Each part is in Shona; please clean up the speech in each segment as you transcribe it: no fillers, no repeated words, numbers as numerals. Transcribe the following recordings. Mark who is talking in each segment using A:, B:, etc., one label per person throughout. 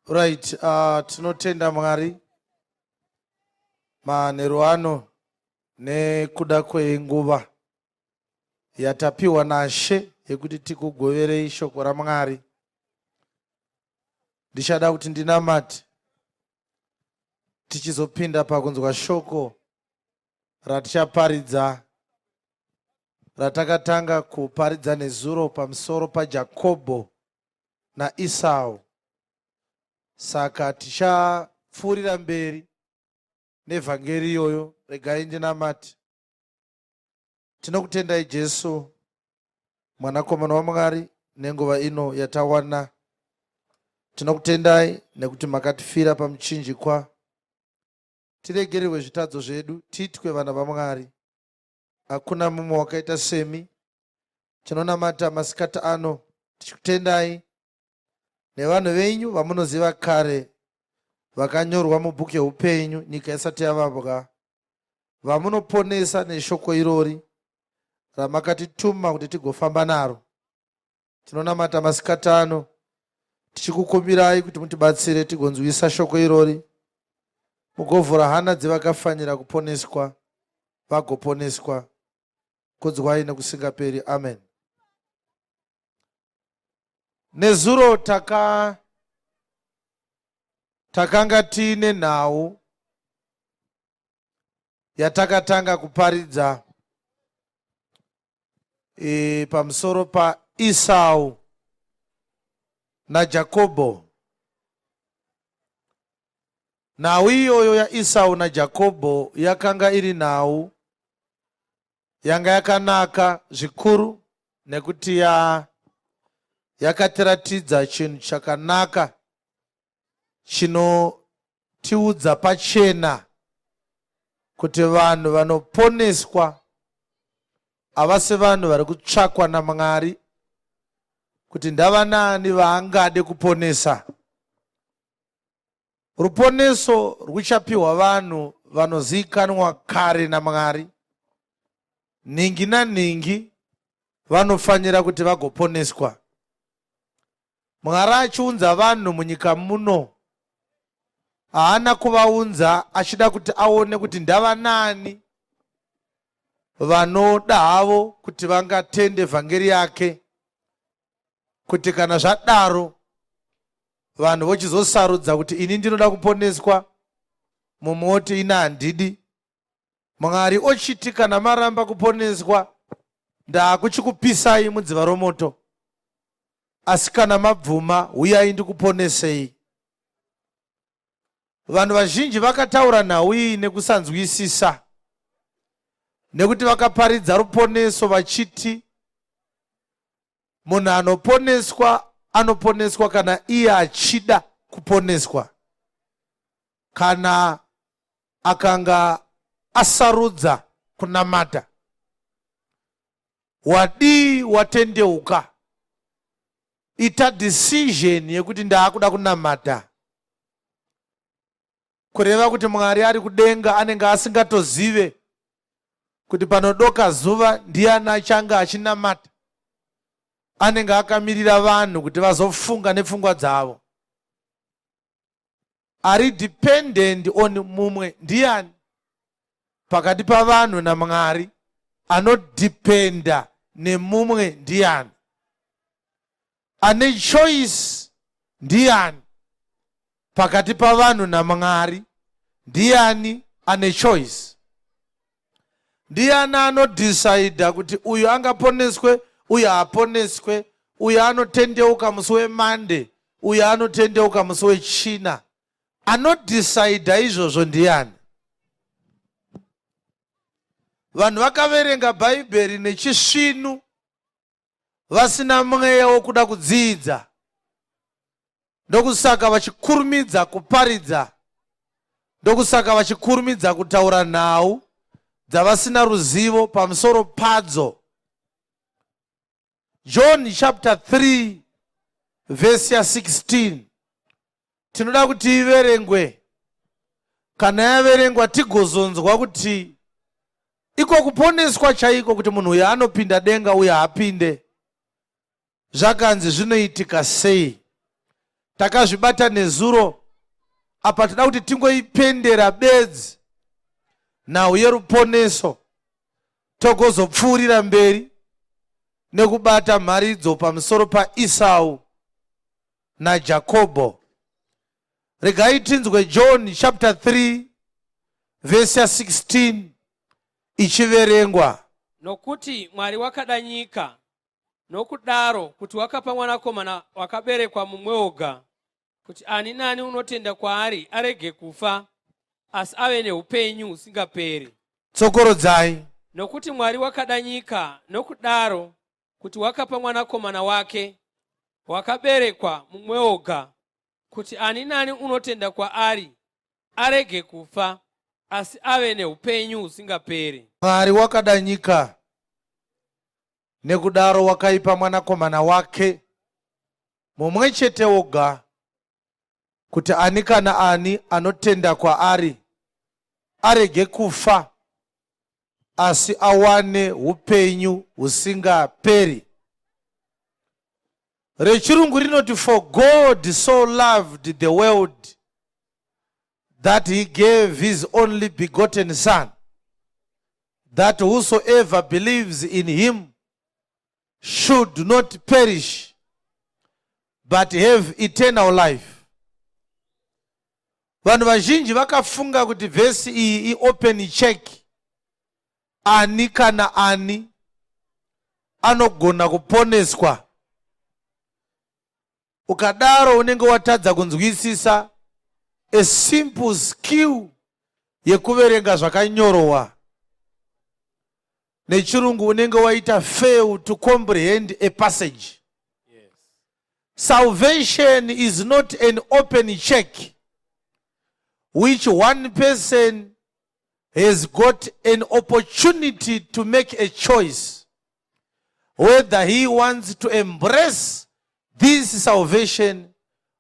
A: Right, tinotenda Mwari manheru ano nekuda kwenguva yatapiwa naShe yekuti tikugoverei shoko raMwari. Ndichada kuti ndinamate tichizopinda pakunzwa shoko ratichaparidza ratakatanga kuparidza nezuro pamusoro paJakobho naIsau. Saka tichapfuurira mberi nevhangeri iyoyo. Regai ndinamate. Tinokutendai Jesu, Mwanakomana waMwari, nenguva ino yatawana. Tinokutendai nekuti makatifira pamuchinjikwa. Tiregererwe zvitadzo zvedu, tiitwe vana vaMwari. Hakuna mumwe wakaita semi. Tinonamata masikati ano tichikutendai nevanhu venyu vamunoziva kare vakanyorwa mubhuku yeupenyu nyika isati yavambwa, vamunoponesa neshoko irori ramakatituma kuti tigofamba naro. Tinonamata masikati ano tichikukumbirai kuti mutibatsire tigonzwisa shoko irori, mugovhura hana dzevakafanira kuponeswa vagoponeswa. Kudzwai nekusingaperi. Amen. Nezuro takanga tiine nhau yatakatanga kuparidza pamusoro paIsau naJakobho. Nhau iyoyo yaIsau naJakobho yakanga iri nhau yanga yakanaka zvikuru nekuti ya yakatiratidza chinhu chakanaka chinotiudza pachena kuti vanhu vanoponeswa havasi vanhu vari kutsvakwa naMwari kuti ndavanaani vaangade kuponesa. Ruponeso rwuchapiwa vanhu vanozivikanwa kare naMwari. Nhingi nanhingi vanofanira kuti vagoponeswa. Mwari achiunza vanhu munyika muno haana kuvaunza achida kuti aone kuti ndavanaani vanoda havo kuti vangatende vhangeri yake, kuti kana zvadaro vanhu vochizosarudza kuti ini ndinoda kuponeswa, mumwe oti ini handidi. Mwari ochiti kana maramba kuponeswa ndaakuchikupisai mudziva romoto, asi kana mabvuma huyai ndikuponesei. Vanhu vazhinji vakataura nhau iyi nekusanzwisisa, nekuti vakaparidza ruponeso vachiti munhu anoponeswa anoponeswa kana iye achida kuponeswa, kana akanga asarudza kunamata. Wadii watendeuka, ita decision yekuti ndaakuda kunamata, kureva kuti Mwari ari kudenga anenge asingatozive kuti panodoka zuva ndiani achange achinamata. Anenge akamirira vanhu kuti vazofunga nepfungwa dzavo. Ari dependent on mumwe ndiani pakati pavanhu naMwari? Anodhipenda nemumwe ndiani? Ane choice ndiani pakati pavanhu naMwari? Ndiani ane choice? Ndiani anodhisaidha kuti uyu angaponeswe, uyu haaponeswe, uyu anotendeuka musi weMande, uyu anotendeuka musi weChina? Anodhisaidha izvozvo ndiani? Vanhu vakaverenga Bhaibheri nechisvinu vasina mweya wokuda kudzidza, ndokusaka vachikurumidza kuparidza, ndokusaka vachikurumidza kutaura nhau dzavasina ruzivo pamusoro padzo. John chapter 3 vhesi ya 16 tinoda kuti iverengwe. Kana yaverengwa tigozonzwa kuti iko kuponeswa chaiko, kuti munhu uyu anopinda denga uyu haapinde, zvakanzi zvinoitika sei. Takazvibata nezuro apa, toda kuti tingoipendera bedzi nhau yeruponeso, togozopfuurira mberi nekubata mharidzo pamusoro paIsau naJakobho. Regai tinzwe John chapter 3 vhesi ya16 ichiverengwa.
B: Nokuti Mwari wakada nyika nokudaro kuti wakapa mwanakomana wakaberekwa mumwe oga, kuti ani nani unotenda kwaari arege kufa, asi ave neupenyu husingaperi.
A: Tsokorodzai.
B: Nokuti Mwari wakada nyika nokudaro kuti wakapa mwanakomana wake wakaberekwa mumwe oga, kuti ani nani unotenda kwaari arege kufa, asi ave neupenyu husingaperi.
A: Mwari wakada nyika nekudaro wakaipa mwanakomana wake mumwe chete woga, kuti ani kana ani anotenda kwaari arege kufa, asi awane upenyu husingaperi. Rechirungu rinoti, "For God so loved the world that he gave his only begotten Son, that whosoever believes in him should not perish but have eternal life." Vanhu vazhinji vakafunga kuti vhesi iyi iopen check, ani kana ani anogona kuponeswa. Ukadaro unenge watadza kunzwisisa a simple skill yekuverenga zvakanyorwa nechirungu. Unenge waita fail to comprehend a passage. Salvation is not an open check which one person has got an opportunity to make a choice whether he wants to embrace this salvation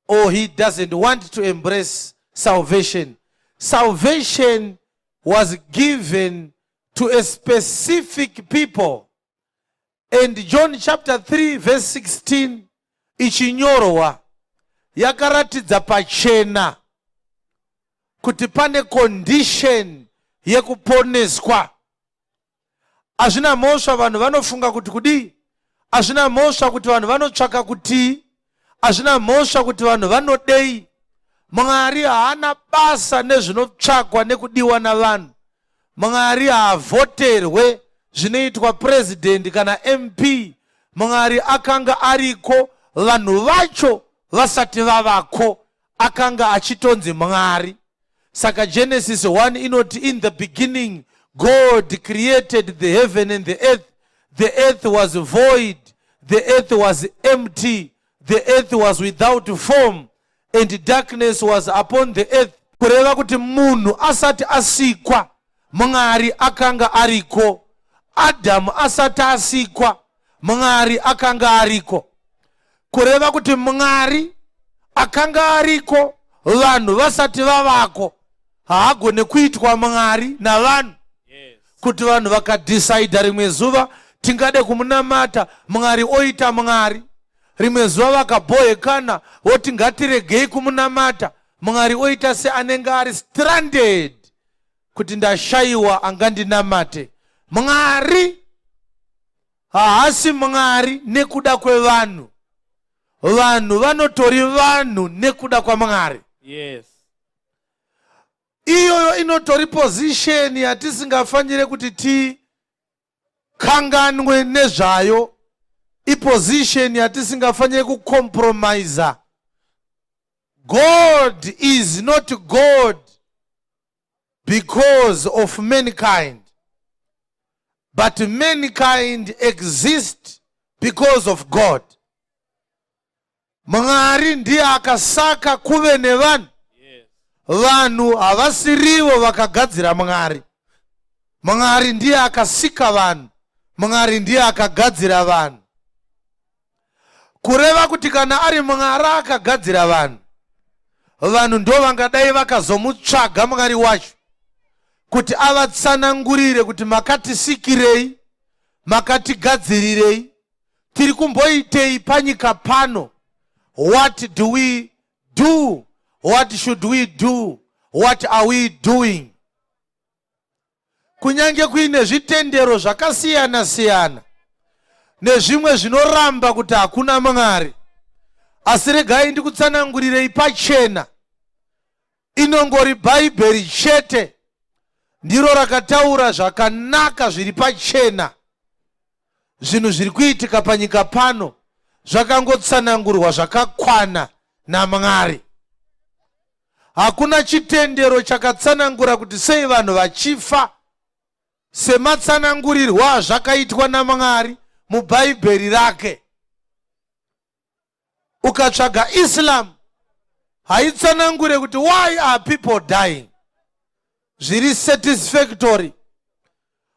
A: or he doesn't want to embrace salvation. Salvation was given to a specific people. And John chapter 3 verse 16 ichinyorwa yakaratidza pachena kuti pane condition yekuponeswa. Hazvina mhosva vanhu vanofunga kuti kudii, hazvina mhosva kuti vanhu vanotsvaka kutii, hazvina mhosva kuti vanhu vanodei. Mwari haana basa nezvinotsvakwa nekudiwa navanhu. Mwari haavhoterwe zvinoitwa purezidendi kana MP. Mwari akanga ariko vanhu vacho vasati vavako, akanga achitonzi Mwari. Saka Genesis 1 inoti, "In the beginning God created the heaven and the earth. The earth was void, the earth was empty, the earth was without form, and darkness was upon the earth." Kureva kuti munhu asati asikwa, Mwari akanga ariko. Adhamu asati asikwa, Mwari akanga ariko. Kureva kuti Mwari akanga ariko vanhu vasati vavako haagone kuitwa Mwari navanhu. Kuti vanhu vakadhisaidha rimwe zuva tingade kumunamata, Mwari oita Mwari. Rimwe zuva vakabhohekana voti ngatiregei kumunamata, Mwari oita seanenge ari stranded kuti ndashayiwa angandinamate. Mwari haasi Mwari nekuda kwevanhu, vanhu vanotori vanhu nekuda kwaMwari. Iyoyo inotori position yatisingafanire kuti tikanganwe nezvayo, iposition yatisingafanire kucompromisa. God is not God because of mankind, but mankind exist because of God. Mwari ndiye akasaka kuve nevanhu. Vanhu havasirivo vakagadzira Mwari. Mwari ndiye akasika vanhu, Mwari ndiye akagadzira vanhu. Kureva kuti kana ari Mwari akagadzira vanhu, vanhu ndo vangadai vakazomutsvaga Mwari wacho kuti avatsanangurire kuti makatisikirei, makatigadzirirei, tiri kumboitei panyika pano? What do we do? What should we do? What are we doing? Kunyange kuine zvitendero zvakasiyana siyana nezvimwe zvinoramba kuti hakuna Mwari, asi regai ndikutsanangurirei pachena, inongori Bhaibheri chete ndiro rakataura zvakanaka zviri pachena. Zvinhu zviri kuitika panyika pano zvakangotsanangurwa zvakakwana naMwari. Hakuna chitendero chakatsanangura kuti sei vanhu vachifa sematsanangurirwo azvakaitwa naMwari muBhaibheri rake. Ukatsvaga Islam, haitsanangure kuti why are people dying zviri satisfactory.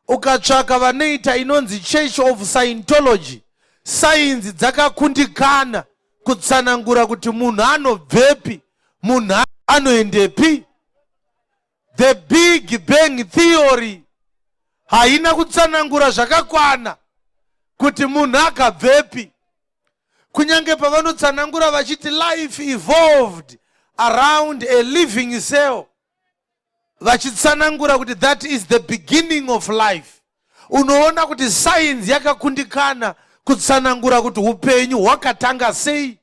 A: Ukatsvaka vanoita inonzi Church of Scientology, sainzi dzakakundikana kutsanangura kuti munhu anobvepi, munhu anoendepi. The Big Bang Theory haina kutsanangura zvakakwana kuti munhu akabvepi, kunyange pavanotsanangura vachiti life evolved around a living cell, vachitsanangura kuti that is the beginning of life. Unoona kuti sainzi yakakundikana kutsanangura kuti upenyu hwakatanga sei,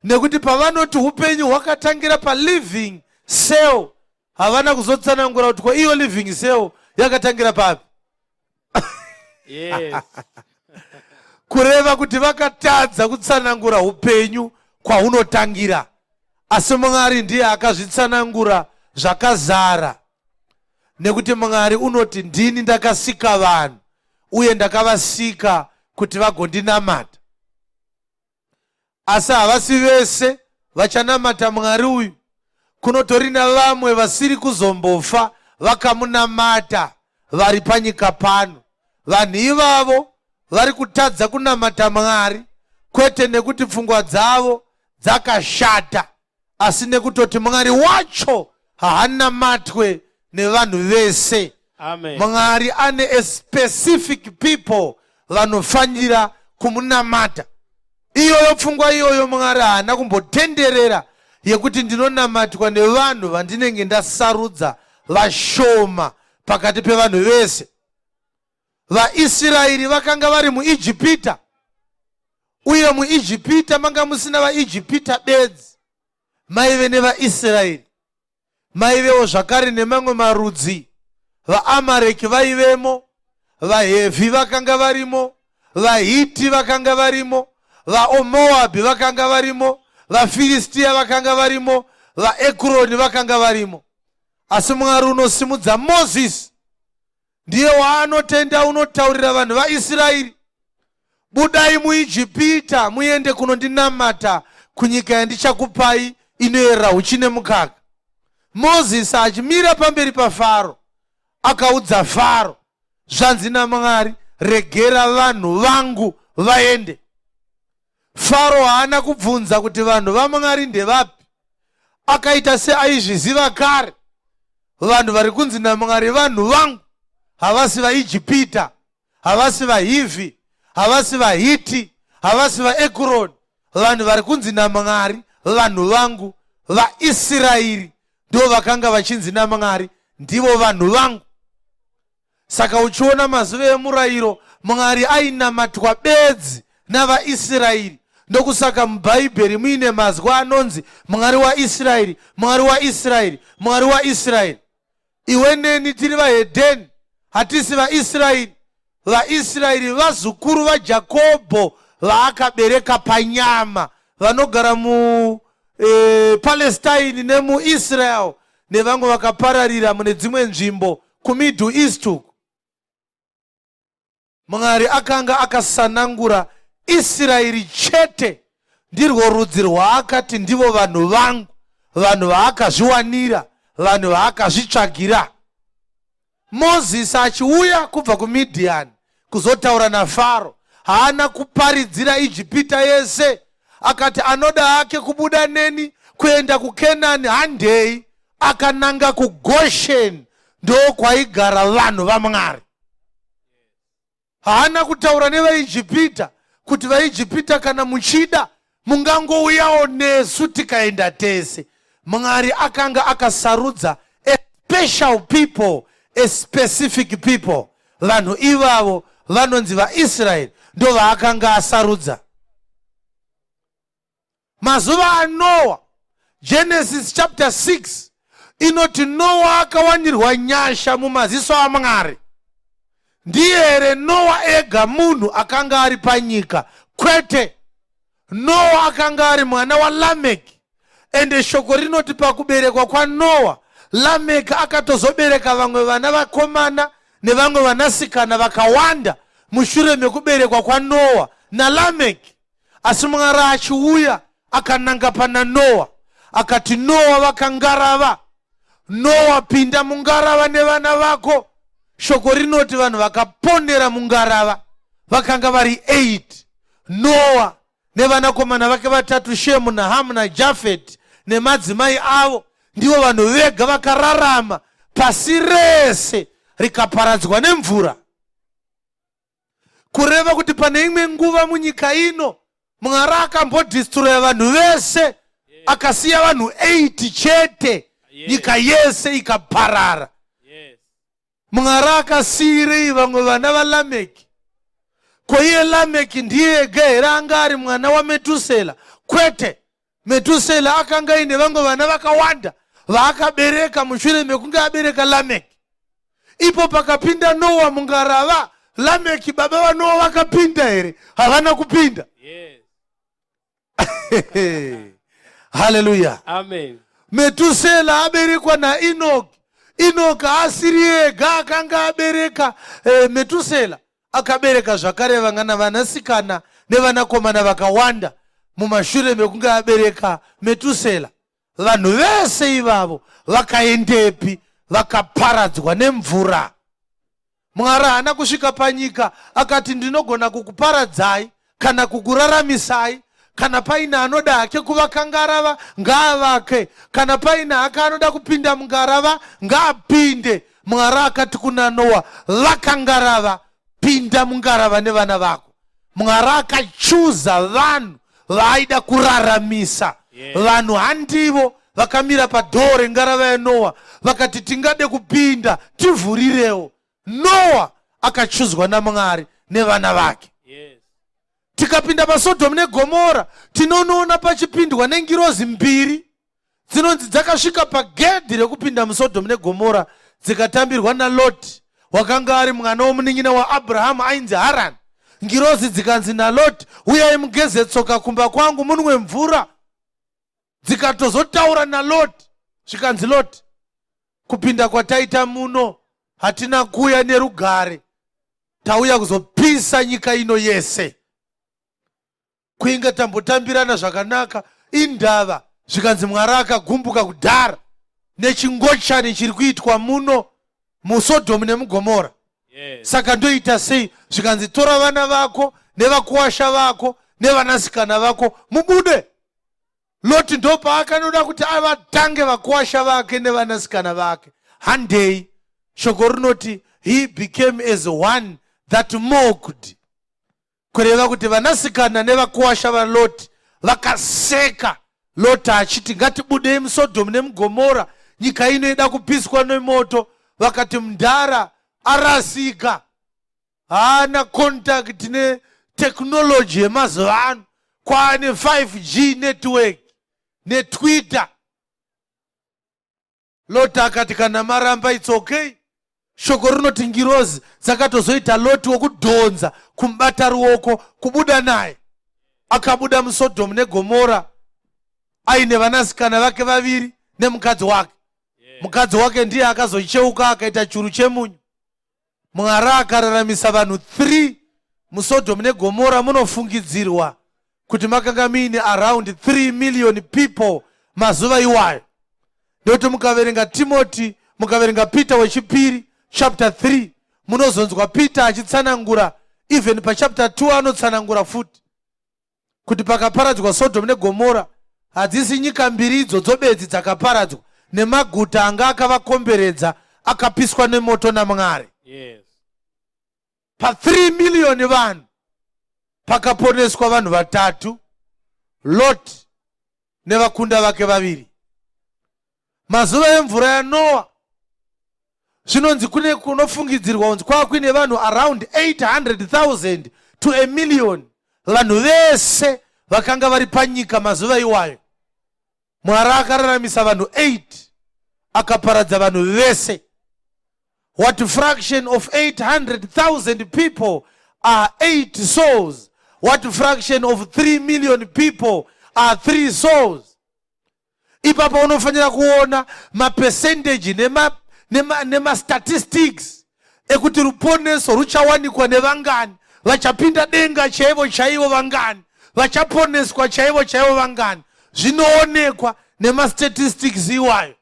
A: nekuti pavanoti upenyu hwakatangira paliving cell, havana kuzotsanangura kuti ko iyo living cell yakatangira papi. Kureva kuti vakatadza kutsanangura upenyu kwahunotangira, asi Mwari ndiye akazvitsanangura zvakazara, nekuti Mwari unoti, "Ndini ndakasika vanhu uye ndakavasika kuti vagondinamata." Asi havasi vese vachanamata Mwari uyu. Kunotori navamwe vasiri kuzombofa vakamunamata vari panyika pano. Vanhu ivavo vari kutadza kunamata Mwari kwete nekuti pfungwa dzavo dzakashata, asi nekutoti Mwari wacho haanamatwe nevanhu vese.
B: Amen.
A: Mwari ane a specific people vanofanira kumunamata. Iyoyo pfungwa iyoyo Mwari haana kumbotenderera yekuti ndinonamatwa nevanhu vandinenge ndasarudza vashoma pakati pevanhu vese. VaIsraeri vakanga vari muIjipita, uye muIjipita manga musina vaIjipita bedzi, maive nevaIsraeri, maivewo zvakare nemamwe marudzi. VaAmareki vaivemo, vaHevhi vakanga varimo, vaHiti vakanga varimo, vaOmoabhi vakanga varimo, vaFiristiya vakanga varimo, vaEkroni vakanga varimo. Asi Mwari unosimudza Mozisi, ndiye waanotenda unotaurira vanhu vaIsraeri, "Budai muIjipita muende kunondinamata kunyika yandichakupai inoyerera uchi nemukaka." Mozisi achimira pamberi paFaro, akaudza Faro, "Zvanzi naMwari, regera vanhu vangu vaende." Faro haana kubvunza kuti vanhu vaMwari ndevapi. Akaita seaizviziva kare. Vanhu vari kunzi naMwari vanhu vangu havasi vaIjipita, havasi vaHivhi, havasi vaHiti, havasi vaEkuroni. Vanhu vari kunzi naMwari vanhu vangu vaIsraeri, ndo vakanga vachinzi naMwari ndivo vanhu vangu. Saka uchiona mazuva emurayiro, Mwari ainamatwa bedzi navaIsraeri. Ndokusaka muBhaibheri muine mazwi anonzi Mwari waIsraeri, Mwari waIsraeri, Mwari waIsraeri. Iwe neni tiri vahedheni, hatisi vaIsraeri. VaIsraeri vazukuru vaJakobho vaakabereka panyama, vanogara muPalestine nemuIsrael nevamwe vakapararira mune dzimwe nzvimbo kuMiddle East uku. Mwari akanga akasanangura Israeri chete, ndirwo rudzi rwaakati ndivo vanhu vangu, vanhu vaakazviwanira, vanhu vaakazvitsvagira. Mozisi achiuya kubva kuMidhiani kuzotaura naFaro, haana kuparidzira Ijipita yese. Akati, "Anoda hake kubuda neni kuenda kuKenani, handei." Akananga kuGoshen, ndokwaigara vanhu vaMwari. Haana kutaura nevaIjipita kuti, "VaIjipita, kana muchida Mungangouyawo nesu tikaenda tese. Mwari akanga akasarudza a special people, a specific people. Vanhu ivavo vanonzi vaIsraeri ndo vaakanga asarudza. Mazuva aNoa, Genesis chapter 6 inoti Noa akawanirwa nyasha mumaziso aMwari. Ndiye here Noa ega munhu akanga ari panyika? Kwete. Noa akanga ari mwana waLameki. Ende shoko rinoti pakuberekwa kwaNoa, Lameki akatozobereka vamwe vana vakomana nevamwe vanasikana vakawanda mushure mekuberekwa kwaNoa naLameki. Asi Mwari achiuya akananga pana Noa akati, Noa vakangarava, Noa pinda mungarava nevana vako. Shoko rinoti vanhu vakaponera mungarava vakanga vari 8, Noa nevanakomana vake vatatu Shemu naHamu naJafeti nemadzimai avo ndivo vanhu vega vakararama pasi rese rikaparadzwa nemvura. Kureva kuti pane imwe nguva munyika ino Mwari akambodistroya vanhu vese, akasiya vanhu 8 chete, nyika yese ikaparara. Mwari akasiyirei vamwe vana vaLameki? Ko iye Lameki ndiye ega here anga ari mwana waMetusela? Kwete. Metusela akanga aine vamwe vana vakawanda vaakabereka mushure mekunge abereka Lameki. Ipo pakapinda Noa mungarava, Lameki baba vaNoa vakapinda here? Havana kupinda.
B: Yes.
A: Haleluya.
B: Amen.
A: Metusela aberekwa naEnoki. Enoki asiri ega akanga abereka Metusela. Akabereka zvakare vangana vanasikana nevanakomana vakawanda mumashure mekunge abereka Metusela. Vanhu vese ivavo vakaendepi? Vakaparadzwa nemvura. Mwari haana kusvika panyika akati ndinogona kukuparadzai kana kukuraramisai. Kana paine anoda hake kuvaka ngarava ngaavake, kana paine hake anoda kupinda mungarava ngaapinde. Mwari akati kuna Noa, vaka ngarava, pinda mungarava nevana vako. Mwari akachuza vanhu vaaida kuraramisa. Vanhu handivo vakamira padhoo rengarava yaNoa vakati tingade kupinda, tivhurirewo. Noa akachuzwa naMwari nevana vake. Tikapinda paSodhomu neGomora tinonoona pachipindwa nengirozi mbiri dzinonzi dzakasvika pagedhi rekupinda muSodhomu neGomora dzikatambirwa naLoti wakanga ari mwana womunin'ina waAbrahamu ainzi Harani. Ngirozi dzikanzi naLoti, uyai mugeze tsoka kumba kwangu munwe mvura. Dzikatozotaura naLoti zvikanzi, Loti, kupinda kwataita muno hatina kuuya nerugare, tauya kuzopisa nyika ino yese. Kuinge tambotambirana zvakanaka indava. Zvikanzi Mwari akagumbuka kudhara nechingochani chiri kuitwa muno muSodhomu nemuGomora. Saka ndoita sei? Zvikanzi tora vana vako nevakuwasha vako nevanasikana vako mubude. Loti ndopaakanoda kuti avatange vakuwasha vake nevanasikana vake. Handei. Shoko rinoti he became as one that mocked. Kureva kuti vanasikana nevakuwasha vaLoti vakaseka Loti achiti ngatibudei muSodhomu nemuGomora, nyika ino ida kupiswa nemoto. Vakati mudhara arasika, haana contact netechnology yemazuva ano, kwaane 5G network neTwitter. Loti akati kana maramba it's okay. Shoko rinoti ngirozi dzakatozoita Loti wokudhonza kumubata ruoko kubuda naye. Akabuda muSodhomu neGomora aine vanasikana vake vaviri nemukadzi wake. Mukadzi wake ndiye akazocheuka akaita churu chemunyu. Mwari akararamisa vanhu 3 muSodhomu neGomora. Munofungidzirwa kuti makanga muine around 3 million people mazuva iwayo. Nekuti mukaverenga Timoti, mukaverenga Peter wechipiri chapter 3, munozonzwa Peter achitsanangura, even pachapter 2 anotsanangura futi kuti pakaparadzwa Sodhomu neGomora hadzisi nyika mbiri idzodzo bedzi dzakaparadzwa, nemaguta anga akavakomberedza akapiswa nemoto naMwari. Pa 3 million vanhu pakaponeswa vanhu vatatu. Lot nevakunda vake vaviri. Mazuva emvura yaNoa zvinonzi kune kunofungidzirwa kunzi kwava kuine vanhu around 800,000 to a million, vanhu vese vakanga vari panyika mazuva iwayo. Mwari akararamisa vanhu 8, akaparadza vanhu vese. What fraction of 800,000 people are 8 souls? What fraction of 3 million people are 3 souls? Ipapo unofanira kuona mapercentage nemastatistics nema, nema ekuti ruponeso ruchawanikwa nevangani, vachapinda denga chaivo chaivo vangani, vachaponeswa chaivo chaivo vangani. Zvinoonekwa nemastatistics iwayo.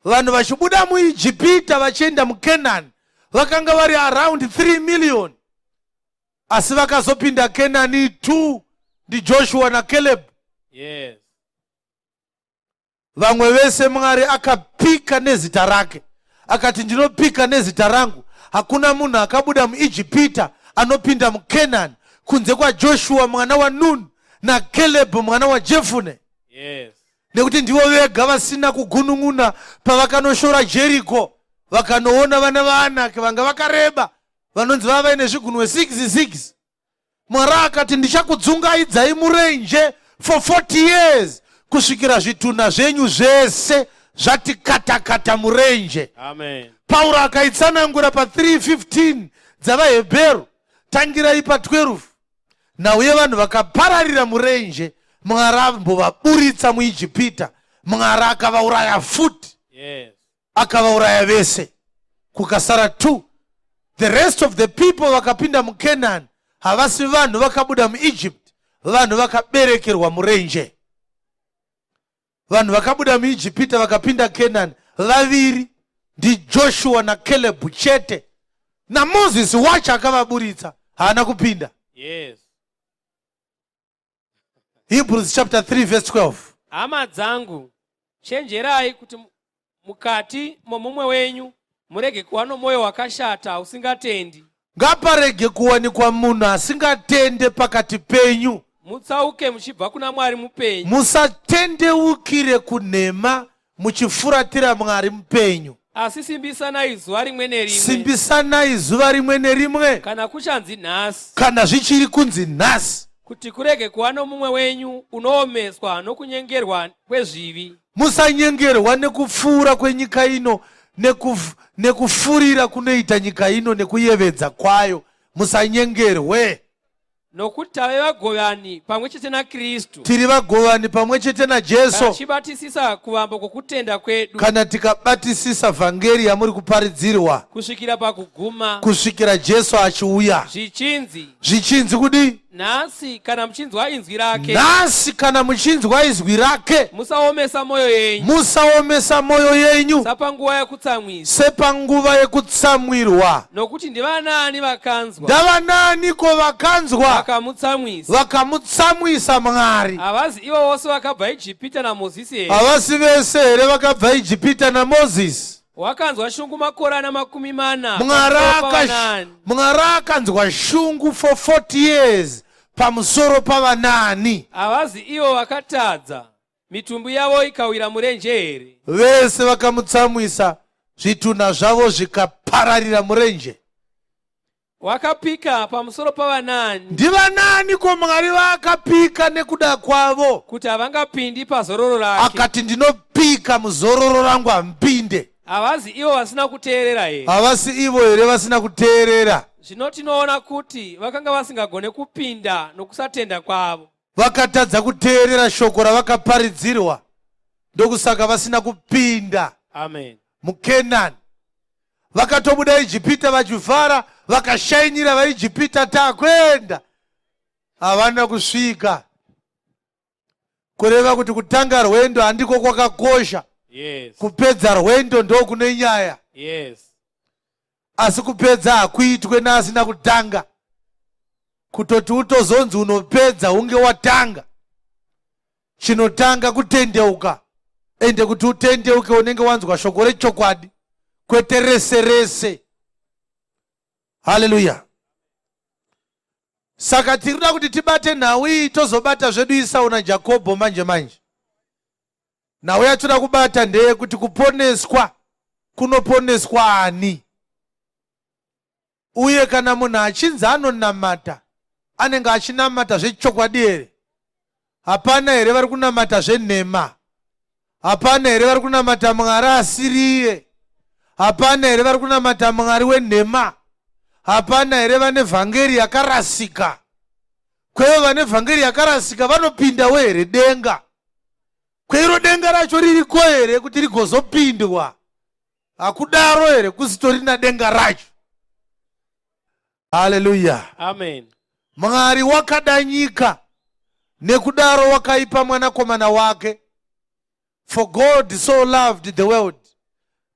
A: Vanhu vachibuda muIjipita vachienda muKenani vakanga vari around 3 million, asi vakazopinda Kenani 2 ndiJoshua naCaleb. Vamwe vese Mwari akapika nezita rake, akati, "Ndinopika nezita rangu, hakuna munhu akabuda muIjipita anopinda muKenani kunze kwaJoshua mwana waNun naCaleb mwana waJefune," nekuti ndivo vega vasina kugunun'una pavakanoshora Jeriko, vakanoona vana vaAnaki vanga vakareba, vanonzi vava vaine zvigunwe 66. Mwari akati, "Ndichakudzungaidzai murenje for 40 years kusvikira zvitunha zvenyu zvese zvati katakata murenje."
B: Amen.
A: Pauro akaitsanangura pa315 dzavaHebheru, tangirai pa12. Nauye vanhu vakapararira murenje, Mwari ambovaburitsa muIjipita, Mwari akavauraya futi. Akavauraya vese, kukasara 2. The rest of the people vakapinda muKenani havasi vanhu vakabuda muEgypt, vanhu vakaberekerwa murenje. Vanhu vakabuda muIjipita vakapinda Kenani vaviri, ndiJoshua naCaleb chete, naMozisi wacho akavaburitsa haana kupinda. Hebrews chapter 3 verse 12.
B: Hama dzangu, chenjerai kuti mukati momumwe wenyu murege kuva nomwoyo wakashata usingatendi.
A: Ngaparege kuwanikwa munhu asingatende pakati penyu.
B: Mutsauke muchibva kuna Mwari mupenyu.
A: Musatendeukire kunhema muchifuratira Mwari mupenyu.
B: Asi simbisanai zuva rimwe nerimwe.
A: Simbisanai zuva rimwe nerimwe.
B: Kana kuchanzi nhasi.
A: Kana zvichiri kunzi nhasi.
B: Kuti kurege kuva nomumwe wenyu unoomeswa nokunyengerwa kwezvivi.
A: Musanyengerwa nekupfuura kwenyika ino, nekufurira kunoita nyika ino nekuyevedza kwayo. Musanyengerwe.
B: Nokuti tave vagovani pamwe chete naKristu.
A: Tiri vagovani pamwe chete naJesu.
B: Kana tichibatisisa kuvamba kwokutenda kwedu.
A: Kana tikabatisisa vhangeri yamuri kuparidzirwa.
B: Kusvikira pakuguma.
A: Kusvikira Jesu achiuya.
B: Zvichinzi.
A: Zvichinzi kudii?
B: Nhasi kana muchinzwa inzwi rake.
A: Nhasi kana muchinzwa izwi rake.
B: Musaomesa mwoyo yenyu.
A: Musaomesa mwoyo yenyu.
B: Sapanguva yekutsamwisa.
A: Sepanguva yekutsamwirwa.
B: Nokuti ndivanaani vakanzwa?
A: Ndavanaaniko vakanzwa?
B: Vakamutsamwisa.
A: Vakamutsamwisa Mwari.
B: Havazi ivo vose vakabva Ijipita naMozisi here?
A: Havasi vese here vakabva Ijipita naMozisi?
B: Wakanzwa shungu makore ana 40.
A: Mwari akanzwa shungu for 40 years pamusoro pavanani?
B: Havazi ivo vakatadza, mitumbi yavo ikawira murenje here?
A: Vese vakamutsamwisa, zvitunha zvavo zvikapararira murenje.
B: Wakapika pamusoro pavanani?
A: Ndivanani ko Mwari vaakapika nekuda kwavo?
B: Kuti havangapindi pazororo rake.
A: Akati, "Ndinopika muzororo rangu hamupinde."
B: Havazi ivo vasina kuteerera here?
A: Havasi ivo here vasina kuteerera?
B: Zvino tinoona kuti vakanga vasingagone kupinda nokusatenda kwavo.
A: Vakatadza kuteerera shoko ravakaparidzirwa, ndokusaka vasina kupinda.
B: Amen.
A: MuKenani vakatobuda Ijipita vachifara, vakashainira vaIjipita, "Takuenda." Havana kusvika. Kureva kuti kutanga rwendo handiko kwakakosha. Kupedza rwendo ndokune nyaya. Asi kupedza hakuitwe naasina kutanga. Kutoti utozonzi unopedza, unge watanga. Chinotanga kutendeuka, ende kuti utendeuke unenge wanzwa shoko rechokwadi, kwete rese rese. Haleluya. Saka tiri kuda kuti tibate nhau iyi, tozobata zvedu Isau naJakobho manje manje. Nhau yatoda kubata ndeyekuti kuponeswa kunoponeswa ani? Uye kana munhu achinzi anonamata, anenge achinamata zvechokwadi here? Hapana here vari kunamata zvenhema? Hapana here vari kunamata Mwari asiriye? Hapana here vari kunamata Mwari wenhema? Hapana here vane vhangeri yakarasika? Kwevo vane vhangeri yakarasika vanopindawo here denga? Kweiro denga racho ririko here kuti rigozopindwa? Hakudaro here kusitorina denga racho? Haleluya.
B: Amen.
A: Mwari wakada nyika nekudaro wakaipa mwanakomana wake. For God so loved the world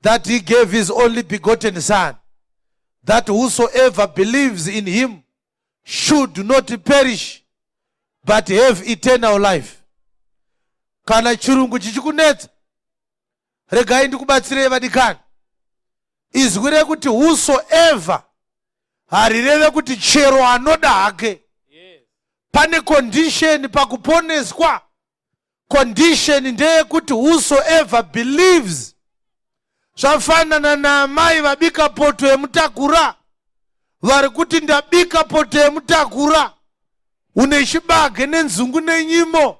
A: that he gave his only begotten son, that whosoever believes in him should not perish but have eternal life. Kana chirungu chichikunetsa, regai ndikubatsirei vadikani. Izwi rekuti whosoever harireve kuti chero anoda hake. Pane condition pakuponeswa. Condition ndeyekuti whosoever believes. Zvafanana naamai vabika poto yemutakura, vari kuti ndabika poto yemutakura une chibage nenzungu nenyimo,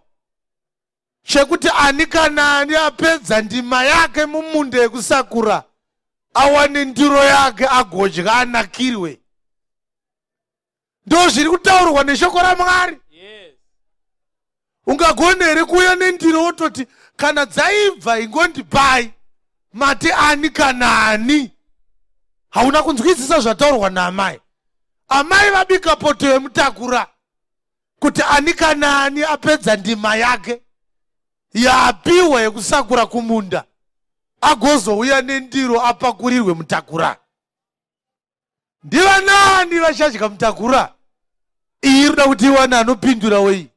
A: chekuti ani kana ani apedza ndima yake mumunda yekusakura awane ndiro yake agodya anakirwe. Ndo zviri kutaurwa neshoko raMwari. Ungagone here kuuya nendiro wototi kana dzaibva ingondipai mati ani kana ani? Hauna kunzwisisa zvataurwa naamai. Amai vabika poto yemutakura kuti ani kana ani apedza ndima yake yaapiwa yekusakura kumunda agozouya nendiro apakurirwe mutakura. Ndivanani vachadya mutakura? Iyi iri kuda kuti iwane anopindura wei,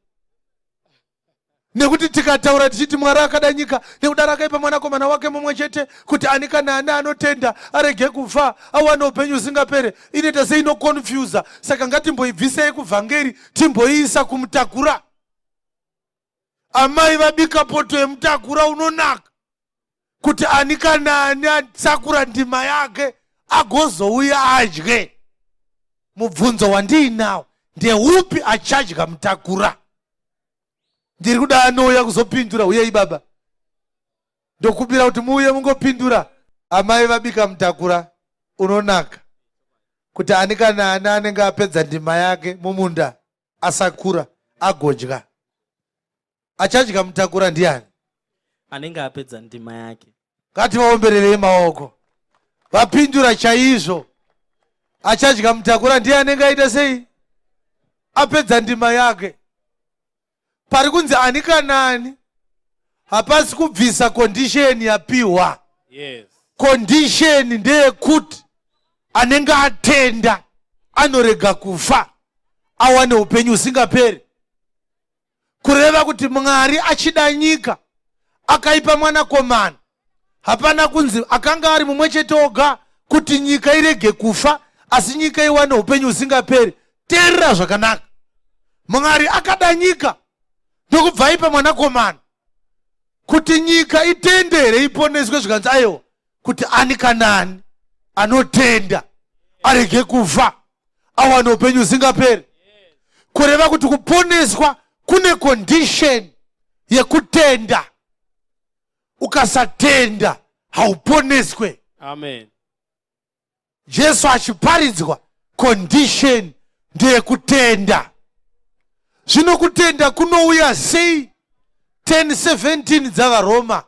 A: nekuti tikataura tichiti Mwari akada nyika nekudaro akaipa mwanakomana wake mumwe chete kuti ani kana ani anotenda arege kufa awane upenyu husingapere, inoita seinokonfuza. Saka ngatimboibvisei kuvhangeri timboiisa kumutakura. Amai vabika poto yemutakura unonaka kuti ani kana ani atakura ndima yake agozouya adye. Mubvunzo wandiinawo ndeupi achadya mutakura? Ndiri kuda anouya kuzopindura. Uyei baba, ndokumbira kuti muuye mungopindura. Amai vabika mutakura unonaka kuti ani kana ani anenge apedza ndima yake mumunda asakura agodya. Achadya mutakura ndiani?
C: Anenge apedza ndima yake.
A: Ngativaombererei maoko, vapindura chaizvo. Achadya mutakura ndiye anenge aita sei? Apedza ndima yake. Pari kunzi ani kana ani hapasi kubvisa condition yapiwa. Condition ndeyekuti anenge atenda anorega kufa awane upenyu husingaperi. Kureva kuti Mwari achida nyika akaipa mwanakomana, hapana kunzi akanga ari mumwe chete oga kuti nyika irege kufa, asi nyika iwane upenyu husingaperi. Teerera zvakanaka, Mwari akada nyika ndokubva aipa mwanakomana kuti nyika itende here iponeswe. Zvikanzi aiwa, kuti ani kana ani anotenda arege kufa awane upenyu husingaperi. Kureva kuti kuponeswa kune condition yekutenda. Ukasatenda hauponeswe.
B: Amen.
A: Jesu achiparidzwa, condition ndeyekutenda. Zvino kutenda kunouya sei? 10:17 dzavaRoma.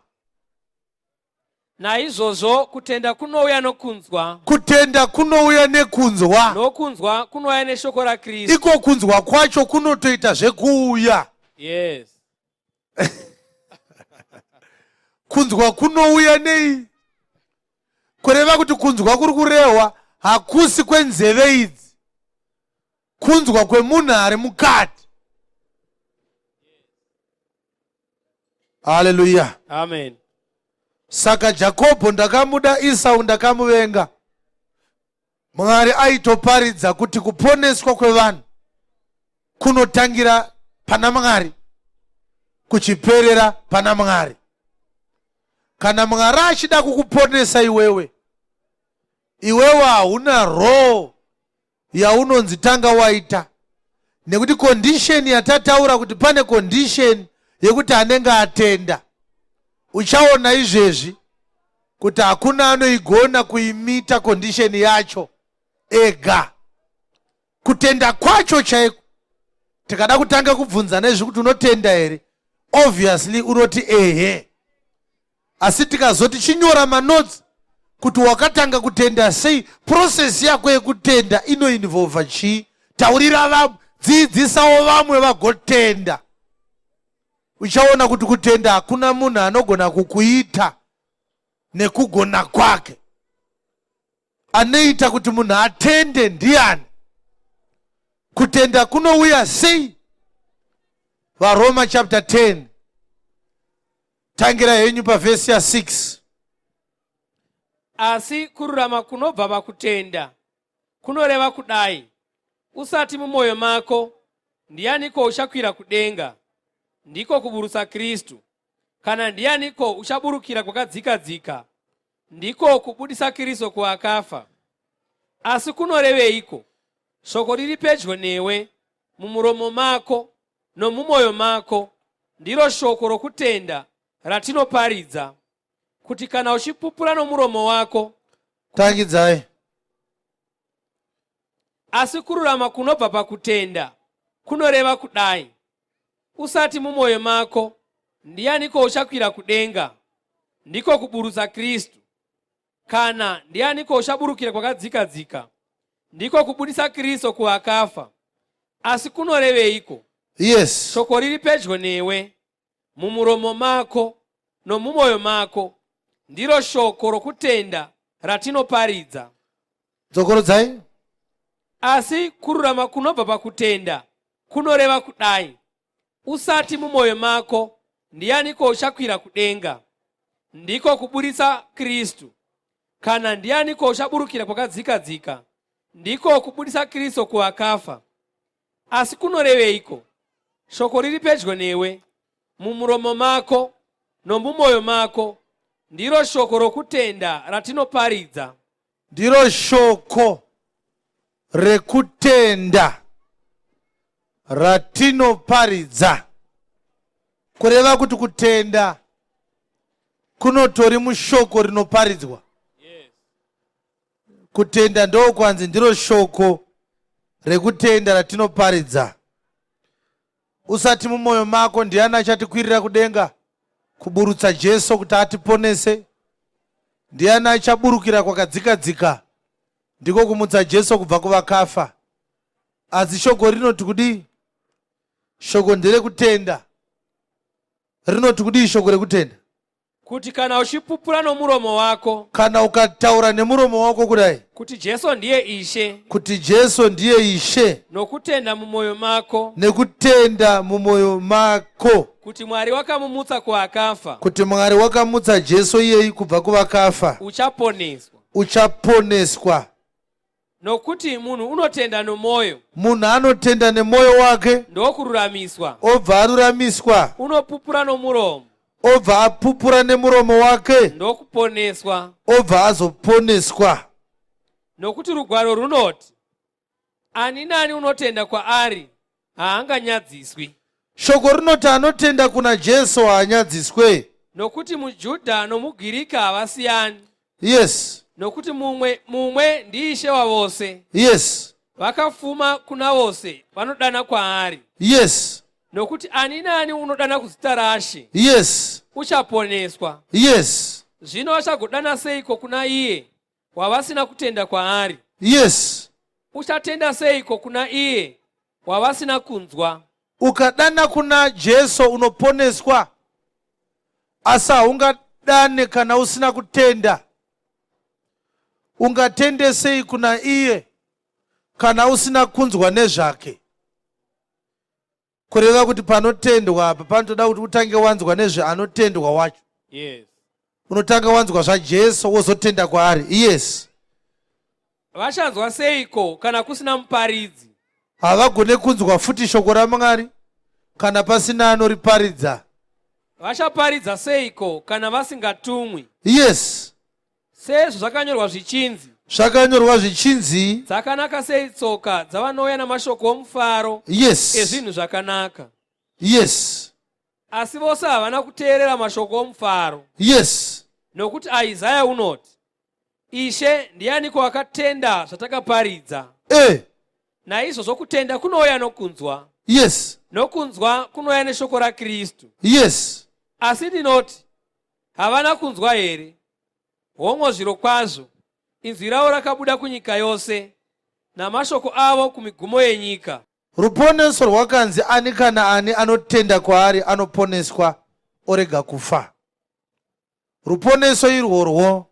B: Naizvozvo kutenda kunouya nokunzwa.
A: Kutenda kunouya nekunzwa.
B: Nokunzwa kunouya neshoko raKristu.
A: Iko kunzwa kwacho kunotoita zvekuuya. Kunzwa kunouya nei? Kureva kuti kunzwa kuri kurehwa hakusi kwenzeve idzi, kunzwa kwemunhu ari mukati. Haleluya.
B: Amen.
A: Saka Jakobho ndakamuda, Isau ndakamuvenga. Mwari aitoparidza kuti kuponeswa kwevanhu Kunotangira pana Mwari kuchiperera pana Mwari. Kana Mwari achida kukuponesa iwewe, iwewe hauna role yaunonzi tanga waita, nekuti condition yatataura kuti pane condition yekuti anenge atenda, uchaona izvezvi kuti hakuna anoigona kuimita condition yacho ega. Kutenda kwacho chaiko, tikada kutanga kubvunza nezvekuti unotenda here, obviously unoti ehe. Asi tikazoti chinyora manotes kuti wakatanga kutenda sei, process yako yekutenda inoinvolva chii, taurira vamwe, dzidzisawo vamwe vagotenda, uchaona kuti kutenda hakuna munhu anogona kukuita nekugona kwake. Anoita kuti munhu atende ndiani? Kutenda kunouya sei? VaRoma chapter 10, tangira henyu pavhesi ya6.
B: Asi kururama kunobva pakutenda kunoreva kudai: usati mumwoyo mako, "Ndianiko uchakwira kudenga?" Ndiko kuburutsa Kristu. Kana, "Ndianiko uchaburukira kwakadzika-dzika?" Ndiko kubudisa Kristu kuakafa. Asi kunoreveiko? Shoko riri pedyo newe, mumuromo mako nomumwoyo mako, ndiro shoko rokutenda ratinoparidza, kuti kana uchipupura nomuromo wako.
A: Tangidzai.
B: Asi kururama kunobva pakutenda kunoreva kudai: usati mumwoyo mako, "Ndianiko uchakwira kudenga?" Ndiko kuburutsa Kristu. Kana, "Ndianiko uchaburukira kwakadzika-dzika?" Ndiko kubudisa Kristu kuvakafa. Asi kunoreveiko? Shoko riri pedyo newe, mumuromo mako nomumwoyo mako, ndiro shoko rokutenda ratinoparidza.
A: Dzokorodzai.
B: Asi kururama kunobva pakutenda kunoreva kudai: usati mumwoyo mako, "Ndianiko uchakwira kudenga?" Ndiko kuburitsa Kristu. Kana, "Ndianiko uchaburukira kwakadzika-dzika?" Ndiko kubudisa Kristu kuvakafa. Asi kunoreveiko? Shoko riri pedyo newe, mumuromo mako nomumwoyo mako, ndiro shoko rokutenda ratinoparidza.
A: Ndiro shoko rekutenda ratinoparidza, kureva kuti kutenda kunotori mushoko rinoparidzwa. Kutenda ndokwanzi ndiro shoko rekutenda ratinoparidza. Usati mumwoyo mako, "Ndiani achatikwirira kudenga?" Kuburutsa Jesu kuti atiponese. Ndiani achaburukira kwakadzika-dzika? Ndiko kumutsa Jesu kubva kuvakafa. Asi shoko rinoti kudii? Shoko nderekutenda. Rinoti kudii shoko rekutenda?
B: Kuti kana uchipupura nomuromo wako,
A: Kana ukataura nemuromo wako kudai,
B: kuti Jesu ndiye Ishe,
A: kuti Jesu ndiye Ishe,
B: nokutenda mumwoyo mako,
A: nekutenda mumwoyo mako,
B: kuti Mwari wakamumutsa kuvakafa,
A: kuti Mwari wakamutsa Jesu iyeyi kubva kuvakafa,
B: uchaponeswa.
A: Uchaponeswa.
B: Nokuti munhu unotenda nomwoyo,
A: Munhu anotenda nemwoyo wake,
B: ndokururamiswa,
A: obva aruramiswa,
B: unopupura nomuromo,
A: obva apupura nemuromo wake,
B: ndokuponeswa.
A: Obva azoponeswa.
B: Nokuti rugwaro runoti, "Ani nani unotenda kwaari haanganyadziswi."
A: Shoko rinoti anotenda kuna Jesu haanyadziswe.
B: Nokuti muJudha nomuGirika havasiyani, nokuti mumwe mumwe ndiIshe wavose, vakafuma kuna vose vanodana kwaari. Nokuti ani nani unodana kuzita raShe uchaponeswa. Zvino vachagodana seiko kuna iye wavasina kutenda kwaari? Uchatenda seiko kuna iye wavasina kunzwa?
A: Ukadana kuna Jesu unoponeswa, asi haungadane kana usina kutenda. Ungatende sei kuna iye kana usina kunzwa nezvake? Kureva kuti panotendwa apa panotoda kuti utange wanzwa nezveanotendwa wacho. Unotanga wanzwa zvaJesu, wozotenda kwaari. Yes.
B: Vachanzwa seiko kana kusina muparidzi?
A: Havagone kunzwa futi shoko raMwari kana pasina anoriparidza.
B: Vachaparidza seiko kana vasingatumwi?
A: Yes.
B: Sezvo zvakanyorwa zvichinzi.
A: Zvakanyorwa zvichinzi.
B: Dzakanaka sei tsoka dzavanouya namashoko omufaro.
A: Yes.
B: Ezvinhu zvakanaka.
A: Yes.
B: Asi vose havana kuteerera mashoko omufaro.
A: Yes.
B: Nokuti Isaya unoti, Ishe, ndianiko akatenda zvatakaparidza?
A: Eh.
B: Naizvozvo kutenda kunouya nokunzwa.
A: Yes.
B: Nokunzwa kunouya neshoko raKristu.
A: Yes.
B: Asi ndinoti, havana kunzwa here? Hongo zvirokwazvo, inzwi ravo rakabuda kunyika yose, namashoko avo kumigumo yenyika.
A: Ruponeso rwakanzi ani kana ani anotenda kwaari anoponeswa orega kufa. Ruponeso irworwo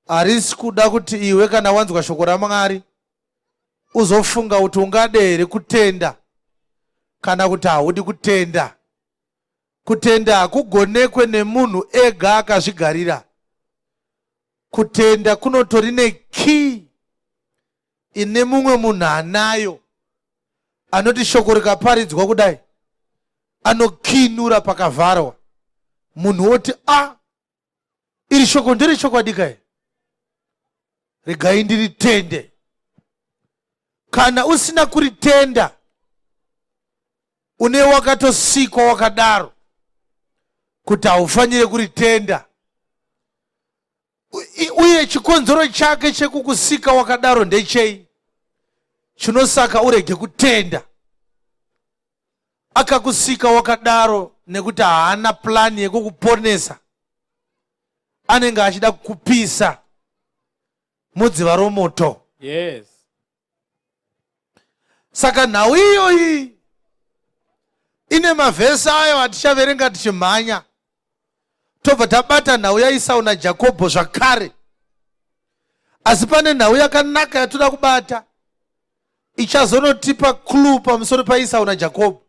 A: harisi kuda kuti iwe kana wanzwa shoko raMwari uzofunga kuti ungade here kutenda kana kuti haudi kutenda. Kutenda hakugonekwe nemunhu ega akazvigarira. Kutenda kunotori nekey ine mumwe munhu anayo anoti shoko rikaparidzwa kudai anokinura pakavharwa munhu woti a ah, iri shoko ndere chokwadi kai regai ndiritende kana usina kuritenda une wakatosikwa wakadaro kuti haufanire kuritenda uye chikonzero chake chekukusika wakadaro ndechei chinosaka urege kutenda akakusika wakadaro nekuti haana plani yekukuponesa anenge achida kukupisa mudziva romoto
B: yes
A: Saka nhau iyoyi ine mavhesi ayo atichaverenga tichimhanya tobva tabata nhau yaIsau naJakobho zvakare. Asi pane nhau yakanaka yatoda kubata ichazonotipa clue pamusoro paIsau naJakobho.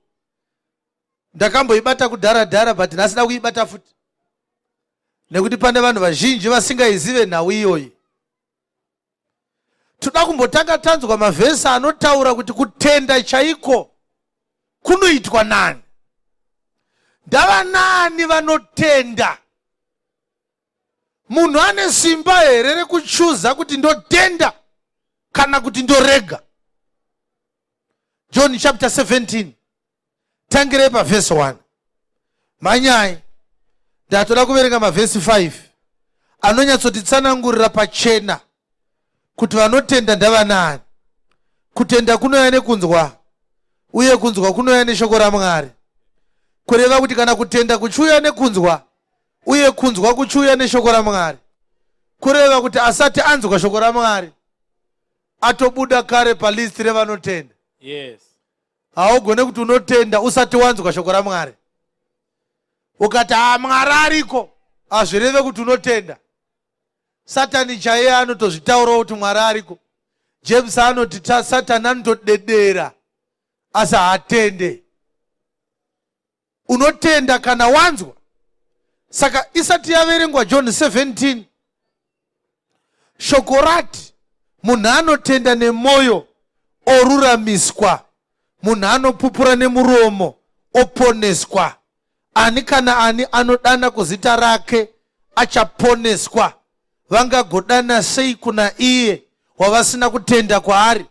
A: Ndakamboibata kudhara dhara but nhasi da kuibata futi nekuti pane vanhu vazhinji vasingaizive nhau iyoyi. Toda kumbotanga tanzwa mavhesi anotaura kuti kutenda chaiko kunoitwa nani. Ndava nani vanotenda? Munhu ane simba here rekuchuza kuti ndotenda kana kuti ndorega? John chapter 17 tangirei pavhesi 1. Mhanyai, ndatoda kuverenga mavhesi 5 anonyatsotitsanangurira pachena kuti vanotenda ndavanaani. Kutenda kunouya nekunzwa uye kunzwa kunouya neshoko raMwari. Kureva kuti kana kutenda kuchiuya nekunzwa uye kunzwa kuchiuya neshoko raMwari, kureva kuti asati anzwa shoko raMwari atobuda kare palist revanotenda.
B: Yes.
A: Haugone kuti unotenda usati wanzwa shoko raMwari. Ukati ha Mwari ariko, hazvireve kuti unotenda. Satani chaiye anotozvitaurawo kuti Mwari ariko. James anoti Satani anotodedera asi haatende. Unotenda kana wanzwa. Saka isati yaverengwa John 17, shoko rati munhu anotenda nemwoyo oruramiswa, munhu anopupura nemuromo oponeswa. Ani kana ani anodana kuzita rake achaponeswa. Vangagodana sei kuna iye wavasina kutenda kwaari?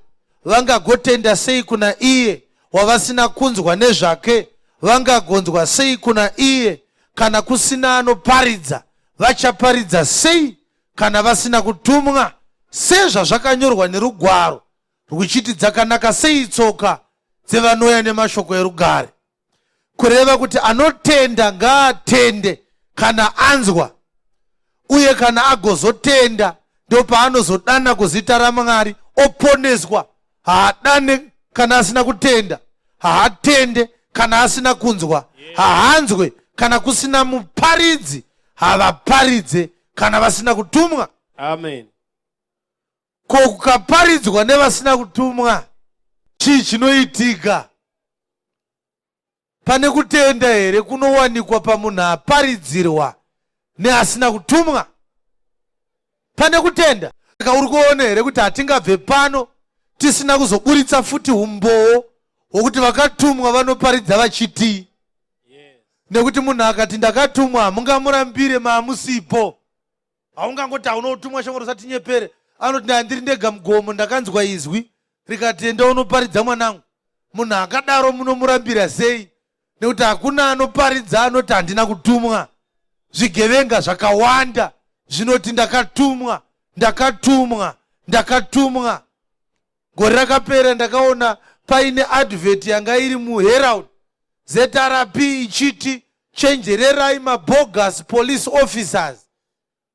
A: Vangagotenda sei kuna iye wavasina kunzwa nezvake? Vangagonzwa sei kuna iye kana kusina anoparidza? Vachaparidza sei kana vasina kutumwa? Sezvazvakanyorwa nerugwaro rwuchiti, dzakanaka sei tsoka dzevanouya nemashoko erugare. Kureva kuti anotenda ngaatende kana anzwa, uye kana agozotenda ndopaanozodana kuzita raMwari oponeswa. Haadane kana asina kutenda, haatende kana asina kunzwa, haanzwe kana kusina muparidzi, havaparidze kana vasina kutumwa.
B: Amen.
A: Ko kukaparidzwa nevasina kutumwa chii chinoitika? Pane kutenda here kunowanikwa pamunhu aparidzirwa neasina kutumwa? Pane kutenda? Saka uri kuona here kuti hatingabve pano Tisina kuzoburitsa futi umbowo hwokuti vakatumwa vanoparidza vachitii. Nekuti munhu akati ndakatumwa hamungamurambire maamusipo. Haungangoti hauna kutumwa shoko rusatinyepere. Anoti ndandiri ndega mugomo ndakanzwa izwi rikati enda unoparidza mwanangu. Munhu akadaro munomurambira sei? Nekuti hakuna anoparidza anoti handina kutumwa. Zvigevenga zvakawanda zvinoti ndakatumwa, ndakatumwa, ndakatumwa. Gore rakapera ndakaona paine advert yanga iri muHerald ZRP ichiti chenjererai mabogus police officers.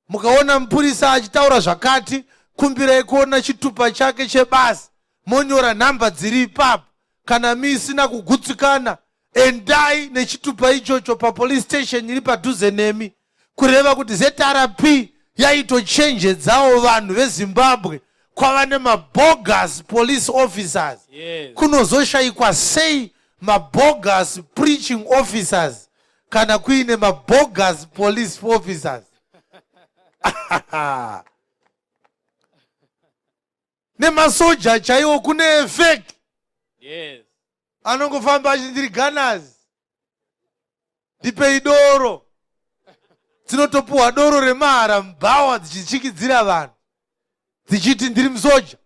A: Mukaona mupurisa achitaura zvakati, kumbirai kuona chitupa chake chebasa monyora nhamba dziri ipapo. Kana misina kugutsikana, endai nechitupa ichocho papolice station iri padhuze nemi. Kureva kuti ZRP yaitochenjedzawo vanhu veZimbabwe kwava nemabogus police officers.
B: Yes.
A: Kunozoshayikwa sei mabogus preaching officers kana kuine mabogus police officers? Nemasoja chaiwo kune fake.
B: Yes.
A: Anongofamba achiti ndiri gunners, ndipei doro. Dzinotopuhwa doro remahara mubhawa dzichichikidzira vanhu dzichiti ndiri musoja.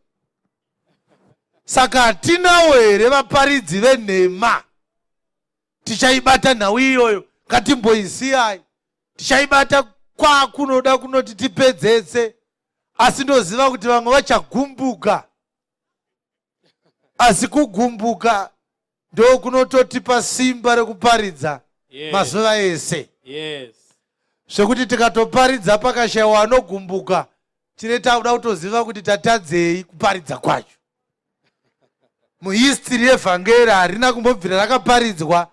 A: Saka hatinawo here vaparidzi venhema? Tichaibata nhau iyoyo, ngatimboisiyai. Tichaibata kwakunoda kunoti tipedzese, asi ndoziva kuti vamwe vachagumbuka. Asi kugumbuka ndokunototipa simba rekuparidza mazuva ese.
B: Yes.
A: Zvekuti tikatoparidza pakashaiwa anogumbuka, tine takuda kutoziva kuti tatadzei kuparidza kwacho. Muhistory yevhangeri harina kumbobvira rakaparidzwa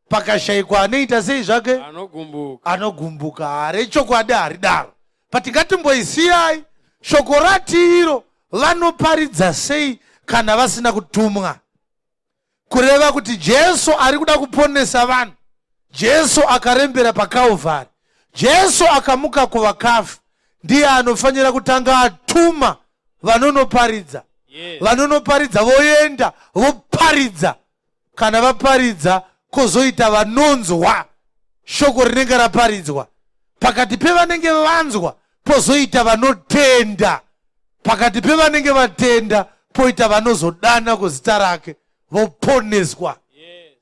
A: pakashaikwa anoita sei zvake?
B: Anogumbuka.
A: Anogumbuka. Harechokwadi haridaro. But ngatimboisiyai shoko rati iro vanoparidza sei kana vasina kutumwa? Kureva kuti Jesu ari kuda kuponesa vanhu. Jesu akarembera paKalvari. Jesu akamuka kuvakafa. Ndiye anofanira kutanga atuma vanonoparidza.
B: Yes.
A: Vanonoparidza voenda voparidza. Kana vaparidza kozoita vanonzwa shoko rinenge raparidzwa. Pakati pevanenge vanzwa pozoita vanotenda. Pakati pevanenge vatenda poita vanozodana kuzita rake voponeswa.
B: Yes.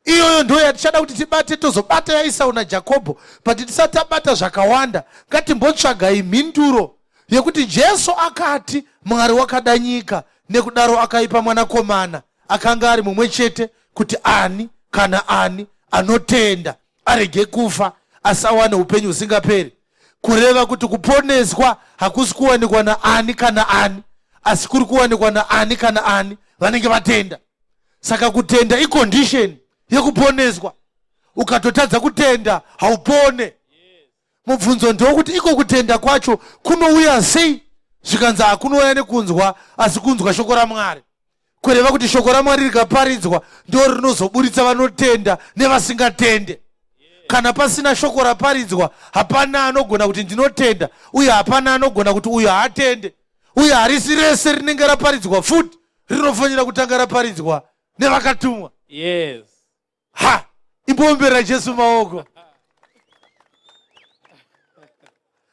A: Iyoyo ndo yatichada kuti tibate, tozobata yaIsau naJakobho. But tisati tabata zvakawanda, ngatimbotsvagai mhinduro yekuti Jesu akati Mwari wakada nyika nekudaro akaipa mwanakomana akanga ari mumwe chete kuti ani kana ani anotenda arege kufa asi awane upenyu husingaperi. Kureva kuti kuponeswa hakusi kuwanikwa naani kana ani, asi kuri kuwanikwa naani kana ani vanenge vatenda. Saka kutenda icondition yekuponeswa. Ukatotadza kutenda haupone. Mubvunzo ndewokuti iko kutenda kwacho kunouya sei? Zvikanzi hakunouya nekunzwa, asi kunzwa shoko raMwari. Kureva kuti shoko raMwari rikaparidzwa ndo rinozoburitsa vanotenda nevasingatende. Kana pasina shoko raparidzwa hapana anogona kuti ndinotenda, uye hapana anogona kuti uyu haatende. Uye harisi rese rinenge raparidzwa futi, rinofanira kutanga raparidzwa nevakatumwa.
B: Yes.
A: Ha, imbombera Jesu maoko.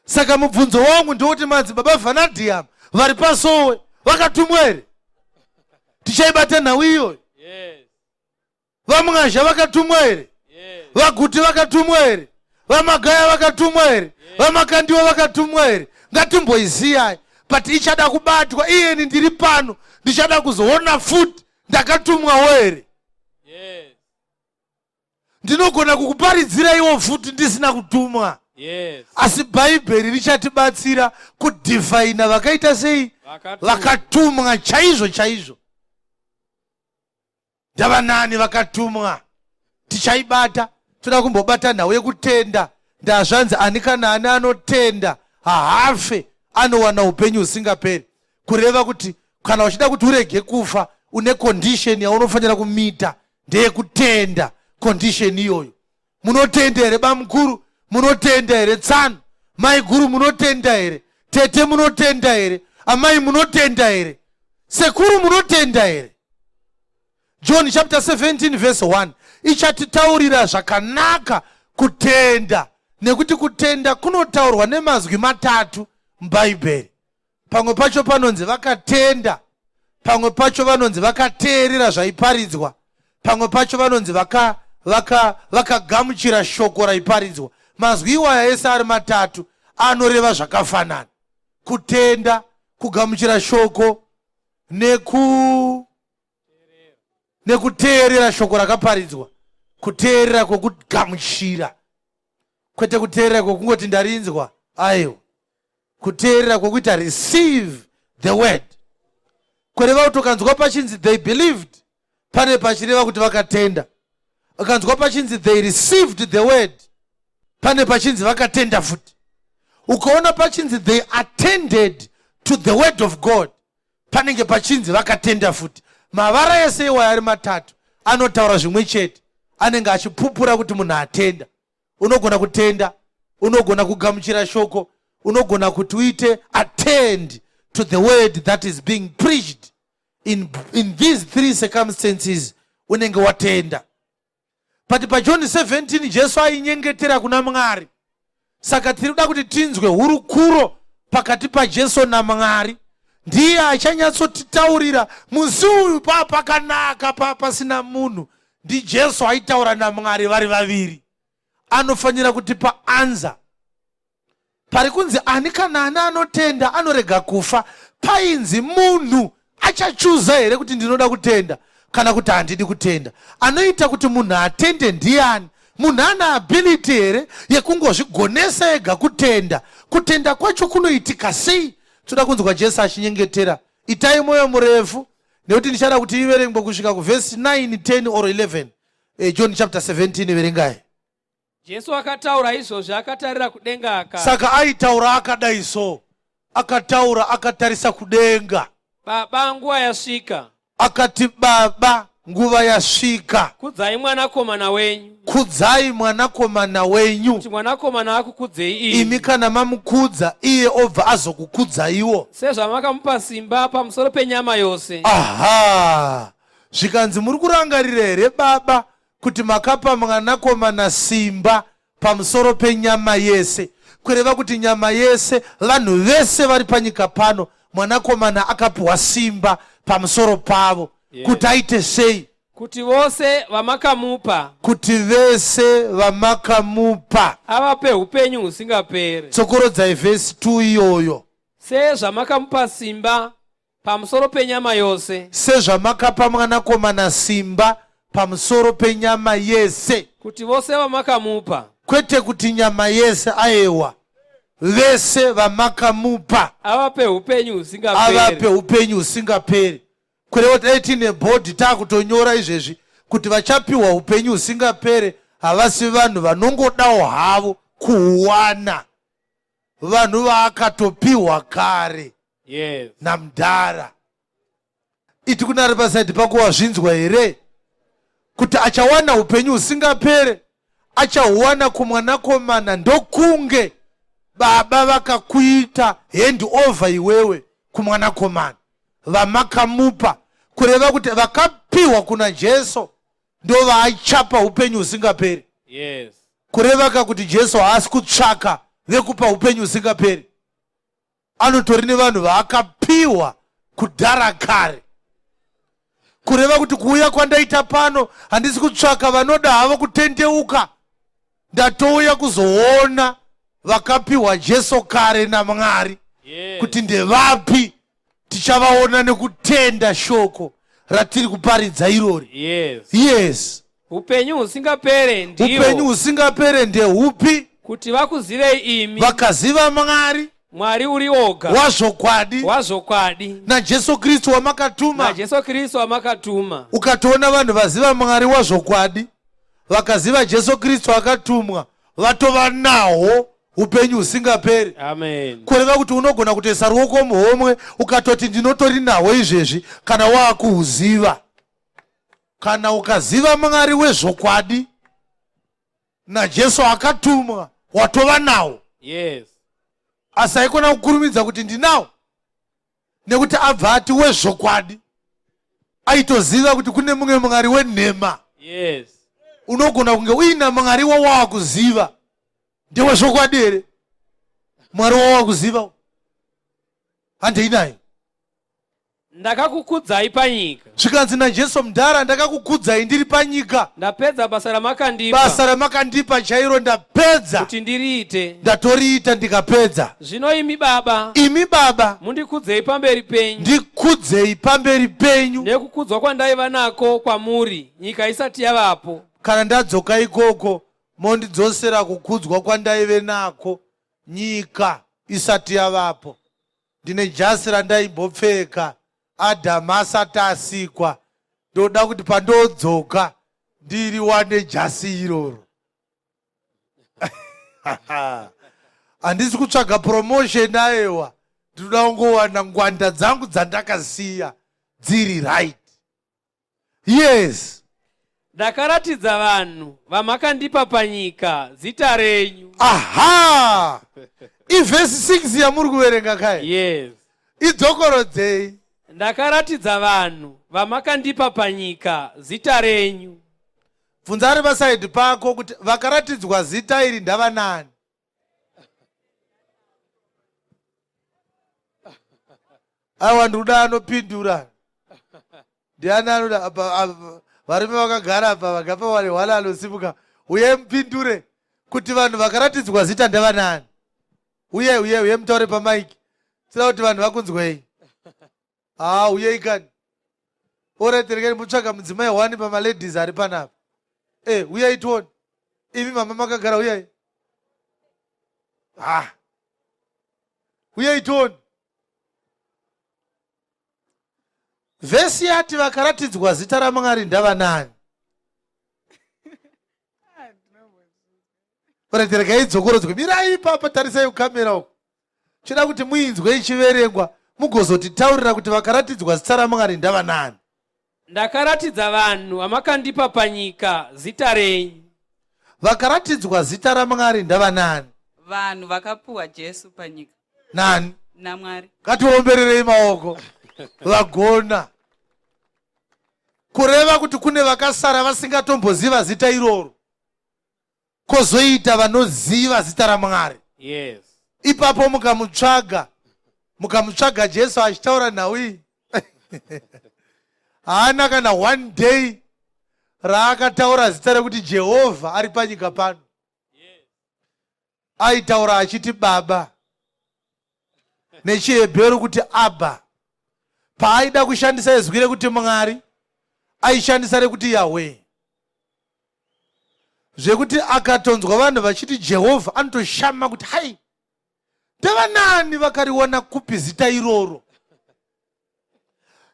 A: Saka mubvunzo wangu ndewoti madzibaba Vanadium vari pasowe vakatumwa here? Tichaibata nhau iyoyo.
B: Yes.
A: VaMwazha vakatumwa here?
B: Yes.
A: VaGuti vakatumwa here? VaMagaya vakatumwa here?
B: Yes.
A: VaMakandiwa vakatumwa here? Ngatimboisiyai, but ichada kubatwa. Iyeni ndiri pano, ndichada kuzoona futi ndakatumwawo here?
B: Yes.
A: Ndinogona kukuparidzira iwo futi ndisina kutumwa.
B: Yes.
A: Asi Bhaibheri richatibatsira kudhifaina vakaita sei?
B: Vakatumwa.
A: Vakatumwa chaizvo chaizvo. Ndava nani vakatumwa? Tichaibata. Toda kumbobata nhau yekutenda. Ndazvanzi ani kana ani anotenda haafe, anowana upenyu husingaperi. Kureva kuti kana uchida kuti urege kufa, une condition yaunofanira kumita, ndeyekutenda condition iyoyo. Munotenda here bamukuru? Munotenda here tsano? Maiguru munotenda here? Tete munotenda here? Amai munotenda here? Sekuru munotenda here? John chapter 17 verse 1 ichatitaurira zvakanaka kutenda, nekuti kutenda kunotaurwa nemazwi matatu muBhaibheri. Pamwe pacho panonzi vakatenda, pamwe pacho vanonzi vakateerera zvaiparidzwa, pamwe pacho vanonzi vakagamuchira vaka, vaka shoko raiparidzwa. Mazwi iwaya ese ari matatu anoreva zvakafanana: kutenda, kugamuchira shoko nekuteerera shoko rakaparidzwa. Kuteerera kwekugamuchira, kwete kuteerera kwekungoti ndarinzwa. Aiwa, kuteerera kwekuita receive the word. Kureva kuti ukanzwa pachinzi "they believed", pane pachireva kuti vakatenda. Ukanzwa pachinzi "they received the word", pane pachinzi vakatenda futi. Ukaona pachinzi "they attended to the word of God", panenge pachinzi vakatenda futi. Mavara ese iwayo ari matatu anotaura zvimwe chete, anenge achipupura kuti munhu atenda. Unogona kutenda, unogona kugamuchira shoko, unogona kuti uite attend to the word that is being preached. In these three circumstances unenge watenda. But paJohn 17 Jesu ainyengetera kuna Mwari, saka tiri kuda kuti tinzwe hurukuro pakati paJesu naMwari. Ndiye achanyatsotitaurira musi uyu. Paa pakanaka, paa pasina munhu, ndiJesu aitaura naMwari vari vaviri. Anofanira kutipa answer. Pari kunzi ani kana ani anotenda anorega kufa, painzi munhu achachuza here kuti ndinoda kutenda kana kuti handidi kutenda? Anoita kuti munhu atende ndiani? Munhu ane ability here yekungozvigonesa ega kutenda? Kutenda kwacho kunoitika sei? Toda kunzwa Jesu achinyengetera. Itai mwoyo murefu, nekuti ndichada kuti iverengwe kusvika kuvhesi 9, 10 or 11. John chapter 17, verengai.
B: Jesu akataura izvozvi akatarira kudenga akati,
A: Saka aitaura akadai so, akataura akatarisa kudenga.
B: "Baba, nguva yasvika.
A: Akati, "Baba, nguva yasvika.
B: Kudzai mwanakomana wenyu,
A: Kudzai mwanakomana wenyu,
B: kuti mwanakomana akukudzei
A: imi.
B: Imi
A: Kana mamukudza, iye obva azokukudzaiwo.
B: Sezvamakamupa simba pamusoro penyama yose."
A: Aha, zvikanzi, muri kurangarira here, Baba, kuti makapa mwanakomana simba pamusoro penyama yese? Kureva kuti nyama yese, vanhu vese vari panyika pano, mwanakomana akapiwa simba pamusoro pavo. Kuti aite sei?
B: Kuti vose vamakamupa,
A: Kuti vese vamakamupa,
B: avape upenyu husingaperi.
A: Tsokorodzai vhesi 2 iyoyo.
B: Sezvamakamupa simba pamusoro penyama yose,
A: Sezvamakapa mwanakomana simba pamusoro penyama yese,
B: kuti vose vamakamupa,
A: Kwete kuti nyama yese, aewa, vese vamakamupa,
B: avape upenyu
A: avape
B: husingaperi.
A: upenyu husingaperi. Kureva kuti dai tiine bhodhi, taakutonyora izvezvi kuti vachapiwa upenyu husingaperi havasi vanhu vanongodawo havo kuhuwana, vanhu vaakatopiwa kare namudhara. Iti kuna ari pasaidhi pako, wazvinzwa here kuti achawana upenyu husingapere achahuwana kumwanakomana, ndokunge Baba vakakuita hand over iwewe kumwanakomana? Vamakamupa, kureva kuti vakapiwa kuna Jesu ndo vaachapa upenyu husingaperi. Kureva ka kuti Jesu haasi kutsvaka vekupa upenyu husingaperi, anotori nevanhu vaakapiwa kudhara kare. Kureva kuti kuuya kwandaita pano, handisi kutsvaka vanoda havo kutendeuka, ndatouya kuzoona vakapiwa Jesu kare naMwari kuti ndevapi. Tichavaona nekutenda shoko ratiri kuparidza irori. Yes.
B: Upenyu husingapere
A: upenyu
B: ndihwo
A: husingapere ndehupi?
B: Kuti vakuzivei imi,
A: Vakaziva Mwari,
B: Mwari uri oga
A: wazvokwadi,
B: wazvokwadi,
A: naJesu Kristu wamakatuma.
B: naJesu Kristu wamakatuma.
A: Ukatoona vanhu vaziva Mwari wazvokwadi, vakaziva Jesu Kristu akatumwa, vatova nahwo upenyu husingaperi.
B: Amen.
A: Kureva kuti unogona kutoisa ruoko muhomwe ukatoti ndinotori nahwo izvezvi, kana waakuhuziva. Kana ukaziva Mwari wezvokwadi naJesu akatumwa, watova nawo. Asi haikona kukurumidza kuti ndinawo. Nekuti abva ati wezvokwadi, aitoziva kuti kune mumwe Mwari wenhema.
B: Yes.
A: Unogona kunge uina Mwari wawakuziva ndewezvokwadi here? Mwari wawakuziva handei naye.
B: Ndakakukudzai panyika.
A: Zvikanzi naJesu, mudhara, ndakakukudzai ndiri panyika.
B: Ndapedza basa ramakandipa.
A: Basa ramakandipa chairo ndapedza.
B: Kuti ndiriite.
A: Ndatoriita ndikapedza.
B: Zvino imi Baba.
A: Imi Baba.
B: Mundikudzei pamberi penyu.
A: Ndikudzei pamberi penyu.
B: Nekukudzwa kwandaiva nako kwamuri nyika isati yavapo.
A: Kana ndadzoka ikoko mondidzosera kukudzwa kwandaive nako nyika isati yavapo. Ndine jasi randaimbopfeka Adhamu asati asikwa. Ndoda kuti pandodzoka ndiri wane jasi iroro. Handisi kutsvaga promotion, ayewa, ndinoda kungowana ngwanda dzangu dzandakasiya dziri right. Yes.
B: Ndakaratidza vanhu vamakandipa panyika zita renyu.
A: Aha, ivhesi 6 yamuri kuverenga kai?
B: Yes.
A: Idzokorodzei.
B: Ndakaratidza vanhu vamakandipa panyika zita renyu.
A: Bvunza ari pasaidhi pako kuti vakaratidzwa zita iri ndavanani. Aiwa, ndikuda anopindura. Ndiani anoda? Varume vakagara apa vagapa wari hwala anosimuka. Uye mupindure kuti vanhu vakaratidzwa zita ndavanani. Uye uye uye mutaure pamaiki sida kuti vanhu vakunzwei. Haa, uyei kani. Alright, rekeni mutsvaga mudzimai wani pamaladies ari panapa. E, uyai tione. Imi mama makagara, uyai. Ha, uyai tione. Vhesi yati vakaratidzwa zita raMwari ndavanani? Alright, regai idzokorodzwe. Mirai ipapa, tarisai kukamera uko. Chida kuti muinzwe ichiverengwa, mugozotitaurira kuti vakaratidzwa zita raMwari ndavanani.
B: Ndakaratidza vanhu vamakandipa panyika zita renyu.
A: Vakaratidzwa zita raMwari ndavanani?
D: Vanhu vakapuwa Jesu panyika.
A: Nani?
D: NaMwari.
A: Ngatiombererei maoko vagona. Kureva kuti kune vakasara vasingatomboziva zita iroro, kwozoita vanoziva zita raMwari.
B: Yes.
A: Ipapo mukamutsvaga, mukamutsvaga Jesu achitaura nhau iyi, haana kana one day raakataura zita rekuti Jehovha ari panyika pano. Aitaura achiti Baba, nechiHebheru kuti Abba. Paaida kushandisa izwi rekuti Mwari, aishandisa rekuti Yahweh, zvekuti akatonzwa vanhu vachiti Jehovha anotoshama kuti hai, ndevanani, vakariwana kupi zita iroro?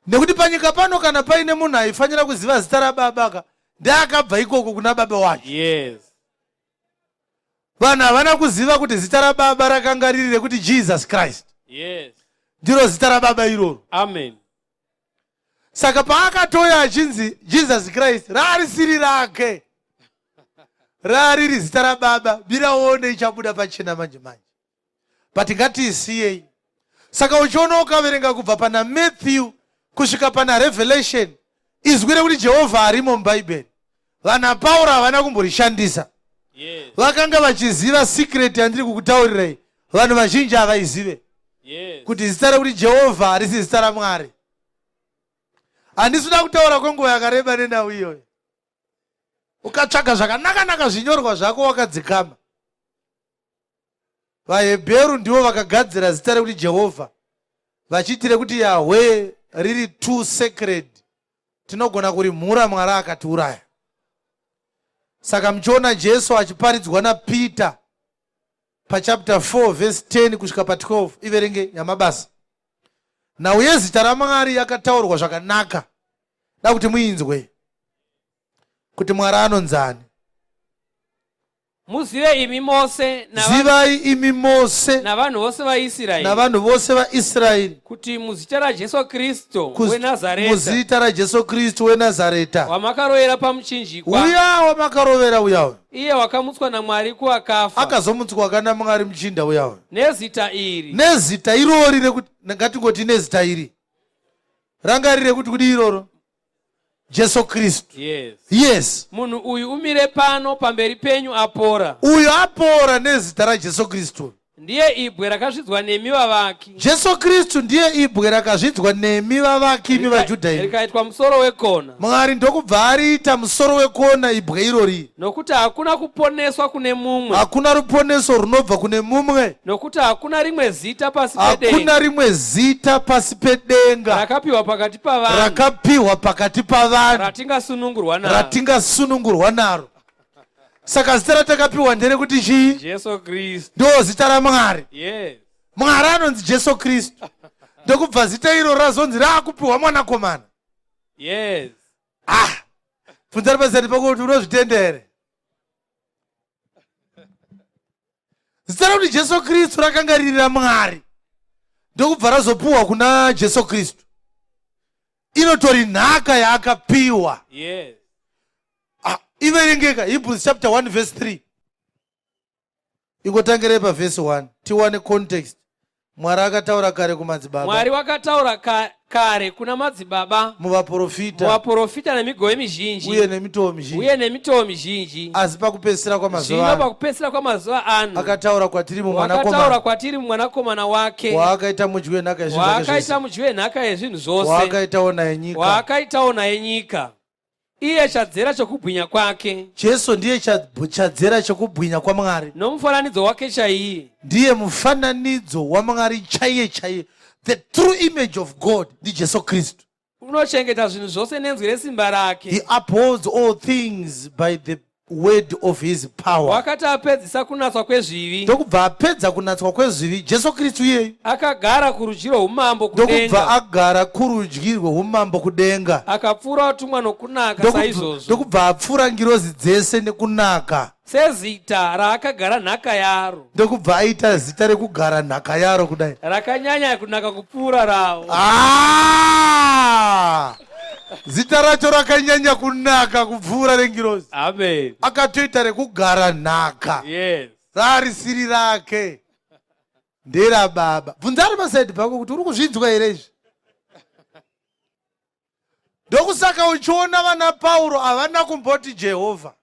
A: Nekuti panyika pano kana paine munhu aifanira kuziva zita rababa ka, ndeakabva ikoko kuna baba wacho.
B: Yes.
A: Vanhu havana kuziva kuti zita rababa rakanga riri rekuti Jesus Christ.
B: Yes.
A: Ndiro zita rababa iroro.
B: Amen.
A: Saka paakatoya achinzi Jesus Christ, raarisiri rake, raariri zita rababa. Biraone ichabuda pachena manje manje, but ngatiisiyei. Saka uchiona, ukaverenga kubva pana Matthew kusvika pana Revelation, izwi rekuti Jehovha harimo muBhaibheri. Vana Pauro havana kumborishandisa. Vakanga vachiziva secret yandiri kukutaurirai. Vanhu vazhinji havaizive kuti zita rekuti Jehovha harisi zita raMwari. Handisi kuda kutaura kwenguva yakareba nenhau iyoyo. Ukatsvaga zvakanaka-naka zvinyorwa zvako wakadzikama, vaHebheru ndivo vakagadzira zita rekuti Jehovha, vachiiti rekuti Yahwe riri too sacred, tinogona kurimhura Mwari akatiuraya. Saka muchiona Jesu achiparidzwa naPeter pachapter 4 verse 10 kusvika pa12, iverenge nyamabasa. Nhau yezita raMwari yakataurwa zvakanaka, da kuti muinzwe kuti Mwari anonzani.
B: Muzive imi mose
A: Zivai imi mose
B: navanhu vose vaIsraeri
A: navanhu vose vaIsraeri
B: kuti muzita raJesu Kristu weNazareta,
A: muzita raJesu Kristu weNazareta,
B: wamakarovera pamuchinjikwa,
A: uya wamakarovera uya uya,
B: iye wakamutswa naMwari kuvakafa,
A: akazomutswa kana Mwari muchinda uya uya,
B: nezita iri,
A: nezita irori rekuti ngatingoti nezita iri rangarire kuti kudi iroro Jesu Kristu.
B: Yes.
A: Yes.
B: Munhu uyu umire pano pamberi penyu apora.
A: Uyu apora nezita raJesu Kristu.
B: Ndiye ibwe rakazvidzwa nemi vavaki.
A: Jesu Kristu ndiye ibwe rakazvidzwa nemi vavaki imi vaJudha imi.
B: Rikaitwa musoro wekona.
A: Mwari ndokubva ariita musoro wekona ibwe irori.
B: Nokuti hakuna kuponeswa kune mumwe.
A: Hakuna ruponeso runobva kune mumwe.
B: Nokuti hakuna rimwe zita pasi pedenga.
A: Hakuna rimwe zita pasi pedenga.
B: Rakapiwa pakati pavanhu.
A: Rakapiwa pakati pavanhu.
B: Ratingasunungurwa naro.
A: Ratingasunungurwa naro. Saka zita ratakapiwa nderekuti chii?
B: Jesu Kristu.
A: Ndo zita raMwari.
B: Yes.
A: Mwari anonzi Jesu Kristu. Ndokubva zita iro razonzi raakupiwa mwanakomana.
B: Yes.
A: Ah. Bvunza pasati pako kuti unozvitenda here? Zita rekuti Jesu Kristu rakanga riri raMwari. Ndokubva razopuwa kuna Jesu Kristu. Inotori nhaka yaakapiwa.
B: Yes.
A: Ah, iverengeka Hebrews chapter 1 verse 3. Ingotangirei pavhesi 1 tiwane context. Mwari akataura kare kumadzibaba.
B: Mwari wakataura ka, kare kuna madzibaba
A: muvaprofita,
B: muvaprofita nemigove mizhinji
A: uye nemitoo mizhinji,
B: uye nemitoo mizhinji.
A: Asi pakupedzisira kwamazuva
B: zvino pakupedzisira kwamazuva ano
A: akataura kwatiri mumwanakomana,
B: wakataura kwatiri mumwanakomana wake,
A: waakaita mudyi wenhaka yezvinhu zvake zvese,
B: waakaita mudyi wenhaka yezvinhu zvose,
A: waakaitawo naye nyika,
B: waakaitawo naye nyika. Iye chadzera chokubwinya kwake.
A: Jesu ndiye chadzera chokubwinya kwaMwari.
B: Nomufananidzo wake chaiye.
A: Ndiye mufananidzo waMwari chaiye chaiye. The true image of God ndiJesu Kristu.
B: Unochengeta zvinhu zvose nenzwi resimba rake.
A: He upholds all things by the word of his power.
B: Wakati apedzisa kunatswa kwezvivi.
A: Ndokubva apedza kunatswa kwezvivi, Jesu Kristu iyeyu.
B: Akagara kurudyi rweumambo kudenga.
A: Ndokubva agara kurudyi rweumambo kudenga.
B: Akapfuura vatumwa nokunaka saizvozvo.
A: Ndokubva apfuura ngirozi dzese nekunaka.
B: Sezita raakagara nhaka yaro.
A: Ndokubva aita zita rekugara nhaka yaro kudai.
B: Rakanyanya kunaka kupfuura ravo.
A: Ah! Zita racho rakanyanya kunaka kupfuura rengirozi.
B: Amen.
A: Akatoita rekugara nhaka.
B: Yes.
A: Rarisiri rake. Nderababa. Bvunzani pasaidi pako kuti uri kuzvinzwa here izvi? Ndokusaka uchiona vana Pauro havana kumboti Jehovha.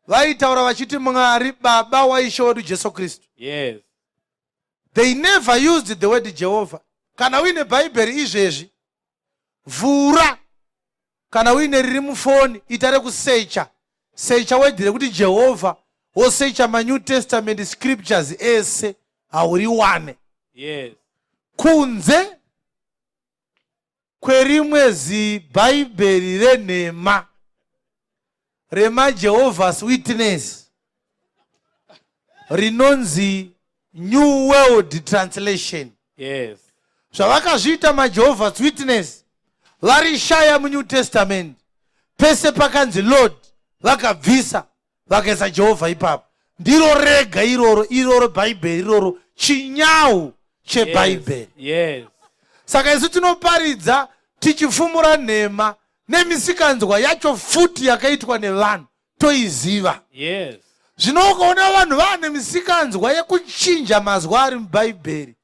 A: Vaitaura vachiti Mwari Baba waIshe wedu Jesu Kristu.
B: Yes.
A: They never used the word Jehovah. Kana uine Bhaibheri izvezvi, vhura. Kana uine riri mufoni, ita rekusecha. Secha word rekuti Jehovah, wosecha maNew Testament scriptures ese, hauriwane.
B: Yes.
A: Kunze kwerimwe zibhaibheri renhema remaJehovah's Witness rinonzi New World Translation.
B: Yes.
A: Zvavakazviita maJehovah's Witness varishaya muNew Testament. Pese pakanzi Lord vakabvisa vakaisa Jehovha ipapo. Ndiro rega iroro, iroro Bhaibheri iroro chinyau cheBhaibheri.
B: Yes. Yes.
A: Saka isu tinoparidza tichifumura nhema nemisikanzwa yacho futi yakaitwa nevanhu toiziva.
B: Yes.
A: Zvino ukaona vanhu vaane misikanzwa yekuchinja mazwi ari muBhaibheri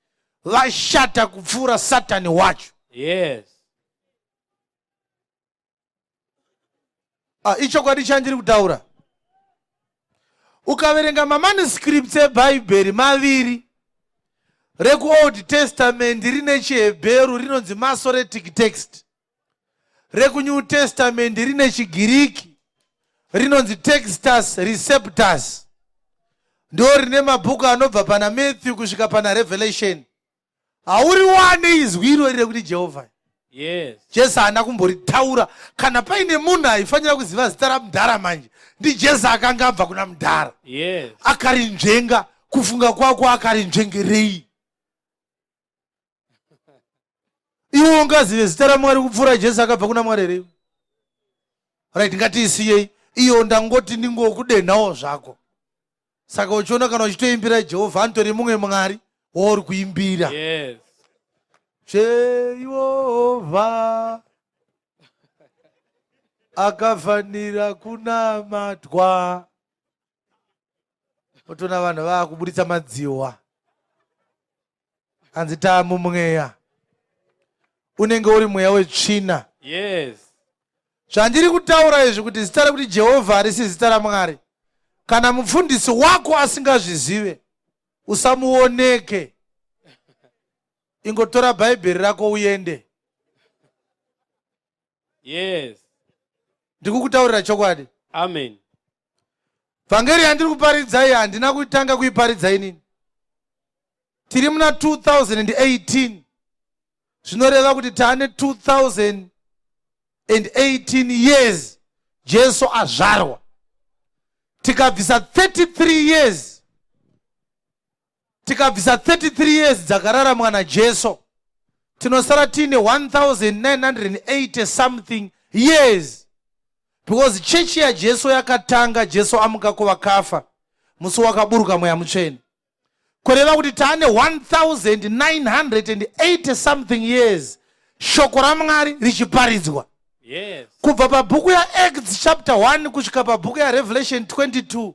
A: vashata kupfuura Satani wacho.
B: Yes.
A: Ah, ichokwadi chandiri kutaura. Ukaverenga mamanuscripts eBhaibheri maviri, rekuOld Testament rine chiHebheru rinonzi Masoretic text, rekuNew Testament rine chiGiriki rinonzi Textus Receptus, ndo rine mabhuku anobva pana Matthew kusvika pana Revelation. Hauriwane izwi irori rekuti Jehovha.
B: Yes.
A: Jesu haana kumboritaura. Kana paine munhu aifanira kuziva zita ramudhara manje ndiJesu akanga abva kuna mudhara.
B: Yes.
A: Akarinzvenga, kufunga kwako akarinzvengerei? Iwe ungazive zita raMwari kupfuura Jesu akabva kuna Mwari here? Right, ngatiisiyei iyo, ndangoti ndingokudenhawo zvako. Saka uchiona kana uchitoimbira Jehovha, anotori mumwe Mwari wauri kuimbira.
B: Yes.
A: Jehovha akafanira kunamatwa. Otoona vanhu vaakuburitsa madziwa, hanzi taamumweya. Unenge uri mweya wetsvina.
B: Yes.
A: Zvandiri kutaura izvi kuti zita rekuti Jehovha harisi zita raMwari. Kana mupfundisi wako asingazvizive, usamuoneke. Ingotora Bhaibheri rako uende.
B: Yes.
A: Ndikukutaurira chokwadi.
B: Amen.
A: Vhangeri yandiri kuparidza iyi handina kutanga kuiparidza inini. Tiri muna 2018, zvinoreva kuti taane 2018 years Jesu azvarwa. Tikabvisa 33 years, tikabvisa 33 years dzakararamwa naJesu, tinosara tiine 1980 something years, because chechi yaJesu yakatanga Jesu amuka kuvakafa, musi wakaburuka Mweya Mutsvene. Kureva kuti taane 1980 something years shoko raMwari richiparidzwa.
B: Yes.
A: Kubva pabhuku yaActs chapter 1 kusvika pabhuku yaRevelation 22,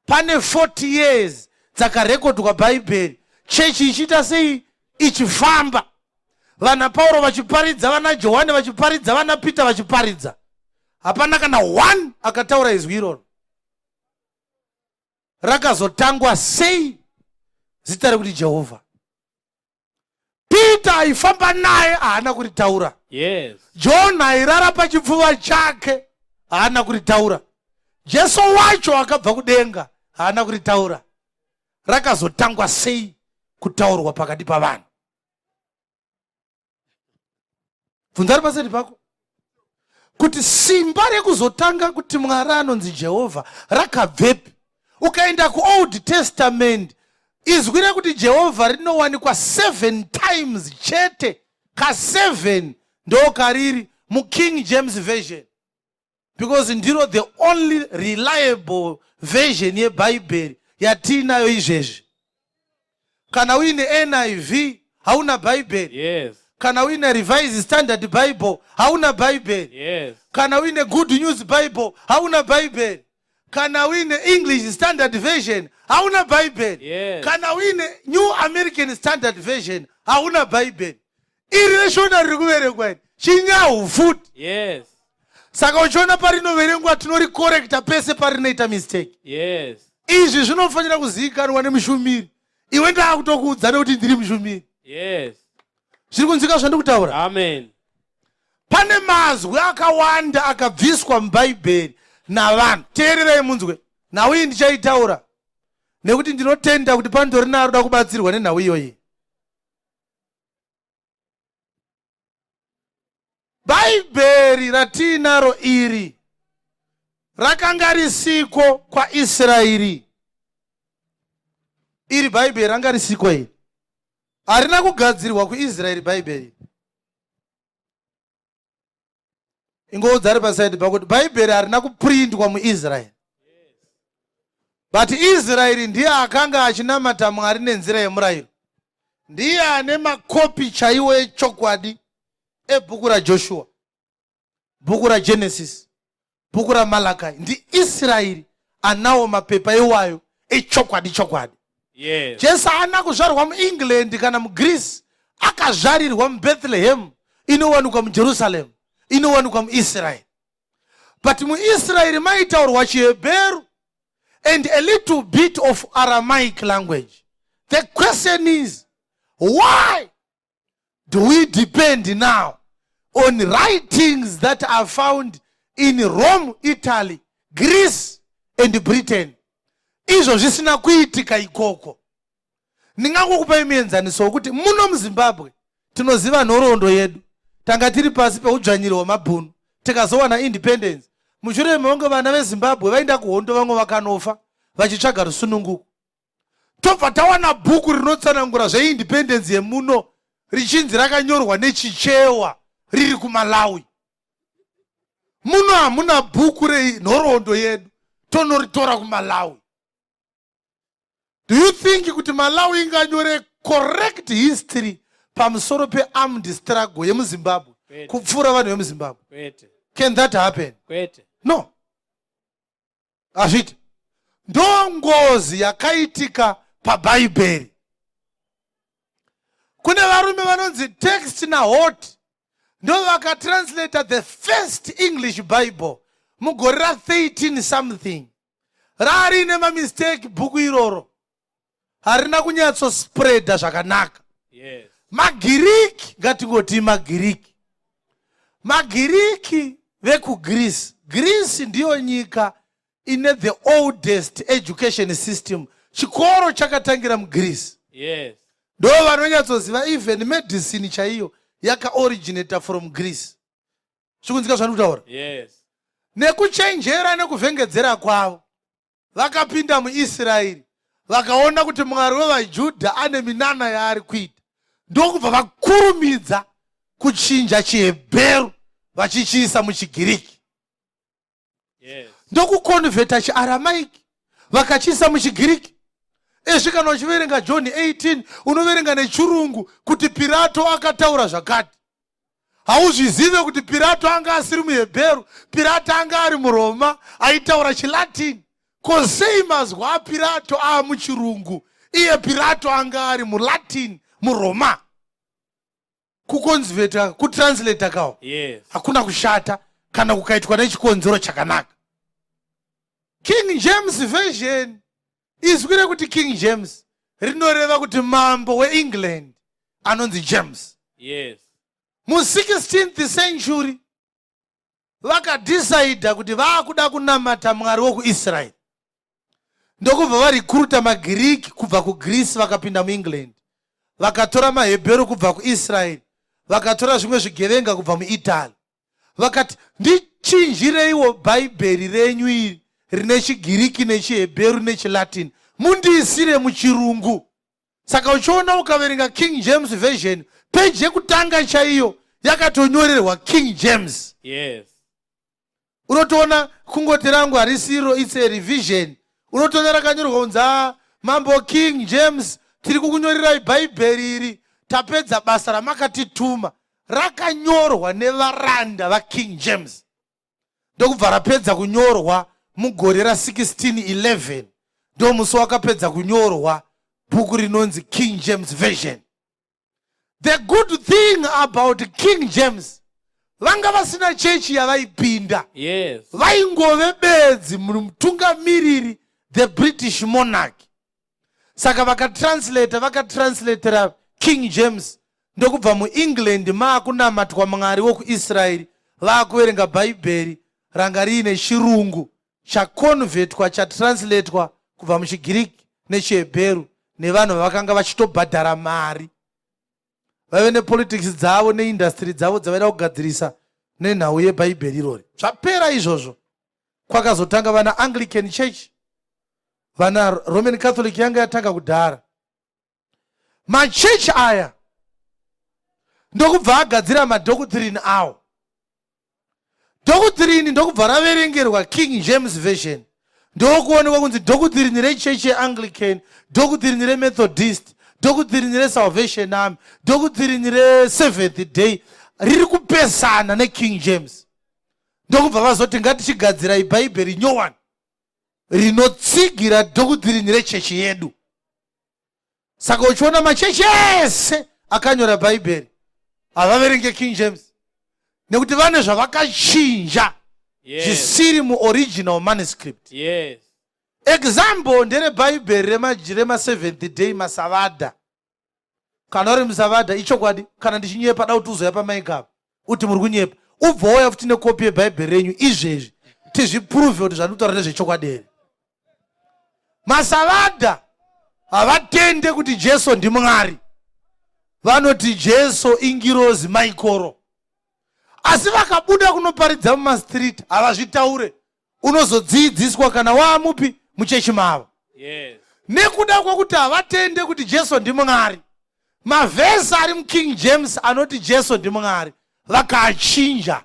A: pane 40 years dzakarekodwa Bhaibheri, chechi ichiita sei? Ichifamba, vana Pauro vachiparidza, vana Johani vachiparidza, vana Peter vachiparidza. Hapana kana one akataura izwi iroro. Rakazotangwa sei zita rekuti Jehovha? Peter aifamba naye haana kuritaura.
B: Yes.
A: John airara pachipfuva chake haana kuritaura. Jesu wacho akabva kudenga haana kuritaura. Rakazotangwa sei kutaurwa pakati pavanhu? Bvunza ari paseri pako kuti simba rekuzotanga kuti Mwari anonzi Jehovha rakabvepi. Ukaenda kuOld Testament, izwi rekuti Jehovha rinowanikwa 7 times chete. Ka7 ndo kariri muKing James Version, because ndiro the only reliable version yeBhaibheri yatiinayo izvezvi. Kana uine NIV, hauna Bhaibheri.
B: Yes.
A: Kana uine Revised Standard Bible, hauna Bhaibheri.
B: Yes.
A: Kana uine Good News Bible, hauna Bhaibheri. Kana uine English Standard Version, hauna Bhaibheri.
B: Yes.
A: Kana uine New American Standard Version, hauna Bhaibheri. Iri reShona riri kuverengwa iri chinyahu futi.
B: Yes.
A: Saka uchiona parinoverengwa, tinorikorekta pese parinoita mistake.
B: Yes.
A: Izvi zvinofanira kuzivikanwa nemushumiri. Iwe ndaakutokuudza nekuti ndiri mushumiri.
B: Yes.
A: Zviri kunzwika zvandikutaura?
B: Amen.
A: Pane mazwi akawanda akabviswa muBhaibheri navanhu. Teererai munzwe nhau iyi ndichaitaura, nekuti ndinotenda kuti pandori naroda kubatsirwa nenhau iyoyi. Bhaibheri ratiinaro iri rakanga risiko kwaIsraeri. Iri Bhaibheri ranga risiko iri, harina kugadzirwa kuIsraeri Bhaibheri. Ingoudza ari pasaidi pakuti Bhaibheri harina kuprindwa muIsraeri, but Israeri ndiye akanga achinamata Mwari nenzira yemurayiro, ndiye ane makopi chaiwo echokwadi ebhuku raJoshua, bhuku raGenesis, bhuku raMalakai. NdiIsraeri anawo mapepa iwayo echokwadi chokwadi.
B: Yes.
A: Jesu haana kuzvarwa muEngland kana muGreece, akazvarirwa muBethlehem inowanikwa muJerusalem, inowanikwa muIsraeri. But muIsraeri maitaurwa chiHebheru and a little bit of Aramaic language. The question is, why do we depend now on writings that are found in Rome, Italy, Greece and Britain, izvo zvisina kuitika ikoko? Ndingangokupai muenzaniso wekuti muno muZimbabwe tinoziva nhoroondo yedu. Tanga tiri pasi peudzvanyiri hwemabhunu, tikazowana independence mushure mekunge vana veZimbabwe vaenda kuhondo, vamwe vakanofa vachitsvaga rusununguko. Tobva tawana bhuku rinotsanangura zveindependence yemuno richinzi rakanyorwa nechichewa, riri kuMalawi. Muno hamuna bhuku renhoroondo yedu, tonoritora kuMalawi. Do you think kuti Malawi inganyore correct history pamusoro pearmed struggle yemuZimbabwe
B: Kwete.
A: kupfuura vanhu vemuZimbabwe?
B: Kwete.
A: Can that happen?
B: Kwete.
A: No, hazviiti. Ndo ngozi yakaitika pabhaibheri. Kune varume vanonzi Text naHort, ndo vakatranslata the first English Bible mugore ra13 something. Raarine mamistake bhuku iroro, harina kunyatsospreada zvakanaka. Magiriki, ngatingoti Magiriki, Magiriki vekuGreece. Greece ndiyo nyika ine the oldest education system. Chikoro chakatangira muGreece. Ndo vanonyatsoziva. Even medicine chaiyo yakaoriginata from Greece. Zvikunzika zvandiri kutaura?
B: Yes.
A: Nekuchenjera nekuvhengedzera kwavo, vakapinda muIsraeri, vakaona kuti Mwari wevaJudha ane minana yaari kuita, ndokubva vakurumidza kuchinja chiHebheru vachichiisa muchiGiriki, ndokuconverta chiAramaiki vakachiisa muchiGiriki. Ezvi kana uchiverenga John 18, unoverenga nechirungu kuti Pirato akataura zvakati. Hauzvizive kuti Pirato anga asiri muHebheru. Pirato anga ari muRoma aitaura chiLatini. Ko sei mazwi aPirato aamuchirungu, iye Pirato anga ari muLatini muRoma? Kuconverta, kutranslata kawo hakuna kushata kana kukaitwa nechikonzero chakanaka. King James Version, izwi rekuti King James rinoreva kuti mambo weEngland anonzi James. Mu16th century vakadhisaidha kuti vaakuda kunamata Mwari wokuIsraeri, ndokubva varecruita maGiriki kubva kuGreece, vakapinda muEngland, vakatora maHebheru kubva kuIsraeri, vakatora zvimwe zvigevenga kubva muItaly, vakati, "Ndichinjireiwo Bhaibheri renyu iri rine chiGiriki nechiHebheru nechiLatin, mundiisire muchirungu." Saka uchiona, ukaverenga King James Version, peji yekutanga chaiyo yakatonyorerwa King James. Unotoona kungoti rangu harisiro, it's a revision. Unotoona rakanyorwa kunzi, "A mambo King James, tiri kukunyorerai Bhaibheri iri, tapedza basa ramakatituma." Rakanyorwa nevaranda vaKing James, ndokubva rapedza kunyorwa mugore ra1611. Ndo musi wakapedza kunyorwa bhuku rinonzi King James Version. The good thing about King James, vanga vasina chechi yavaipinda. Vaingove bedzi mutungamiriri, the British monarch. Saka vakatranslata, vakatranslatera King James, ndokubva muEngland maakunamatwa Mwari wokuIsraeri. Vaakuverenga Bhaibheri ranga riine chirungu chaconvertwa, chatranslatwa kubva muchiGiriki nechiHebheru nevanhu vavakanga vachitobhadhara mari, vaive nepolitics dzavo neindustry dzavo dzavaida kugadzirisa nenhau yeBhaibheri irori. Zvapera izvozvo, kwakazotanga vana Anglican Church, vana Roman Catholic yanga yatanga kudhara. Machechi aya ndokubva agadzira madoctrine awo. Doctrine ndokubva raverengerwa King James Version, ndokuonekwa kunzi doctrine rechechi yeAnglican, doctrine reMethodist, doctrine reSalvation Army, doctrine reSeventh Day riri kupesana neKing James. Ndokubva vazoti, "Ngatichigadzirai Bhaibheri nyowani rinotsigira doctrine rechechi yedu." Saka uchiona machechi ese akanyora Bhaibheri havaverenge King James, nekuti vane zvavakachinja zvisiri muoriginal manuscript. Example ndereBhaibheri remaSeventh Day, maSavadha. Kana uri muSavadha, ichokwadi, kana ndichinyepa, da kuti uzoya pamaikapa uti muri kunyepa, ubva wauya futi nekopi yebhaibheri renyu izvezvi, tizviprove kuti zvandikutaura ndezvechokwadi here. MaSavadha havatende kuti Jesu ndiMwari. Vanoti Jesu ingirozi Maikoro, asi vakabuda kunoparidza mumastreet havazvitaure. Unozodzidziswa kana waamupi muchechi mavo. Nekuda kwekuti havatende kuti Jesu ndimwari, mavhesi ari muKing James anoti Jesu ndimwari vakaachinja,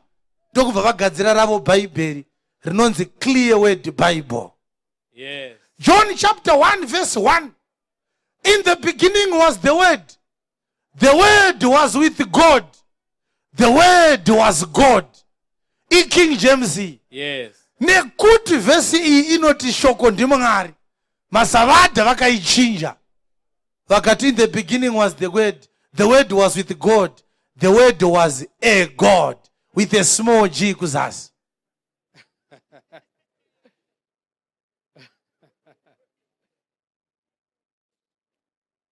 A: ndokubva vagadzira ravo Bhaibheri rinonzi Clear Word Bible. John chapter 1 verse 1. In the beginning was the word. The word was with God. The word was God. IKing James iyi.
B: Yes.
A: Nekuti vhesi iyi inoti shoko ndiMwari. Masavadha vakaichinja. Vakati in the beginning was the word. The word was with God. The word was a God with a small g kuzasi.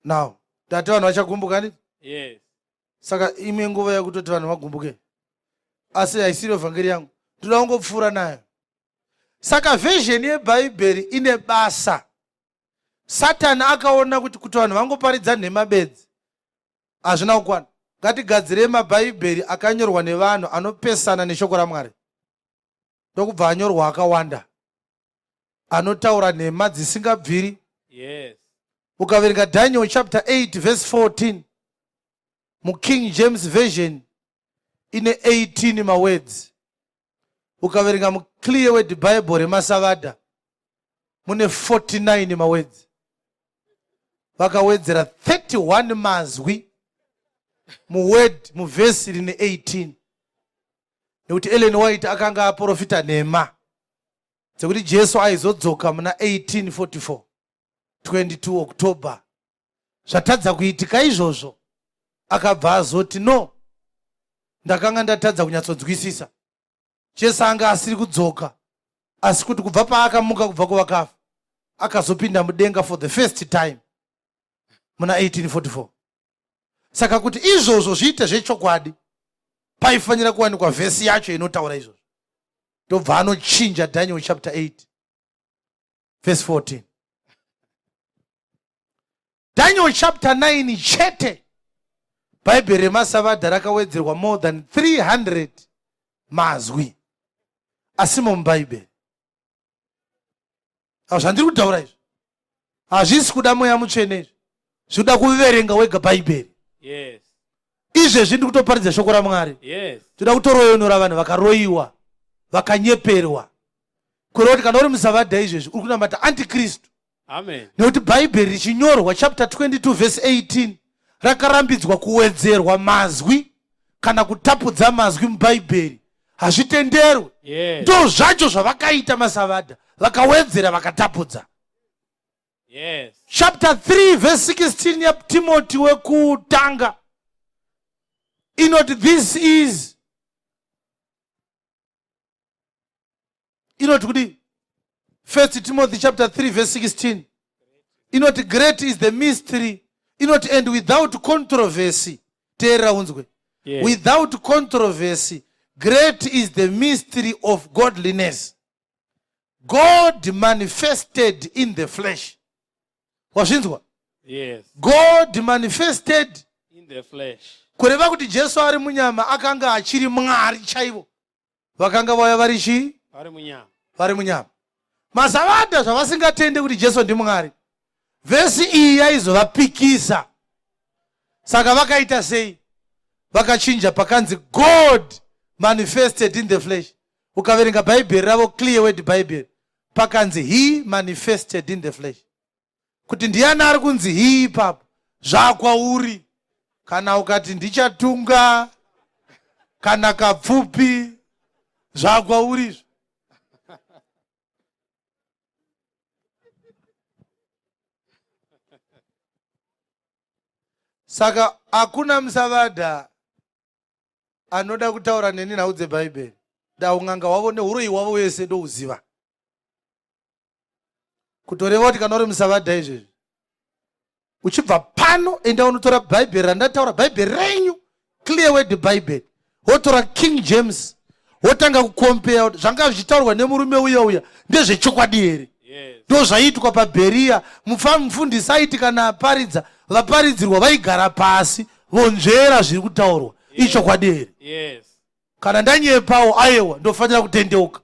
A: Now tati vanhu vachagumbuka ndi?
B: Yes.
A: Saka imwe nguva yekutoti vanhu vagumbuke, asi haisiriyo vhangeri yangu, ndoda kungopfuura nayo. Saka vhezheni yebhaibheri ine basa. Satani akaona kuti kuti vanhu vangoparidza nhema bedzi hazvina kukwana, ngatigadzirei mabhaibheri akanyorwa nevanhu anopesana neshoko raMwari, ndokubva anyorwa akawanda anotaura nhema dzisingabviri.
B: Yes.
A: Ukaverenga Daniel chapter 8 verse 14 muKing James Version ine 18 mawords. Ukaverenga muClear Word Bible remasavadha mune 49 mawords. Vakawedzera 31 mazwi muword muvhesi rine 18, nekuti Ellen White akanga aprofita nhema dzekuti Jesu aizodzoka muna 1844 22 October. Zvatadza kuitika izvozvo, akabva azoti no, ndakanga ndatadza kunyatsonzwisisa. Jesu anga asiri kudzoka, asi kuti kubva paakamuka kubva kuvakafa akazopinda mudenga for the first time muna 1844. Saka kuti izvozvo zviite zvechokwadi paifanira kuwanikwa vhesi yacho inotaura izvozvo. Ndobva anochinja Daniel chapter 8 verse 14. Daniel chapter 9 chete, bhaibheri remasavadha rakawedzerwa more than 300 mazwi asimo mubhaibheri. Zvandiri kutaura izvi hazvisi kuda mweya mutsvene, izvi zvinoda kuverenga wega bhaibheri.
B: Yes.
A: Izvezvi ndiri kutoparidza shoko raMwari.
B: Yes.
A: Toda kutoroyonora vanhu vakaroyiwa, vakanyeperwa, kureva kuti kana uri musavadha izvezvi uri kunamata antikristu.
B: Amen.
A: Nekuti bhaibheri richinyorwa chapter 22 verse 18 rakarambidzwa kuwedzerwa mazwi kana kutapudza mazwi mubhaibheri, hazvitenderwe.
B: Yes.
A: Ndo zvacho zvavakaita masavadha, vakawedzera vakatapudza.
B: Yes.
A: Chapter 3 verse 16 yaTimoti wekutanga inoti this is inoti kudii? First Timothy chapter 3 verse 16 inoti great is the mystery, inoti and without controversy. Teerera unzwe.
B: Yes.
A: Without controversy, great is the mystery of godliness. God manifested in the flesh. Wazvinzwa?
B: Yes.
A: God manifested
B: in the flesh.
A: Kureva kuti Jesu ari munyama akanga achiri Mwari chaivo, vakanga vauya vari chii?
B: Vari munyama.
A: Vari munyama. Masavadha zvavasingatende kuti Jesu ndiMwari, vhesi iyi yaizovapikisa. Saka vakaita sei? Vakachinja pakanzi God manifested in the flesh. Ukaverenga bhaibheri ravo, Clear Word Bible, pakanzi he manifested in the flesh. Kuti ndiani ari kunzi he ipapo zvakwauri? Kana ukati ndichatunga kana kapfupi, zvakwauri izvo. Saka hakuna musavadha anoda kutaura neni nhau dzebhaibheri. Ndaun'anga hwavo neuroyi hwavo wese ndouziva. Kutoreva kuti kana uri musavadha izvezvi uchibva pano, enda unotora bhaibheri randataura, bhaibheri renyu, Clear Word Bible, wotora King James, wotanga kukompeya kuti zvanga zvichitaurwa nemurume uya uya ndezvechokwadi here.
B: Yes.
A: Ndo zvaiitwa paBheriya. Mufundisi aiti kana aparidza, vaparidzirwa vaigara pasi vonzvera zviri kutaurwa.
B: Yes.
A: Ichokwadi here?
B: Yes.
A: Kana ndanyepawo, ayewa, ndofanira kutendeuka.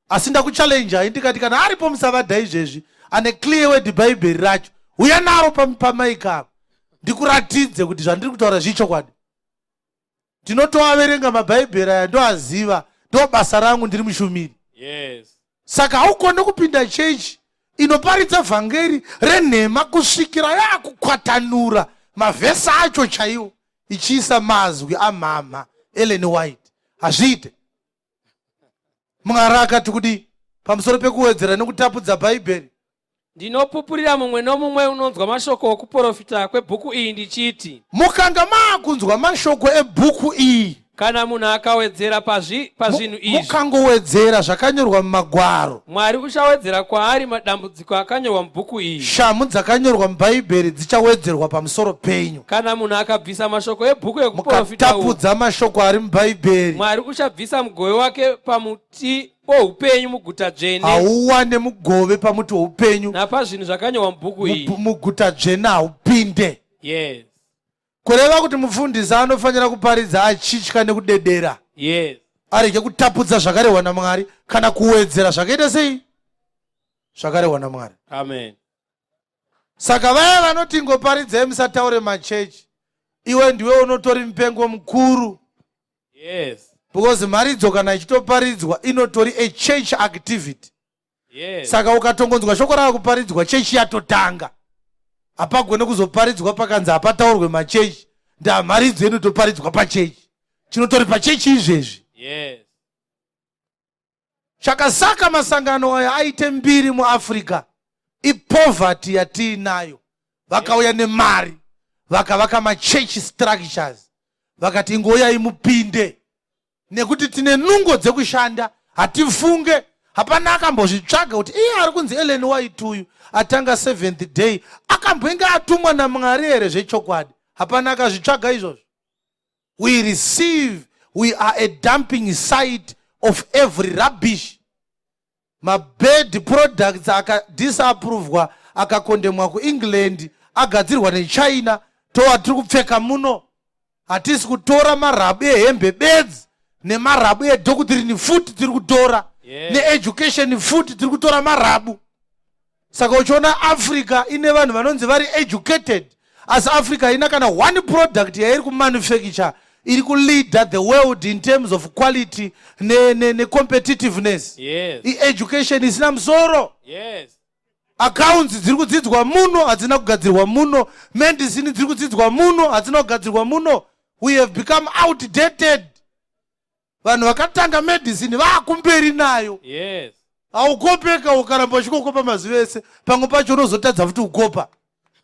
A: Asi ndakuchallenjai ndikati kana aripo musavadha izvezvi ane Clear Word bhaibheri racho, uya naro pamaika apa ndikuratidze kuti zvandiri kutaura zvichokwadi. Ndinotoaverenga mabhaibheri aya, ndoaziva, ndo basa rangu, ndiri mushumiri.
B: Yes.
A: Saka haukoni kupinda chechi. inoparidza vhangeri renhema kusvikira yakukwatanura mavhesi acho chaiwo ichiisa mazwi amhamha Ellen White. Hazviite. Mwari akati kudii pamusoro pekuwedzera nekutapudza Bhaibheri?
B: Ndinopupurira mumwe nomumwe unonzwa mashoko okuprofita kwebhuku iyi ndichiti,
A: Mukanga maakunzwa mashoko ebhuku iyi,
B: kana munhu akawedzera pazvinhu izvi,
A: mukangowedzera zvakanyorwa mumagwaro,
B: Mwari uchawedzera kwaari madambudziko akanyorwa mubhuku iyi.
A: Shamhu dzakanyorwa muBhaibheri dzichawedzerwa pamusoro penyu.
B: Kana munhu akabvisa mashoko ebhuku yekuprofita uhu,
A: Mukatapudza mashoko ari muBhaibheri,
B: Mwari uchabvisa mugove wake pamuti woupenyu muguta dzvene.
A: Hauwane mugove pamuti woupenyu
B: napazvinhu zvakanyorwa mubhuku iyi.
A: Muguta dzvene haupinde.
B: Yes.
A: Kureva kuti mufundisi anofanira kuparidza achitya nekudedera.
B: Yes.
A: Arege kutapudza zvakarehwa naMwari kana kuwedzera zvakaita sei zvakarehwa naMwari.
B: Amen.
A: Saka vaya vanoti ngoparidzai musataure machechi, iwe ndiwe unotori mupengo mukuru.
B: Yes.
A: Because mharidzo kana ichitoparidzwa inotori a church activity.
B: Yes.
A: Saka ukatongonzwa shoko rava kuparidzwa chechi yatotanga. Hapagone kuzoparidzwa pakanzi hapataurwe machechi, ndamharidzo inotoparidzwa pachechi. Chinotori pachechi izvezvi.
B: Yes.
A: Chakasaka masangano aya aite mbiri muAfrica ipoverty yatiinayo. Vakauya nemari vakavaka machurch structures vakati ingouyai mupinde nekuti tine nungo dzekushanda hatifunge. Hapana akambozvitsvaga kuti iye ari kunzi Ellen White uyu atanga Seventh Day akambenge atumwa naMwari here zvechokwadi? Hapana akazvitsvaga izvozvo. We receive, we are a dumping site of every rubbish. Mabad products akadisapprovwa akakondemwa kuEngland agadzirwa neChina towa tiri kupfeka muno. Hatisi kutora marabu ehembe bedzi nemarabu edoctrine futi tiri kutora.
B: Yes.
A: Needucation futi tiri kutora marabu. Saka uchiona Africa ine vanhu vanonzi vari educated, asi Africa haina kana one product yairi kumanufacture iri kuleader the world in terms of quality necompetitiveness.
B: Yes.
A: Ieducation isina musoro.
B: Yes.
A: Accounts dziri kudzidzwa muno hadzina kugadzirwa muno, medicine dziri kudzidzwa muno hadzina kugadzirwa muno. We have become outdated. Vanhu vakatanga medicine vaakumberi nayo.
B: Yes.
A: Haukopeka ukaramba uchikokopa mazuva ese, pamwe pacho unozotadza futi kukopa.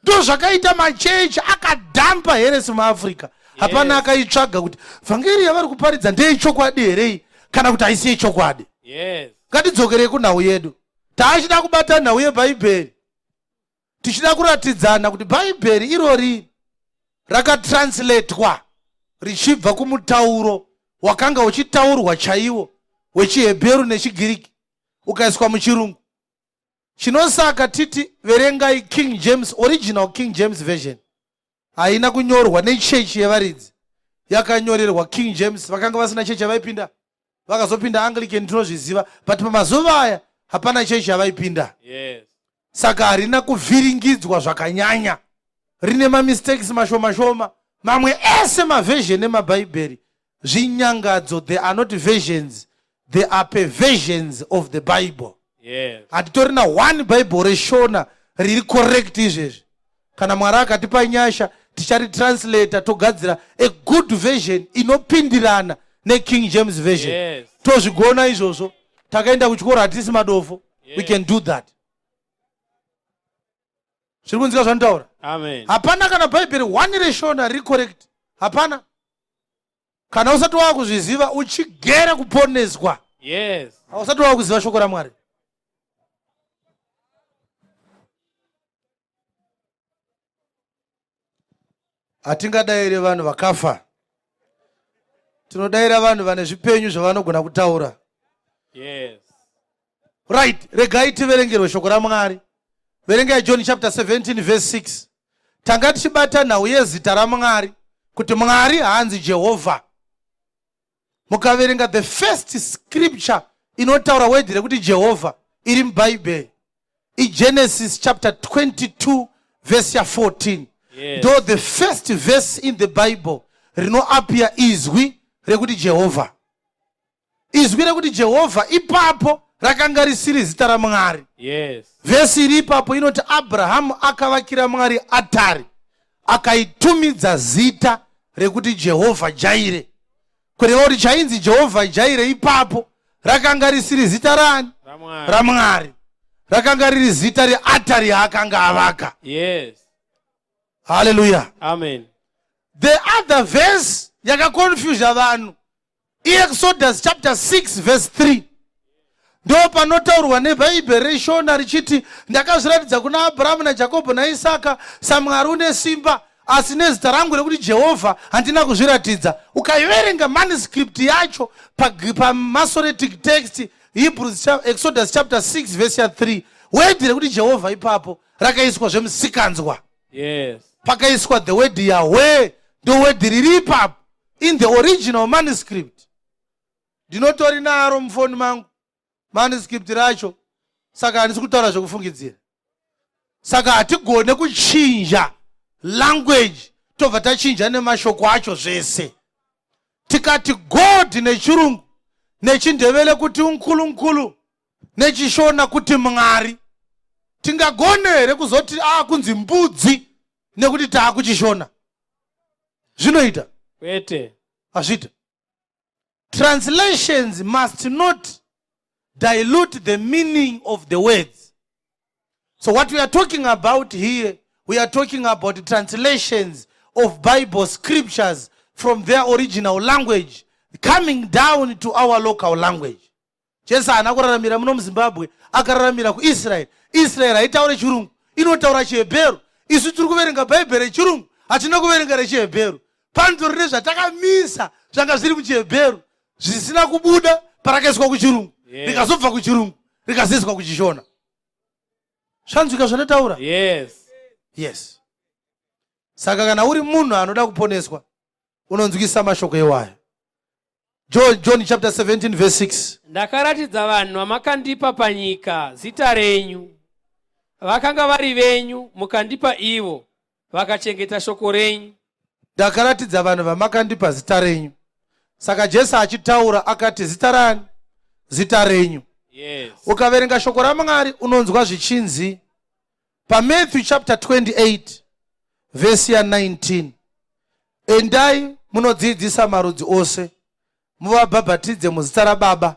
A: Ndo zvakaita machechi akadhampa heresi muAfrica. Hapana
B: Yes.
A: akaitsvaga kuti vhangeri yavari kuparidza ndeyechokwadi here iyi kana kuti haisi yechokwadi.
B: Yes.
A: Ngatidzokerei kunhau yedu. Taachida kubata nhau yeBhaibheri tichida kuratidzana kuti Bhaibheri irori rakatranslatewa richibva kumutauro wakanga uchitaurwa chaiwo wechiHebheru nechiGiriki ukaiswa muchirungu. Chinosaka titi verengai King James, original King James Version. Haina kunyorwa nechechi yevaridzi, yakanyorerwa King James. Vakanga vasina chechi yavaipinda, vakazopinda Anglican tinozviziva, but pamazuva aya hapana chechi yavaipinda.
B: Yes.
A: Saka harina kuvhiringidzwa zvakanyanya, rine mamistakes mashoma shoma. Mamwe ese maversion emabhaibheri zvinyangadzo, they are not versions, they are perversions of the Bible.
B: Yes.
A: Hatitorina one Bible reshona riri correct izvezvi. Kana Mwari akatipa nyasha ticharitranslata togadzira a good version inopindirana neKing James Version.
B: Yes.
A: Tozvigona izvozvo. Takaenda kuchikoro, hatisi madofo.
B: Yes.
A: We can do that. Zviri kunzika zvanotaura?
B: Amen.
A: Hapana kana Bhaibheri one reshona riri correct. Hapana. Kana usati wakuzviziva uchigere kuponeswa.
B: Yes.
A: Hausati wakuziva shoko raMwari. Hatingadaire vanhu vakafa. Tinodaira vanhu vane zvipenyu zvavanogona kutaura.
B: Yes.
A: Right, regai tiverengerwe shoko raMwari. Verengai John chapter 17 verse 6. Tanga tichibata nhau yezita raMwari kuti Mwari haanzi Jehovha. Mukaverenga the first scripture inotaura word rekuti Jehovha iri muBhaibheri iGenesis chapter 22 verse ya 14.
B: Yes.
A: Ndo the first verse in the Bible rinoappear izwi rekuti Jehovha. Izwi rekuti Jehovha ipapo Rakanga risiri zita raMwari.
B: Yes.
A: Vhesi iri ipapo inoti Abrahamu akavakira Mwari atari akaitumidza zita rekuti Jehovha Jaire. Kureva kuti chainzi Jehovha Jaire ipapo rakanga risiri zita rani? RaMwari. Rakanga riri zita reatari yaakanga avaka.
B: Yes.
A: Hallelujah.
B: Amen.
A: The other verse yakaconfusa vanhu iExodus chapter 6 verse 3 ndo panotaurwa nebhaibheri reshona richiti ndakazviratidza kuna Abrahamu naJakobho naIsaka saMwari une simba, asi nezita rangu rekuti Jehovha handina kuzviratidza. Ukaiverenga manuscript yacho paMasoretic text Hebrews, Exodus chapter 6 verse ya 3, word rekuti Jehovha ipapo rakaiswa zvemusikanzwa.
B: Yes.
A: Pakaiswa the word Yahweh, ndo word riri ipapo in the original manuscript. Ndinotori naro mufoni mangu manuscript racho, saka handisi kutaura zvekufungidzira. Saka hatigone kuchinja language tobva tachinja nemashoko acho zvese. Tikati God nechirungu, nechindevele kuti uNkulunkulu, nechishona kuti Mwari, tingagone here kuzoti akunzi mbudzi nekuti taakuchishona? Zvinoita?
B: Kwete.
A: Hazviita. Translations must not dilute the meaning of the words. So what we are talking about here, we are talking about translations of Bible scriptures from their original language coming down to our local language. Jesu haana kuraramira muno muZimbabwe, akararamira kuIsraeri. Israeri haitaure chirungu, inotaura chiHebheru. Isu tiri kuverenga Bhaibheri rechirungu, hatina kuverenga rechiHebheru. Panotori nezvatakamisa zvanga zviri muchiHebheru zvisina kubuda parakaiswa kuchirungu, rikazobva kuchirungu rikazoiswa kuchishona. Zvanzwika zvandataura?
B: Yes.
A: Yes. Saka kana uri munhu anoda kuponeswa, unonzwisa mashoko iwayo. John chapter 17 verse 6.
B: Ndakaratidza vanhu vamakandipa panyika zita renyu. Vakanga vari venyu, mukandipa ivo, vakachengeta shoko renyu.
A: Ndakaratidza vanhu vamakandipa zita renyu. Saka Jesu achitaura akati zita rani? Zita renyu.
B: Yes.
A: Ukaverenga shoko raMwari unonzwa zvichinzi paMatthew chapter 28 vhesi ya 19, endai munodzidzisa marudzi ose, muvabhabhatidze muzita raBaba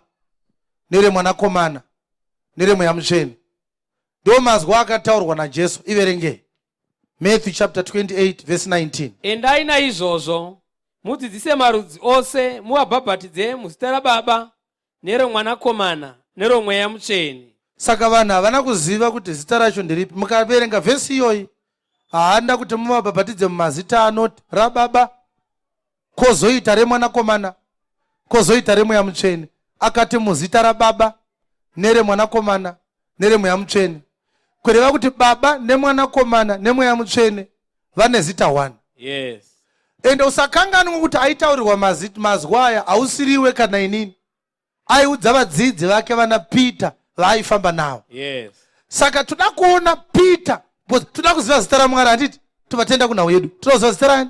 A: nereMwanakomana nereMweya Mutsvene. Ndo mazwi akataurwa naJesu. Iverengei Matthew chapter 28 verse 19.
B: Endai naizvozvo mudzidzise marudzi ose, muvabhabhatidze muzita raBaba neromwanakomana neromweya Mutsvene.
A: Saka vanhu havana kuziva kuti zita racho nderipi. Mukaverenga vhesi iyoyi, haana kuti muvabhabhatidze mumazita anoti raBaba, kozoita remwanakomana, kozoita remweya Mutsvene. Akati muzita raBaba neremwanakomana neremweya Mutsvene, kureva kuti Baba nemwanakomana nemweya Mutsvene vane zita 1.
B: Yes.
A: Ende usakanganwa kuti aitaurirwa mazwi aya hausiriwe kana inini, aiudza vadzidzi vake vana Peter vaaifamba navo.
B: Yes.
A: Saka toda kuona Peter, because toda kuziva zita raMwari, handiti? Tovatenda kunhau yedu, toda kuziva zita rani?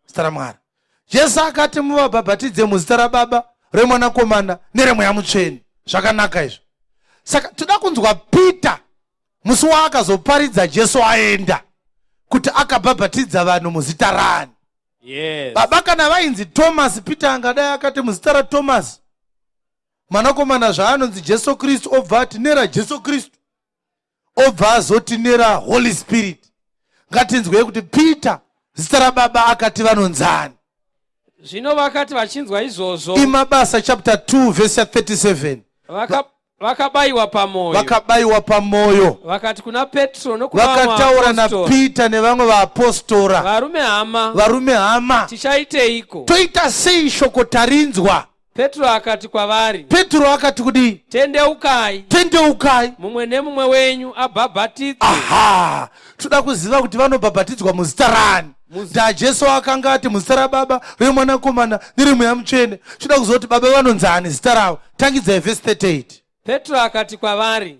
A: Zita raMwari. Jesu akati muvabhabhatidze muzita raBaba, remwanakomana neremweya Mutsvene. Zvakanaka izvo. Saka toda kunzwa Peter musi waakazoparidza Jesu aenda, kuti akabhabhatidza vanhu muzita rani?
B: Yes.
A: Baba kana vainzi Thomas, Peter angadai akati muzita raThomas, mwanakomana zvaanonzi Jesu Kristu, obva ati neraJesu Kristu, obva azoti nera Holy Spirit. Ngatinzwei kuti Peter zita raBaba akati vanonzani.
B: Zvino vakati vachinzwa izvozvo,
A: iMabasa chapter 2 verse 37.
B: Vakabayiwa pamwoyo.
A: Vakabayiwa pamwoyo.
B: Vakati kuna Petro nokuna vamwe
A: Vakataura
B: vaapostora,
A: naPeter nevamwe vaapostora,
B: "Varume hama,
A: varume hama,
B: tichaiteiko?"
A: Toita sei? Shoko tarinzwa.
B: Petro akati kwavari,
A: Petro akati kudii?
B: "Tendeukai,
A: Tendeukai,
B: mumwe nemumwe wenyu abhabhatidzwe."
A: Aha, toda kuziva kuti vanobhabhatidzwa muzita rani. NdaJesu akanga ati muzita raBaba, remwanakomana neremweya Mutsvene. Toda kuziva kuti Baba vanonzani zita ravo. Tangidzai vhesi 38.
B: Petro akati kwavari,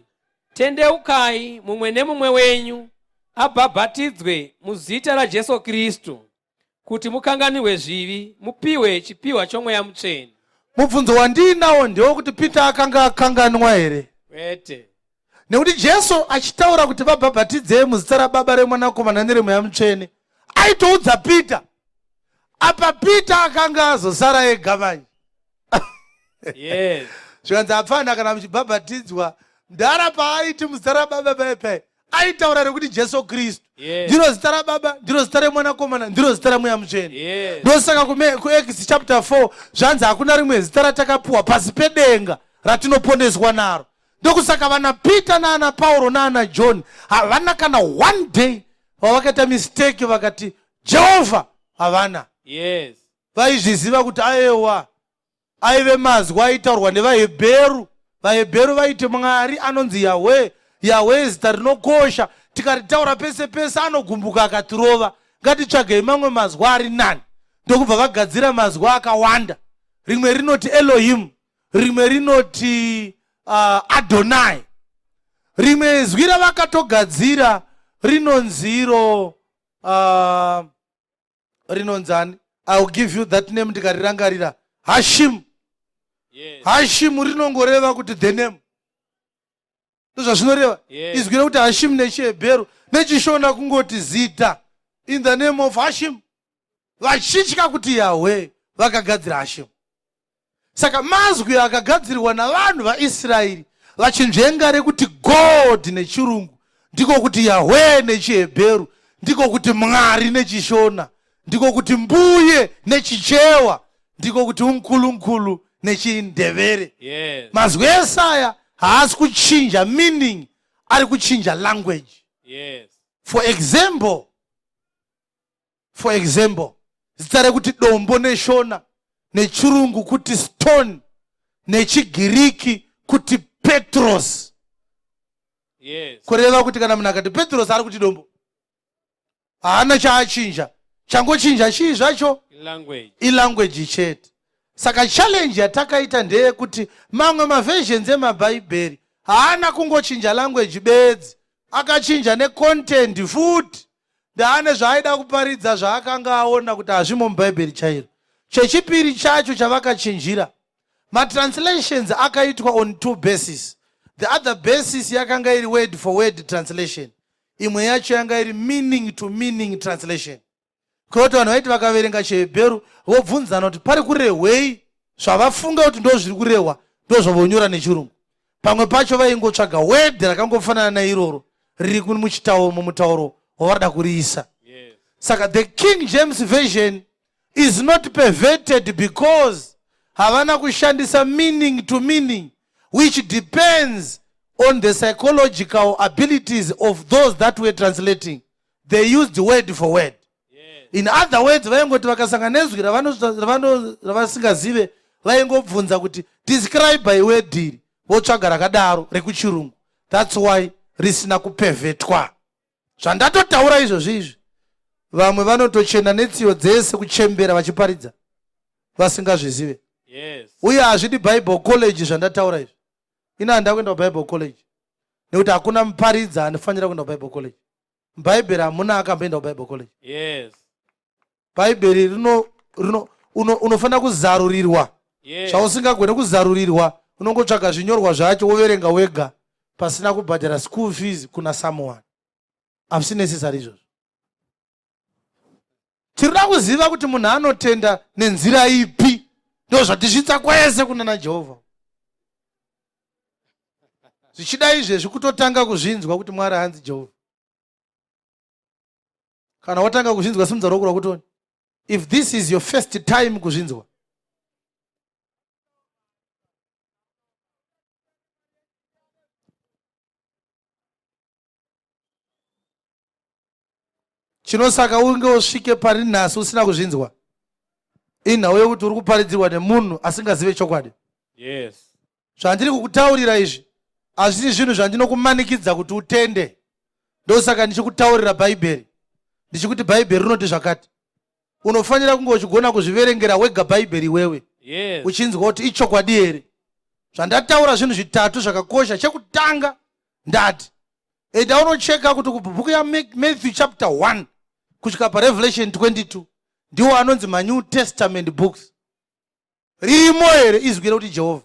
B: "Tendeukai, mumwe nemumwe wenyu abhabhatidzwe muzita raJesu Kristu kuti mukanganirwe zvivi, mupiwe chipiwa chomweya Mutsvene."
A: Mubvunzo wandiinawo ndewekuti Peter akanga akanganwa here?
B: Kwete.
A: Nekuti Jesu achitaura kuti vabhabhatidzei muzita raBaba reMwanakomana nereMweya Mutsvene, aitoudza Peter. Apa Peter akanga azosara ega manje.
B: Yes.
A: Zvikanzi hapana kana muchibhabhatidzwa mdhara paaiti muzita rababa paye paye aitaura rekuti Jesu Kristu.
B: Yes.
A: Ndiro zita rababa, ndiro zita remwanakomana, ndiro zita ramweya mutsvene.
B: Yes.
A: Ndosaka kuActs chapter 4 zvanzi hakuna rimwe zita ratakapuwa pasi pedenga ratinoponeswa naro. Ndokusaka vana Peter naana Pauro naana John havana kana one day vavakaita mistake vakati Jehovha havana.
B: Yes.
A: Vaizviziva kuti aewa aive mazwi aitaurwa nevaHebheru. VaHebheru vaiti Mwari anonzi Yahweh. Yahweh zita rinokosha, tikaritaura pese pese anogumbuka akatirova. Ngatitsvagei mamwe mazwi ari nani. Ndokubva vagadzira mazwi akawanda. Rimwe rinoti Elohim, rimwe rinoti Adonai. Rimwe zwi ravakatogadzira rinonzi iro rinonzani? I will give you that name ndikarirangarira. Hashim.
B: Yes.
A: Hashim rinongoreva kuti the name. Ndozvazvinoreva.
B: Yes.
A: Izwi rekuti Hashim nechiHebheru nechiShona kungoti zita. In the name of Hashim. Vachitya kuti Yahweh vakagadzira Hashim. Saka mazwi akagadzirwa navanhu vaIsraeri vachinzvenga rekuti God nechirungu, ndiko kuti Yahweh nechiHebheru, ndiko kuti Mwari nechiShona, ndiko kuti Mbuye nechiChewa, ndiko kuti uNkulunkulu nechiNdebele.
B: Yes.
A: Mazwi ese aya haasi kuchinja meaning, ari kuchinja language.
B: Yes.
A: For example, zita rekuti dombo neShona, nechirungu kuti stone, nechigiriki kuti Petros.
B: Yes.
A: Kureva kuti kana munhu akati Petros ari kuti dombo, haana chaachinja. Changochinja chii zvacho?
B: Language.
A: Ilanguage chete. Saka challenge yatakaita ndeyekuti mamwe maversions emabhaibheri haana kungochinja language bedzi, akachinja necontent futi. Ndaane zvaaida kuparidza zvaakanga aona kuti hazvimo mubhaibheri chairo. Chechipiri chacho chavakachinjira, matranslations akaitwa on two basis. The other basis yakanga iri word for word translation, imwe yacho yanga iri meaning to meaning translation. Kureva kuti vanhu vaiti vakaverenga chiHebheru vobvunzana kuti pari kurehwei, zvavafunga kuti ndo zviri kurehwa ndozvavonyora nechirungu. Pamwe pacho vaingotsvaga word rakangofanana nairoro riri mumutauro wavarida kuriisa.
B: Yes.
A: Saka the King James Version is not perverted because havana kushandisa meaning to meaning, which depends on the psychological abilities of those that were translating. They used word for word.
B: Yes.
A: In other words, vaingoti vakasangana nezwi ravasingazive, vaingobvunza kuti describe by word iri, votsvaga rakadaro rekuchirungu. That's why risina kupervertwa. Zvandatotaura izvozvi izvi, vamwe vanotochena netsiyo dzese kuchembera vachiparidza vasingazvizive.
B: Yes.
A: Uye hazvidi Bible college zvandataura izvi. Ina handida kuenda kuBible college nekuti hakuna muparidza anofanira kuenda kuBible college. Bhaibheri hamuna akamboenda kuBible college.
B: Yes.
A: Bhaibheri unofanira kuzarurirwa.
B: Yes.
A: Zvausingagone kuzarurirwa, unongotsvaga zvinyorwa zvacho woverenga wega pasina kubhadhara school fees kuna someone. Hazvisi necessary izvozvo. Tinoda kuziva kuti munhu anotenda nenzira ipi, ndozvatisvitsa kwese kuna Jehovha. Zvichida izvezvi kutotanga kuzvinzwa kuti Mwari haanzi Jehovha. Kana watanga kuzvinzwa, simudza ruoko rwako tione. If this is your first time kuzvinzwa. Chinosaka unge usvike pari nhasi usina kuzvinzwa inhau yekuti uri kuparidzirwa nemunhu asingazive chokwadi.
B: Yes.
A: Zvandiri kukutaurira izvi hazvisi zvinhu zvandinokumanikidza kuti utende. Ndosaka ndichikutaurira Bhaibheri, ndichikuti Bhaibheri rinoti zvakati. Unofanira kunge uchigona kuzviverengera wega Bhaibheri iwewe.
B: Yes.
A: Uchinzwa kuti ichokwadi here. Zvandataura zvinhu zvitatu zvakakosha. Chekutanga ndati enda unocheka kuti kubhuku yaMatthew chapter 1 kusvika paRevelation 22 ndiwo anonzi maNew Testament books. Ririmo here izwi rekuti Jehovha?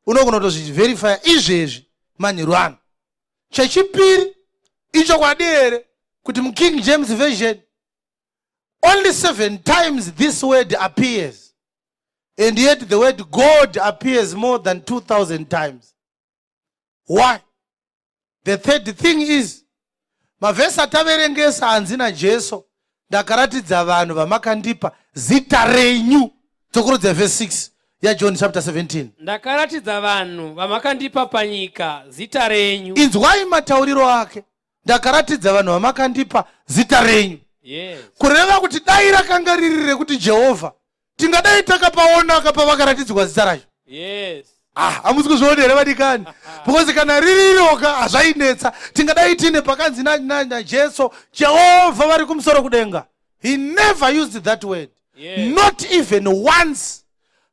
A: Unogona kutozviverifya izvezvi manheru ano. Chechipiri, ichokwadi here kuti muKing James Version only 7 times this word appears, and yet the word God appears more than 2000 times? Why? The third thing is, mavhesi ataverengesa hanzi naJesu, ndakaratidza vanhu vamakandipa zita renyu. Dzokorodza vhesi 6 yaJohn chapter 17.
B: Ndakaratidza vanhu vamakandipa panyika zita renyu.
A: Inzwai matauriro ake, ndakaratidza vanhu vamakandipa zita renyu.
B: Yes.
A: Kureva kuti dai rakanga riri rekuti Jehovha, tingadai takapaonaka pavakaratidzwa zita racho.
B: Yes.
A: Ah, hamusi kuzviona here vadikani? Because kana ririroka hazvainetsa, tingadai tiine pakanzi naJesu Jehovha vari kumusoro kudenga. He never used that word.
B: Yes.
A: Not even once.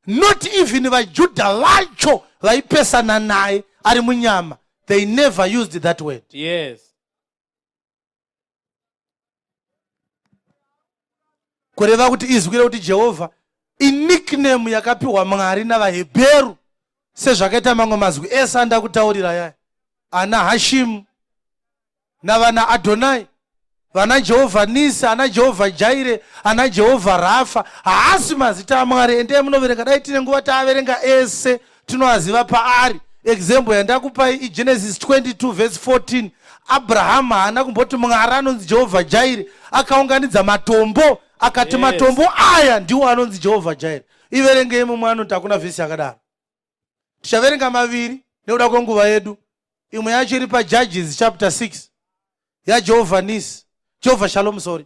A: Not even vaJudha vacho vaipesana naye ari munyama, they never used that word.
B: Yes.
A: Kureva kuti izwi rekuti Jehovha inickname yakapiwa Mwari navaHebheru, sezvakaita mamwe mazwi ese andakutaurira yaya, ana Hashimu navana Adonai, vana Jehovha Nisi, ana Jehovha Jaire, ana Jehovha Rafa. Haasi mazita aMwari. Endei munoverenga, dai tine nguva taaverenga ese, tinoaziva paari. Example yandakupai iGenesis 22 verse 14. Abrahamu haana kumboti Mwari anonzi Jehovha Jaire. Akaunganidza matombo akati,
B: Yes.
A: matombo aya ndiwo anonzi Jehovha Jaire. Iverengei mumwe anoti hakuna vhesi yakadaro. Tichaverenga maviri nekuda kwenguva yedu. Imwe yacho iri paJudges chapter 6 yaJehovha Nisi, Jehovha Shalom, sorry.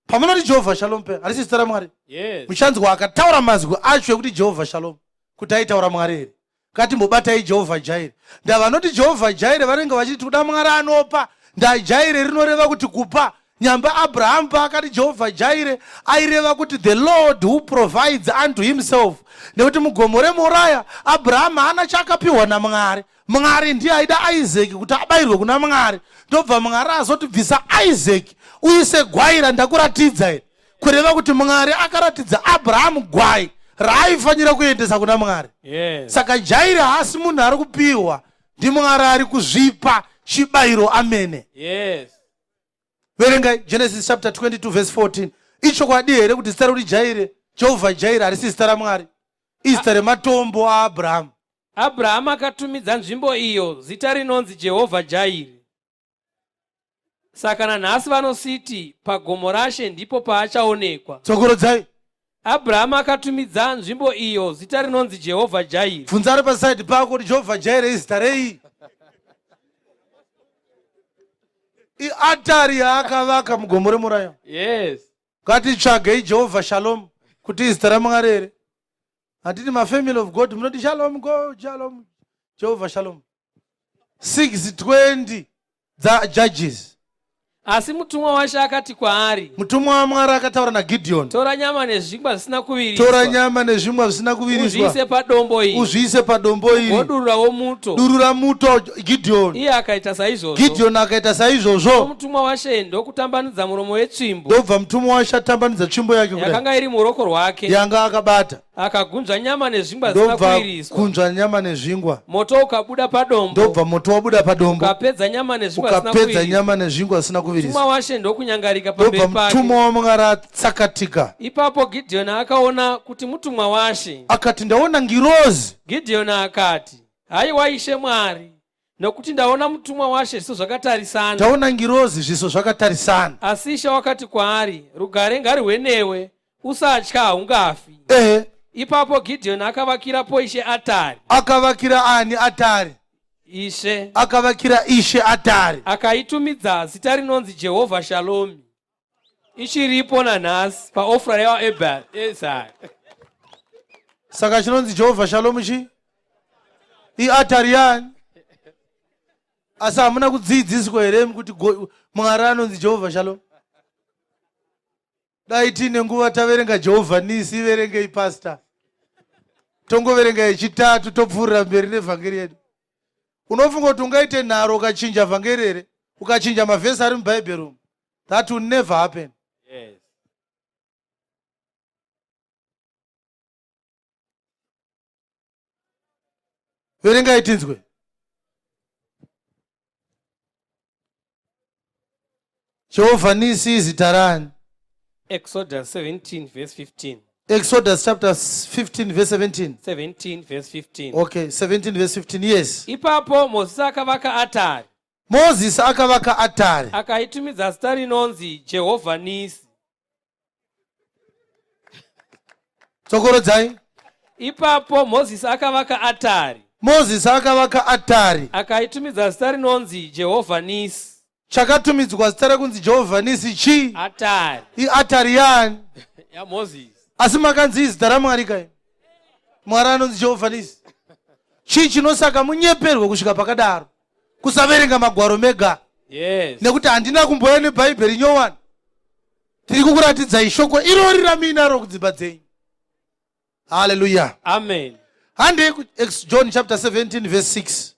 A: Pamunoti Jehovha Shalom pe, harisi zita raMwari?
B: Yes.
A: Muchanzwa akataura mazwi acho ekuti Jehovha Shalom kuti aitaura Mwari here? Ngatimbobatai Jehovha Jaire. Ndavanoti Jehovha Jaire vanenge vachiti kuda Mwari anopa. NdaJaire rinoreva kuti kupa. Nyamba Abrahamu paakati Jehovha Jaire aireva kuti the Lord who provides unto himself, nekuti mugomo reMoraya Abrahamu haana chaakapiwa naMwari. Mwari ndiye aida Isaac kuti abayirwe kuna Mwari, ndobva Mwari azoti bvisa Isaac uise gwai randakuratidza here. Kureva kuti Mwari akaratidza Abrahamu gwai raaifanira kuendesa kuna Mwari.
B: Yes.
A: Saka Jaire haasi munhu ari kupiwa ndiMwari, ari kuzvipa chibayiro amene.
B: Yes.
A: Verengai Genesis chapter 22 verse 14. Ichokwadi here kuti zita rekuti Jaire, Jehovha Jaire, harisi zita raMwari, izita rematombo aAbrahamu?
B: Abrahamu akatumidza nzvimbo iyo zita rinonzi Jehovha Jairi. Saka nanhasi vanositi, pagomo raShe ndipo paachaonekwa.
A: Dzokorodzai.
B: Abrahamu akatumidza nzvimbo iyo zita rinonzi Jehovha Jairi.
A: Bvunza ari pasaidi pako kuti Jehovha Jaire izita rei? Iatari yaakavaka mugomo remuraya.
B: Yes.
A: Ngatitsvagei Jehovha Shalom kuti izita raMwari here. Handiti mafamily of God munoti shalom, go shalom, Jehovha Shalom? 620 dzaJudges.
B: Asi mutumwa waShe akati kwaari,
A: Mutumwa waMwari akataura naGidheoni,
B: tora nyama nezvingwa zvisina kuviriswa,
A: tora nyama nezvingwa zvisina kuviriswa,
B: uzviise padombo iri,
A: uzviise padombo iri,
B: wodururawo muto.
A: Durura muto, Gidheoni.
B: Iye akaita saizvozvo.
A: Gidheoni akaita saizvozvo.
B: Mutumwa waShe ndokutambanudza muromo wetsvimbo
A: Ndobva mutumwa waShe atambanudza tsvimbo yake kudai,
B: yakanga iri muruoko rwake,
A: yanga akabata,
B: akagunzva nyama nezvingwa zvisina
A: ndobva
B: kuviriswa.
A: kunzva nyama nezvingwa.
B: Moto ukabuda padombo,
A: Ndobva moto wabuda padombo,
B: ukapedza nyama nezvingwa zvisina
A: ukapedza
B: kuviriswa.
A: nyama nezvingwa zvisina
B: Mutumwa
A: kuviriswa.
B: waShe ndokunyangarika pamberi
A: Ndobva
B: pake.
A: mutumwa waMwari atsakatika.
B: Ipapo Gidheoni akaona kuti mutumwa waShe.
A: Akati, ndaona ngirozi.
B: Gidheoni akati, haiwa Ishe Mwari, nokuti ndaona mutumwa waShe zviso zvakatarisana.
A: Taona ngirozi zviso zvakatarisana.
B: Asi Ishe wakati kwaari, rugare ngaruve newe, usatya, haungafi.
A: Ehe.
B: Ipapo Gidheoni akavakirapo Ishe atari.
A: Akavakira ani atari?
B: Ishe.
A: Akavakira Ishe atari.
B: Akaitumidza zita rinonzi Jehovha Shalomi. Ichiripo nanhasi paOfra yaEzari.
A: Saka chinonzi Jehovha Shalom chi iatari yani? Asi hamuna kudzidziswa here kuti Mwari anonzi Jehovha Shalom? Dai tiine nguva taverenga Jehovha Nisi. Iverengei, pastor. Tongoverenga yechitatu, topfuurira mberi nevhangeri yedu. Unofunga kuti ungaite nharo ukachinja vhangeri here, ukachinja mavhesi ari mubhaibheri umu? That will never happen.
B: Yes.
A: Verengai tinzwe. Jehovha Nisi izita rani?
B: Exodus 17 verse 15.
A: Exodus chapter 15 verse 17.
B: 17 verse 15.
A: Okay, 17 verse 15. Yes.
B: Ipapo Mozisi akavaka atari.
A: Mozisi akavaka atari.
B: Akaitumidza zita rinonzi Jehovha Nisi.
A: Tsokorodzai.
B: Ipapo Mozisi akavaka atari.
A: Mozisi akavaka atari.
B: Akaitumidza zita rinonzi Jehovha Nisi.
A: Chakatumidzwa zita rekunzi Jehovha Nisi chii?
B: Atari.
A: Iatari yani?
B: YaMozisi.
A: Asi makanzi izita raMwari kai? Mwari anonzi Jehovha Nisi. Chii chinosaka munyeperwe kusvika pakadaro? Kusaverenga magwaro mega.
B: Yes.
A: Nekuti handina kumbouya neBhaibheri nyowani. Tiri kukuratidzai shoko irori ramuinaro kudzimba dzenyu. Haleluya.
B: Amen.
A: Handei John chapter 17 verse 6.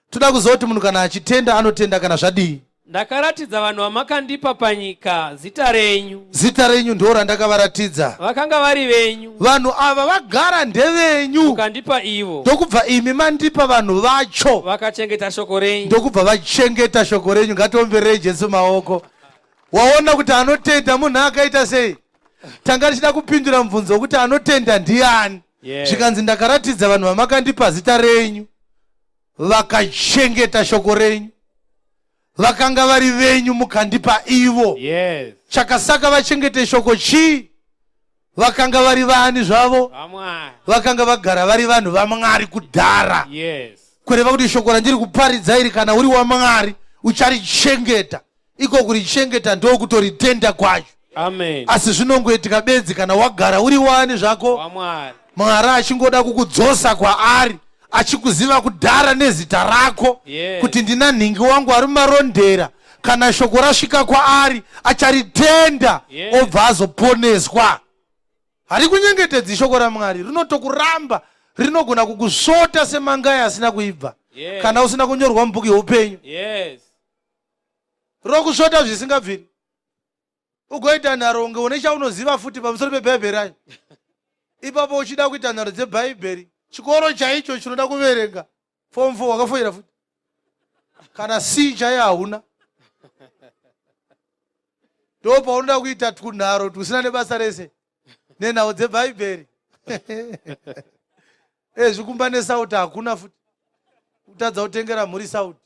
A: Toda kuziva kuti munhu kana achitenda anotenda kana zvadii.
B: Ndakaratidza vanhu vamakandipa panyika zita renyu.
A: Zita renyu ndo randakavaratidza.
B: Vakanga vari venyu.
A: Vanhu ava vagara ndevenyu.
B: Mukandipa ivo.
A: Ndokubva imi mandipa vanhu vacho.
B: Vakachengeta shoko renyu.
A: Ndokubva vachengeta shoko renyu. Ngatiombererei Jesu maoko. Waona kuti anotenda munhu akaita sei? Tanga tichida kupindura mubvunzo wekuti anotenda ndiani? Zvikanzi ndakaratidza vanhu vamakandipa zita renyu. Vakachengeta shoko renyu. Vakanga vari venyu mukandipa ivo.
B: Yes.
A: Chakasaka vachengete shoko chii? Vakanga vari vani zvavo? Vakanga vagara vari vanhu vaMwari kudhara.
B: Yes.
A: Kureva kuti shoko randiri kuparidza iri kana uri waMwari ucharichengeta. Iko kurichengeta ndokutoritenda kwacho.
B: Amen.
A: Asi zvinongoitika bedzi kana wagara uri wani zvako. Mwari achingoda kukudzosa kwaari achikuziva kudhara nezita rako.
B: Yes.
A: Kuti ndina nhingi wangu ari mumarondera kana shoko rasvika kwaari acharitenda.
B: Yes.
A: Obva azoponeswa. Harikunyengetedzi shoko raMwari, rinotokuramba, rinogona kukusvota semangai asina kuibva.
B: Yes.
A: Kana usina kunyorwa mubhuku yeupenyu.
B: Yes.
A: Rokusvota zvisingabviri. Ugoita nharo unge une chaunoziva futi pamusoro peBhaibheri racho. Ipapo uchida kuita nharo dzeBhaibheri, chikoro chaicho chinoda kuverenga. Form 4 wakafoira futi. Kana C chaiyo hauna. Ndipo paunoda kuita twunharo twusina nebasa rese nenhau dzeBhaibheri. Zvikumba nesauti hakuna futi. Kutadza kutengera mhuri sauti.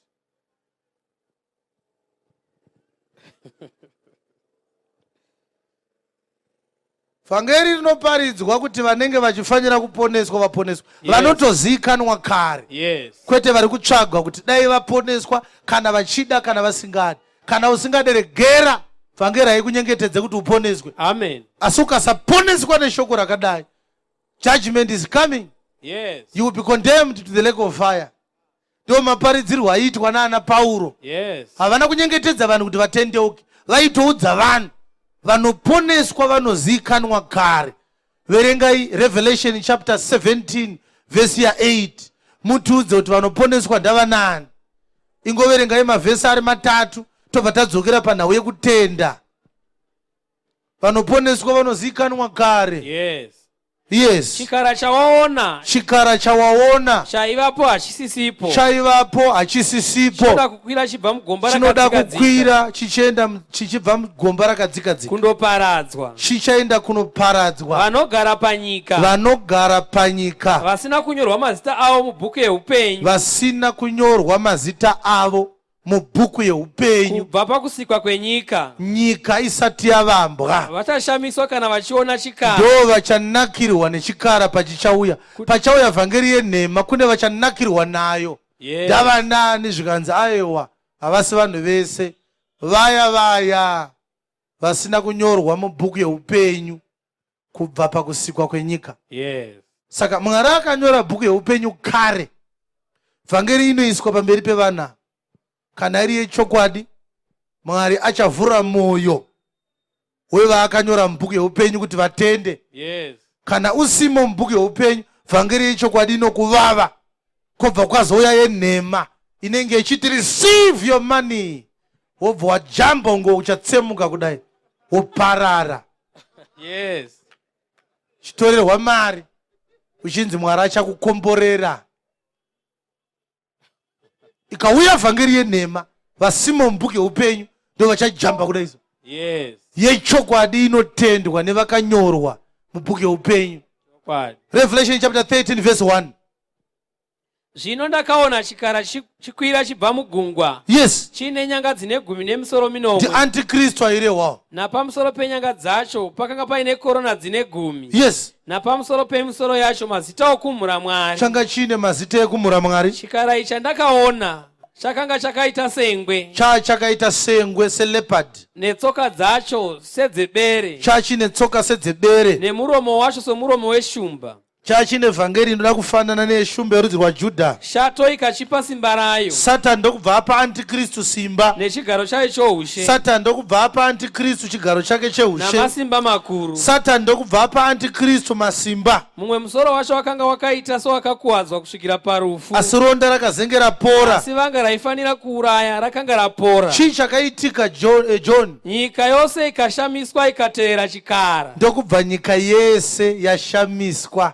A: Vhangeri rinoparidzwa kuti vanenge vachifanira kuponeswa vaponeswa.
B: Yes.
A: Vanotoziikanwa kare.
B: Yes.
A: Kwete vari kutsvagwa kuti dai vaponeswa kana vachida kana vasingadi. Kana usingade regera vhangeri haikunyengetedze kuti uponeswe.
B: Amen.
A: Asi ukasaponeswa neshoko rakadai, judgment is coming.
B: Yes.
A: You will be condemned to the lake of fire. Ndiwo maparidzirwo aiitwa naana Pauro.
B: Yes.
A: Havana kunyengetedza vanhu kuti vatendeuke. Vaitoudza vanhu vanoponeswa vanoziikanwa kare. Verengai Revelation chapter 17 verse ya 8. Mutiudze kuti vanoponeswa ndavanani. Ingoverengai mavhesi ari matatu tobva tadzokera panhau yekutenda. Vanoponeswa vanoziikanwa kare.
B: Yes.
A: Yes.
B: Chikara chawaona.
A: Chikara chawaona.
B: Chaivapo hachisisipo.
A: Chaivapo hachisisipo.
B: Chinoda kukwira chibva mugomba
A: Chinoda
B: rakadzika-dzika.
A: kukwira chichienda chichibva mugomba rakadzika-dzika.
B: Kundoparadzwa.
A: Chichaenda kunoparadzwa.
B: Vanogara panyika.
A: Vanogara panyika.
B: Vasina kunyorwa mazita avo mubhuku yeupenyu.
A: Vasina kunyorwa mazita avo mubhuku yeupenyu.
B: Kubva pakusikwa kwenyika.
A: Nyika isati yavambwa.
B: Vachashamiswa kana vachiona chikara.
A: Ndo vachanakirwa nechikara pachichauya. Pachauya vhangeri yenhema kune vachanakirwa nayo.
B: Yes.
A: Ndavanani zvikanzi aiwa havasi vanhu vese. Vaya vaya vasina kunyorwa mubhuku yeupenyu kubva pakusikwa kwenyika.
B: Yes.
A: Saka Mwari akanyora bhuku yeupenyu kare. Vhangeri inoiswa pamberi pevana. Kana iri yechokwadi, Mwari achavhura moyo wevaakanyora mubhuku yeupenyu kuti vatende.
B: Yes.
A: Kana usimo mubhuku yeupenyu, vhangeri yechokwadi inokuvava. Kobva kwazouya yenhema inenge ichiti receive your money. Wobva wajamba unge uchatsemuka kudai, woparara.
B: Yes.
A: Chitorerwa mari uchinzi Mwari achakukomborera. Ikauya vhangeri yenhema, vasimo mubhuku yeupenyu ndo vachajamba kudai so.
B: Yes.
A: Yechokwadi inotendwa nevakanyorwa mubhuku yeupenyu.
B: Chokwadi.
A: Revelation chapter 13 verse 1.
B: Zvino ndakaona chikara chikwira chibva mugungwa.
A: Yes.
B: Chiine nyanga dzine gumi nemisoro minomwe.
A: Ndiantikristu airehwawo.
B: Napamusoro penyanga dzacho pakanga paine korona dzine gumi.
A: Yes.
B: Napamusoro pemisoro yacho mazita okumhura Mwari.
A: Changa chiine mazita ekumhura Mwari.
B: Chikara ichi chandakaona chakanga chakaita sengwe.
A: Chachakaita sengwe, seleopard.
B: Netsoka dzacho sedzebere.
A: Chachine tsoka sedzebere.
B: Nemuromo wacho somuromo weshumba.
A: Chachine vhangeri inoda kufanana neyeshumba yerudzi rwaJudha.
B: Shato ikachipa simba rayo.
A: Satani ndokubva apa antikristu simba.
B: Nechigaro chayo choushe.
A: Satani ndokubva apa antikristu chigaro chake cheushe.
B: Namasimba makuru.
A: Satani ndokubva apa antikristu masimba.
B: Mumwe musoro wacho wakanga wakaita sowakakuwadzwa kusvikira parufu.
A: Asi ronda rakazenge rapora.
B: Asi vanga raifanira kuuraya rakanga rapora.
A: Chii chakaitika John, John?
B: Nyika yose ikashamiswa ikatevera chikara.
A: Ndokubva nyika yese yashamiswa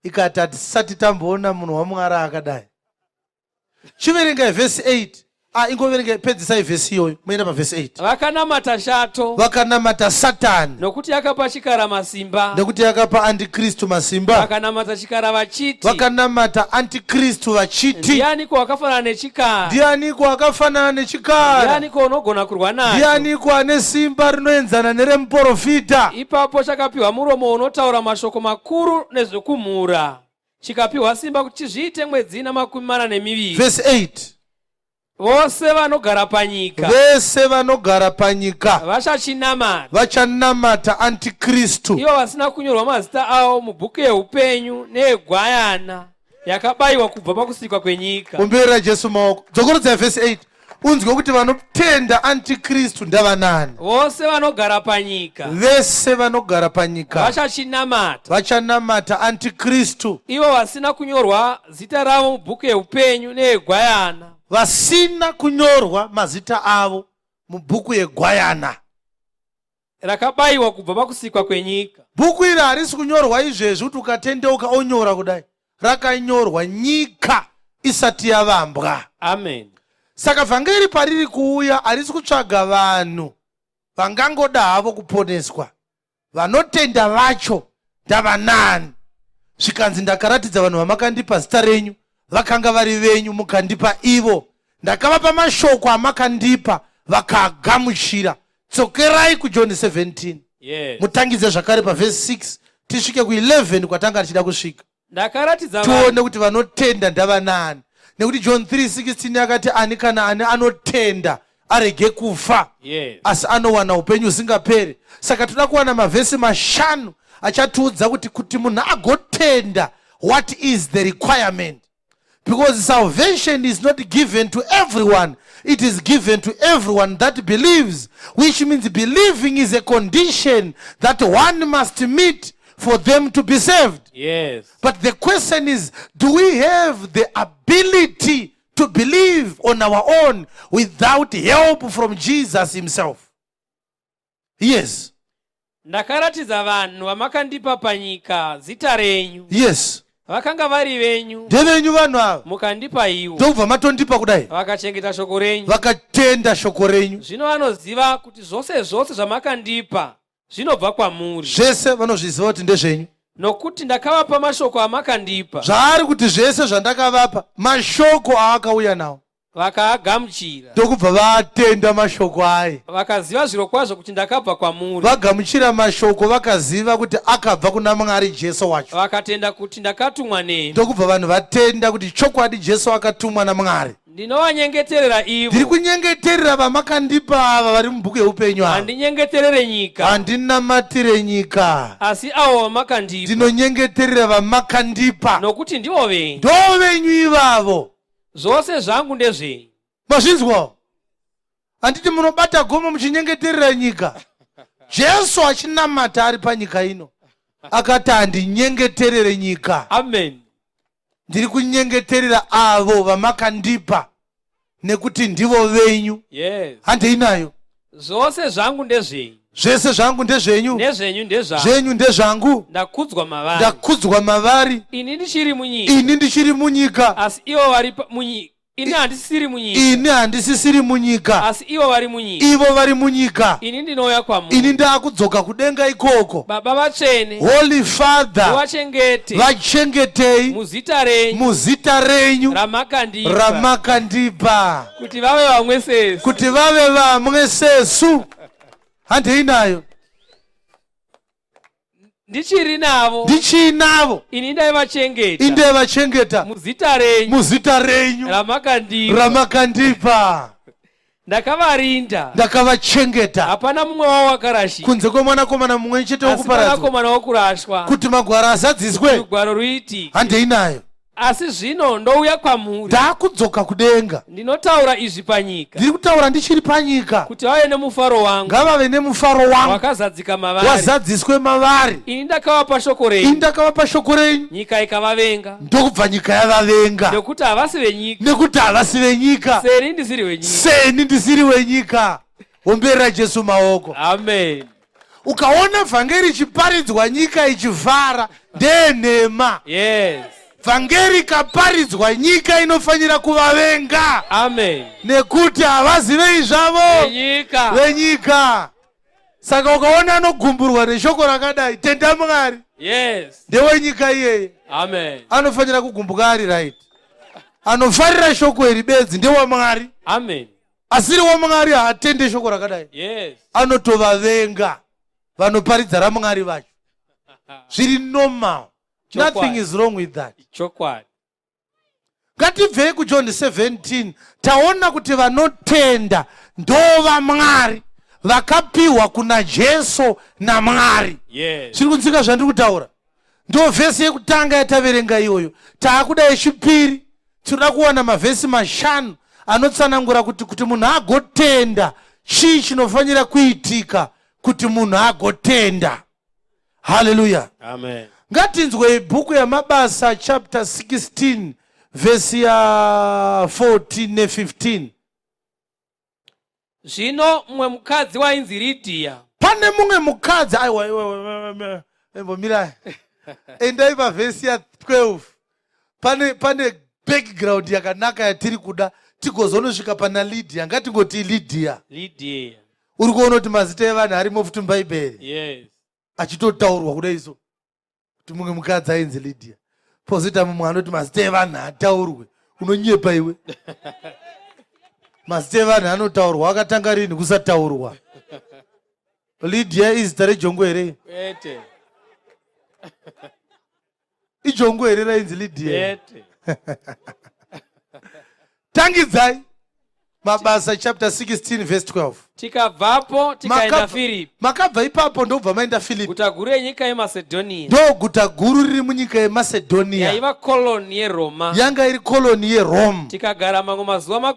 A: ikati hatisati tamboona munhu waMwari akadai. Chiverengai vhesi 8. Ah, ingoverengai, pedzisai vhesi iyoyo moenda pavhesi 8.
B: Vakanamata shato.
A: Vakanamata Satani.
B: Nokuti yakapa chikara masimba.
A: Nekuti yakapa antikristu masimba.
B: Vakanamata chikara vachiti.
A: Vakanamata antikristu vachiti.
B: Ndianiko wakafanana nechikara?
A: Ndianiko akafanana nechikara?
B: Ndianiko unogona kurwa nacho?
A: Ndianiko ane simba rinoenzana neremuporofita?
B: Ipapo chakapiwa muromo unotaura mashoko makuru nezvekumhura, chikapiwa simba kuti chizviite mwedzi ina 42.
A: Vhesi 8.
B: Vose vanogara panyika.
A: Vese vanogara panyika.
B: Vachachinamata.
A: Vachanamata antikristu.
B: Ivo vasina kunyorwa mazita avo mubhuku yeupenyu neyegwayana yakabayiwa kubva pakusikwa kwenyika.
A: Omberera Jesu maoko. Dzokorodzai vhesi 8 unzwe kuti vanotenda antikristu ndavanani.
B: Vose vanogara panyika.
A: Vese vanogara panyika.
B: Vachachinamata.
A: Vachanamata antikristu.
B: Ivo vasina kunyorwa zita ravo mubhuku yeupenyu neyegwayana.
A: Vasina kunyorwa mazita avo mubhuku yegwayana.
B: Rakabayiwa kubva pakusikwa kwenyika.
A: Bhuku iri harisi kunyorwa izvezvi kuti ukatendeuka onyora kudai. Rakanyorwa nyika isati yavambwa.
B: Amen.
A: Saka vhangeri pariri kuuya harisi kutsvaga vanhu vangangoda havo kuponeswa. Vanotenda vacho ndavanani? Zvikanzi ndakaratidza vanhu vamakandipa zita renyu, vakanga vari venyu, mukandipa ivo. Ndakavapa mashoko amakandipa, vakaagamuchira. Dzokerai kuJohn 17.
B: Yes.
A: Mutangidze zvakare pavhesi 6 tisvike ku11 kwatanga tichida kusvika.
B: Ndakaratidza
A: tione kuti vanotenda ndavanani, nekuti John 3:16 yakati ani kana ani anotenda arege kufa,
B: Yes.
A: asi anowana upenyu husingaperi. Saka toda kuwana mavhesi mashanu achatiudza kuti munhu agotenda, what is the requirement, because salvation is not given to everyone, it is given to everyone that believes, which means believing is a condition that one must meet for them to be saved.
B: Yes.
A: But the question is, do we have the ability to believe on our own without help from Jesus himself? Yes.
B: Ndakaratidza vanhu vamakandipa panyika zita renyu.
A: Yes.
B: Vakanga vari venyu.
A: Ndevenyu vanhu ava.
B: Mukandipa ivo.
A: Ndokubva matondipa kudai.
B: Vakachengeta shoko renyu.
A: Vakatenda shoko renyu.
B: Zvino vanoziva kuti zvose zvose zvamakandipa zvinobva kwamuri.
A: Zvese vanozviziva kuti ndezvenyu.
B: Nokuti ndakavapa mashoko amakandipa.
A: Zvaari kuti zvese zvandakavapa mashoko aakauya nawo.
B: Vakaagamuchira.
A: Ndokubva vatenda mashoko aye.
B: Vakaziva zvirokwazvo kuti ndakabva kwamuri.
A: Vagamuchira mashoko vakaziva kuti akabva kuna Mwari Jesu wacho.
B: Vakatenda kuti ndakatumwa nemi.
A: Ndokubva vanhu vatenda kuti chokwadi Jesu akatumwa naMwari.
B: Ndinovanyengeterera ivo.
A: Ndiri kunyengeterera vamakandipa ava vari mubhuku yeupenyu ava.
B: Handinyengeterere nyika.
A: Handinamatire nyika.
B: Asi avo vamakandipa.
A: Ndinonyengeterera vamakandipa.
B: Nokuti ndivo venyu.
A: Ndo venyu ivavo.
B: Zvose zvangu ndezvenyu.
A: Mazvinzwawo? Handiti munobata gomo muchinyengeterera nyika? Jesu achinamata ari panyika ino akati handinyengeterere nyika.
B: Amen.
A: Ndiri kunyengeterera avo vamakandipa nekuti ndivo venyu.
B: Yes.
A: Handei nayo.
B: Zvose zvangu ndezvenyu.
A: Zvese zvangu ndezvenyu.
B: Nezvenyu ndezvangu.
A: Zvenyu ndezvangu.
B: Ndakudzwa mavari.
A: Ndakudzwa mavari.
B: Ini ndichiri munyika.
A: Ini ndichiri munyika.
B: Asi ivo vari munyi-. Ini handisisiri munyika.
A: Ini handisisiri munyika.
B: Asi ivo vari munyika.
A: Ivo vari munyika.
B: Ini ndinouya kwamuri.
A: Ini ndakudzoka kudenga ikoko.
B: Baba vatsvene.
A: Holy Father.
B: Vachengete.
A: Vachengetei.
B: Muzita renyu.
A: Muzita renyu.
B: Ramakandipa.
A: Ramakandipa.
B: Kuti vave vamwe sesu.
A: Kuti vave vamwe sesu. Handei nayo.
B: Ndichiri navo.
A: Ndichiinavo.
B: Ini ndaivachengeta.
A: Ini ndaivachengeta.
B: Muzita renyu.
A: Muzita renyu.
B: Ramakandipa.
A: Ramakandipa.
B: Ndakavarinda.
A: Ndakavachengeta.
B: Hapana mumwe wavo wakarashika.
A: Kunze kwemwanakomana mumwe chete wokuparadzwa.
B: Mwanakomana wokurashwa.
A: Kuti magwaro azadziswe.
B: Rugwaro ruitike.
A: Handei nayo.
B: Asi zvino ndouya kwamuri.
A: Ndakudzoka kudenga.
B: Ndinotaura izvi panyika.
A: Ndiri kutaura ndichiri panyika.
B: Kuti vave nemufaro wangu.
A: Ngavave nemufaro wangu.
B: Wakazadzika mavari.
A: Wazadziswe mavari.
B: Ini ndakavapa shoko renyu.
A: Ini ndakavapa shoko renyu.
B: Nyika ikavavenga.
A: Ndokubva nyika yavavenga.
B: Nekuti havasi venyika.
A: Nekuti havasi venyika.
B: Seni ndisiri wenyika.
A: Seni ndisiri wenyika. Omberera Jesu maoko.
B: Amen.
A: Ukaona vhangeri ichiparidzwa nyika ichivhara ndenhema.
B: Yes.
A: Vhangeri ikaparidzwa nyika inofanira kuvavenga.
B: Amen.
A: Nekuti havazivei zvavo
B: venyika.
A: Venyika. Saka ukaona anogumburwa neshoko rakadai, tenda Mwari.
B: Yes.
A: Ndewenyika iyeye.
B: Amen.
A: Anofanira kugumbuka ari right. Anofarira shoko iri bedzi ndewaMwari.
B: Amen.
A: Asiri waMwari haatende shoko rakadai.
B: Yes.
A: Anotovavenga vanoparidza raMwari vacho. Zviri normal. Nothing is wrong with that.
B: Chokwadi.
A: Ngatibvei kuJohn 17 taona kuti vanotenda ndova Mwari vakapiwa kuna Jesu naMwari.
B: Yes.
A: Zviri kunzwika zvandiri kutaura? Ndo vhesi yekutanga yataverenga iyoyo. Taakuda yechipiri. Tinoda kuwana mavhesi mashanu anotsanangura kuti kuti munhu agotenda chii chinofanira kuitika kuti munhu agotenda. Haleluya.
B: Amen.
A: Ngatinzwei bhuku yaMabasa chapter 16 vhesi ya 14 ne 15.
B: Zvino mumwe mukadzi wainzi Ridhia.
A: Pane mumwe mukadzi aiwa iwe imbomirai. Endai pavhesi ya 12. Pane pane background yakanaka yatiri kuda tigozonosvika pana Lydia. Ngatingoti Lydia.
B: Lydia.
A: Uri kuona kuti mazita evanhu arimo futi muBhaibheri.
B: Yes.
A: Achitotaurwa kudai so. Kuti mumwe mukadzi ainzi Lydia. Pozoita mumwe anoti mazita evanhu ataurwe. Unonyepa iwe. Mazita evanhu anotaurwa akatanga rini kusataurwa. Lydia izita rejongo here?
B: Kwete.
A: Ijongo here rainzi Lydia?
B: Kwete.
A: Tangidzai Mabasa chapter 16 verse 12.
B: Tikabvapo tikaenda Firipi.
A: Makabva ipapo ndobva maenda Filipi.
B: Guta guru yenyika yeMacedonia.
A: Ndo guta guru riri munyika yeMacedonia.
B: Yaiva koloni yeRoma.
A: Yanga iri koloni yeRome.
B: Tikagara mamwe mazuva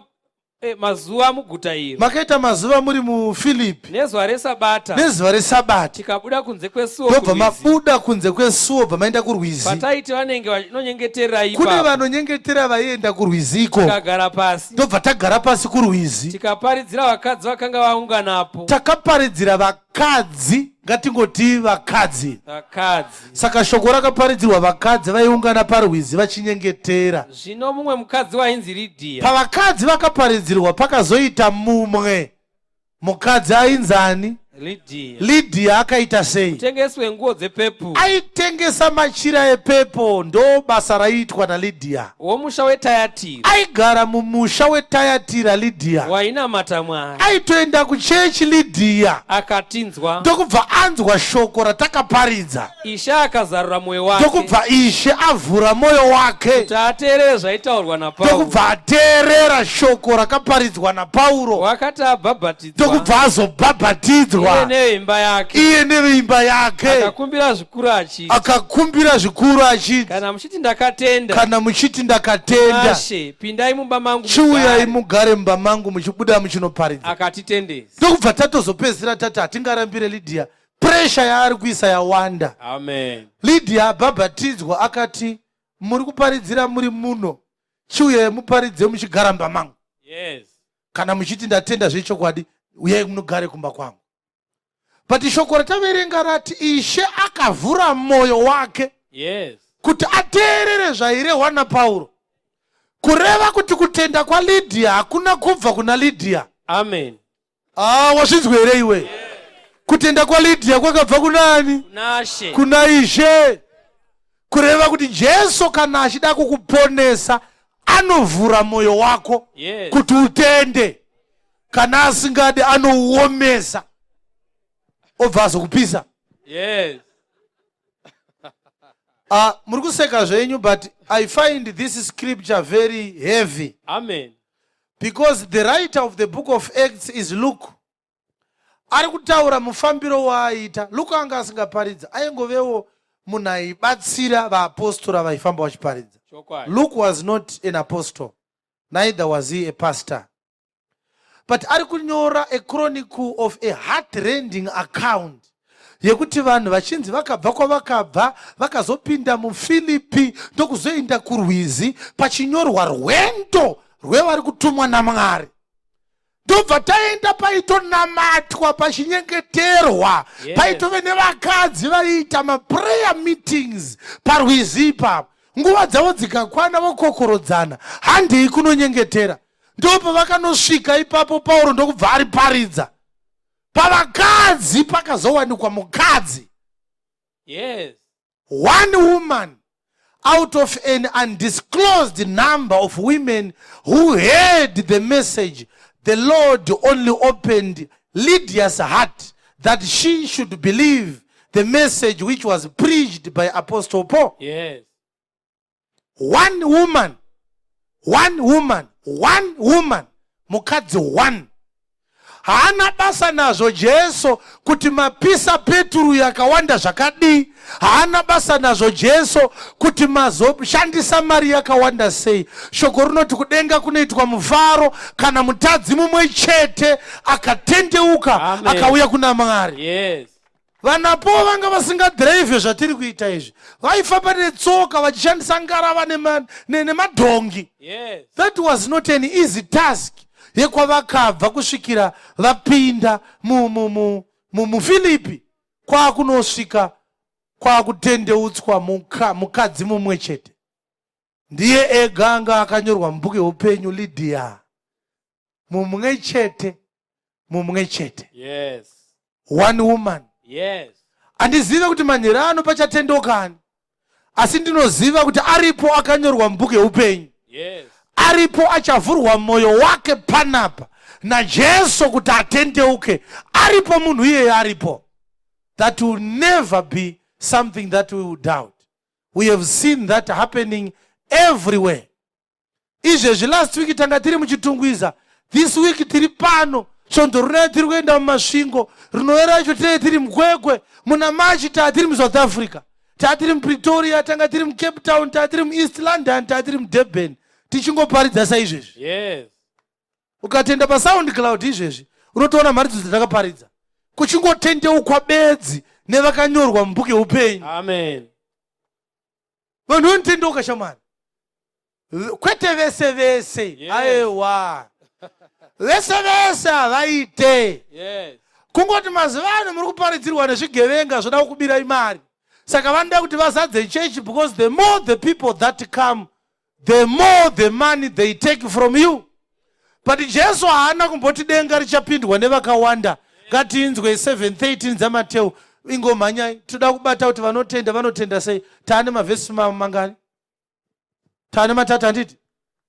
B: mazuva muguta iri.
A: Makaita mazuva muri muFilipi.
B: Nezuva reSabata.
A: Nezuva reSabata.
B: Tikabuda kunze kwesuo
A: Ndobva mabuda kunze kwesuo bva maenda kurwizi.
B: Pataiti vanenge vanonyengeterera ipapo.
A: Kune vanonyengetera vaienda kurwizi iko.
B: Tikagara pasi.
A: Ndobva tagara pasi kurwizi.
B: Tikaparidzira vakadzi vakanga vaunganapo.
A: Takaparidzira vakadzi, ngatingoti vakadzi.
B: Vakadzi.
A: Saka shoko rakaparidzirwa vakadzi vaiungana parwizi vachinyengetera.
B: Zvino mumwe mukadzi wainzi Ridhia.
A: Pavakadzi vakaparidzirwa pakazoita mumwe mukadzi ainzi ani?
B: Lydia.
A: Lydia akaita sei?
B: Mutengesi wenguo dzepepo.
A: Aitengesa machira epepo, ndo basa raiitwa naLydia.
B: Womusha weTayatira.
A: Aigara mumusha weTayatira Lydia.
B: Wainamata Mwari.
A: Aitoenda kuchechi Lydia.
B: Akatinzwa.
A: Ndokubva anzwa shoko ratakaparidza.
B: Ishe akazarura mwoyo wake.
A: Ndokubva Ishe avhura mwoyo wake.
B: Kuti ateerere zvaitaurwa naPauro.
A: Ndokubva ateerera shoko rakaparidzwa naPauro.
B: Wakati abhabhatidzwa.
A: Ndokubva azobhabhatidzwa.
B: Iye neveimba yake.
A: Iye neveimba yake.
B: Akakumbira zvikuru achiti.
A: Akakumbira zvikuru achiti.
B: Kana muchiti ndakatenda.
A: Kana muchiti ndakatenda.
B: Nashe, pindai mumba mangu.
A: Chiuyai mugare mumba mangu muchibuda muchinoparidza.
B: Akatitendesa.
A: Ndokubva tatozopedzisira tati hatingarambire Lydia. Pressure yaari kuisa yawanda.
B: Amen.
A: Lydia abhabhatidzwa akati muri kuparidzira muri muno, chiuyai muparidze muchigara mumba mangu.
B: Yes.
A: Kana muchiti ndatenda zvechokwadi, uyai munogare kumba kwangu. But shoko rataverenga rati Ishe akavhura moyo wake.
B: Yes.
A: Kuti ateerere zvairehwa naPauro. Kureva kuti kutenda kwaLydia hakuna kubva kuna Lydia.
B: Amen.
A: Ah, wazvinzwa here iwe? Kutenda kwaLydia kwakabva kunani?
B: Kunashe.
A: Kuna Ishe. Kureva kuti Jesu kana achida kukuponesa anovhura mwoyo wako kuti utende. Kana asingadi anouomesa obva azokupisa.
B: Yes.
A: Muri kuseka zvenyu, but I find this scripture very heavy.
B: Amen.
A: Because the writer of the book of Acts is Luke. Ari kutaura mufambiro waaita. Luke anga asingaparidza, aingovewo munhu aibatsira vaapostora vaifamba vachiparidza.
B: Chokwadi.
A: Luke was not an apostle, neither was he a pastor. But ari kunyora a chronicle of a heart-rending account yekuti vanhu vachinzi vakabva kwavakabva vakazopinda muFilipi ndokuzoenda kurwizi, pachinyorwa rwendo rwevari kutumwa naMwari. Ndobva taenda paitonamatwa, pachinyengeterwa, paitove nevakadzi vaiita maprayer meetings parwizi ipapo. Nguva dzavo dzikakwana vokokorodzana, handei kunonyengetera. Ndopavakanosvika ipapo, Pauro ndokubva ariparidza. Pavakadzi pakazowanikwa mukadzi. One woman out of an undisclosed number of women who heard the message. The Lord only opened Lydia's heart that she should believe the message which was preached by Apostle Paul. One woman, one woman, one woman, mukadzi one. Haana basa nazvo Jesu kuti mapisa peturu yakawanda zvakadii. Haana basa nazvo Jesu kuti mazoshandisa mari yakawanda sei. Shoko rinoti kudenga kunoitwa mufaro kana mutadzi mumwe chete akatendeuka,
B: Amen.
A: akauya kuna Mwari. Vanapo vanga vasingadhiraivhe zvatiri kuita izvi, vaifamba netsoka vachishandisa ngarava nemadhongi. That was not an easy task yekwavakabva kusvikira vapinda muFilipi, kwakunosvika kwakutendeutswa mukadzi mumwe chete. Ndiye ega anga akanyorwa mubhuku yeupenyu, Lydia. Mumwe chete, mumwe chete. One woman. Handizive kuti manhero ano pachatendokani, asi ndinoziva kuti aripo akanyorwa mubhuku yeupenyu. Aripo achavhurwa mwoyo wake panapa naJesu kuti atendeuke. Aripo munhu iyeye, aripo. That will never be something that we will doubt. We have seen that happening everywhere. Izvezvi last week tanga tiri muChitungwiza, this week tiri pano, svondo rinouya tiri kuenda muMasvingo, rinouya racho tinenge tiri muKwekwe, muna March taa tiri muSouth Africa, taa tiri muPretoria, tanga tiri muCape Town, taa tiri muEast London, taa tiri muDurban, tichingoparidza saizvezvi. Ukatenda paSoundCloud izvezvi unotoona mharidzo dzatakaparidza, kuchingotendeukwa bedzi nevakanyorwa mubhuku yeupenyu.
B: Amen.
A: Vanhu vanotendeuka, shamwari, kwete vese vese. Aiwa, vese vese havaite. Kungoti mazuva ano muri kuparidzirwa nezvigevenga zvoda kukubirai mari, saka vanoda kuti vazadze chechi, because the more the people that come, the more the money they take from you. But Jesu haana kumboti denga richapindwa nevakawanda. Ngatinzwe 7:13 dzaMateu. Ingomhanyai, toda kubata kuti vanotenda vanotenda sei. Taane mavhesi mangani? Taane matatu, handiti?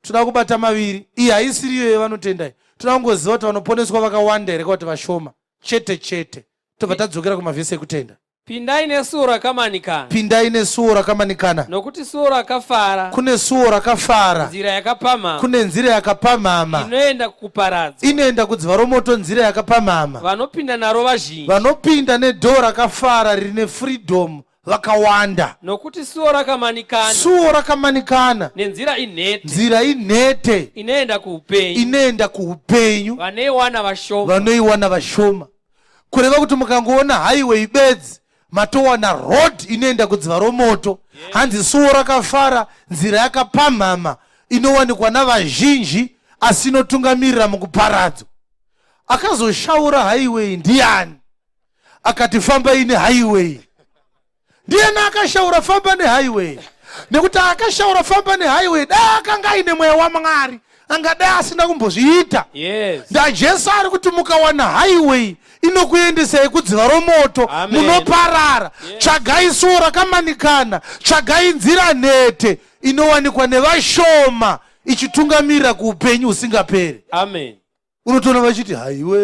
A: Toda kubata maviri. Iyi haisiriyo yevanotendai. Toda kungoziva kuti vanoponeswa vakawanda here kuti vashoma chete chete. Tobva tadzokera kumavhesi ekutenda.
B: Pindai nesuo rakamanikana.
A: Pindai nesuo rakamanikana.
B: Nokuti suo rakafara,
A: Kune suo rakafara,
B: nzira yakapamhama,
A: kune nzira yakapamhama,
B: inoenda kukuparadzwa.
A: Inoenda kudziva romoto, nzira yakapamhama.
B: Vanopinda naro vazhinji.
A: Vanopinda nedoor rakafara rine freedom vakawanda.
B: Nokuti suo rakamanikana,
A: Suo rakamanikana,
B: nenzira inhete,
A: nzira inhete,
B: inoenda kuupenyu,
A: inoenda kuupenyu,
B: vanoiwana vashoma.
A: Vanoiwana vashoma. Kureva kuti mukangoona highway bedzi, matowana road inoenda kudziva romoto. Hanzi suo rakafara, nzira yakapamhama, inowanikwa navazhinji, asi inotungamirira mukuparadzwa. Akazoshaura highway ndiani? Akati fambai nehighway, ndiyani akashaura famba nehighway? Nekuti akashaura famba nehighway, dai akanga aine mweya waMwari angadai asina kumbozviita. Ndajesu ari kuti mukawana highway inokuendesai kudziva romoto, munoparara. Tsvagai suo rakamanikana, tsvagai nzira nhete inowanikwa nevashoma ichitungamirira kuupenyu husingaperi.
B: Amen.
A: Unotoona vachiti haiwe,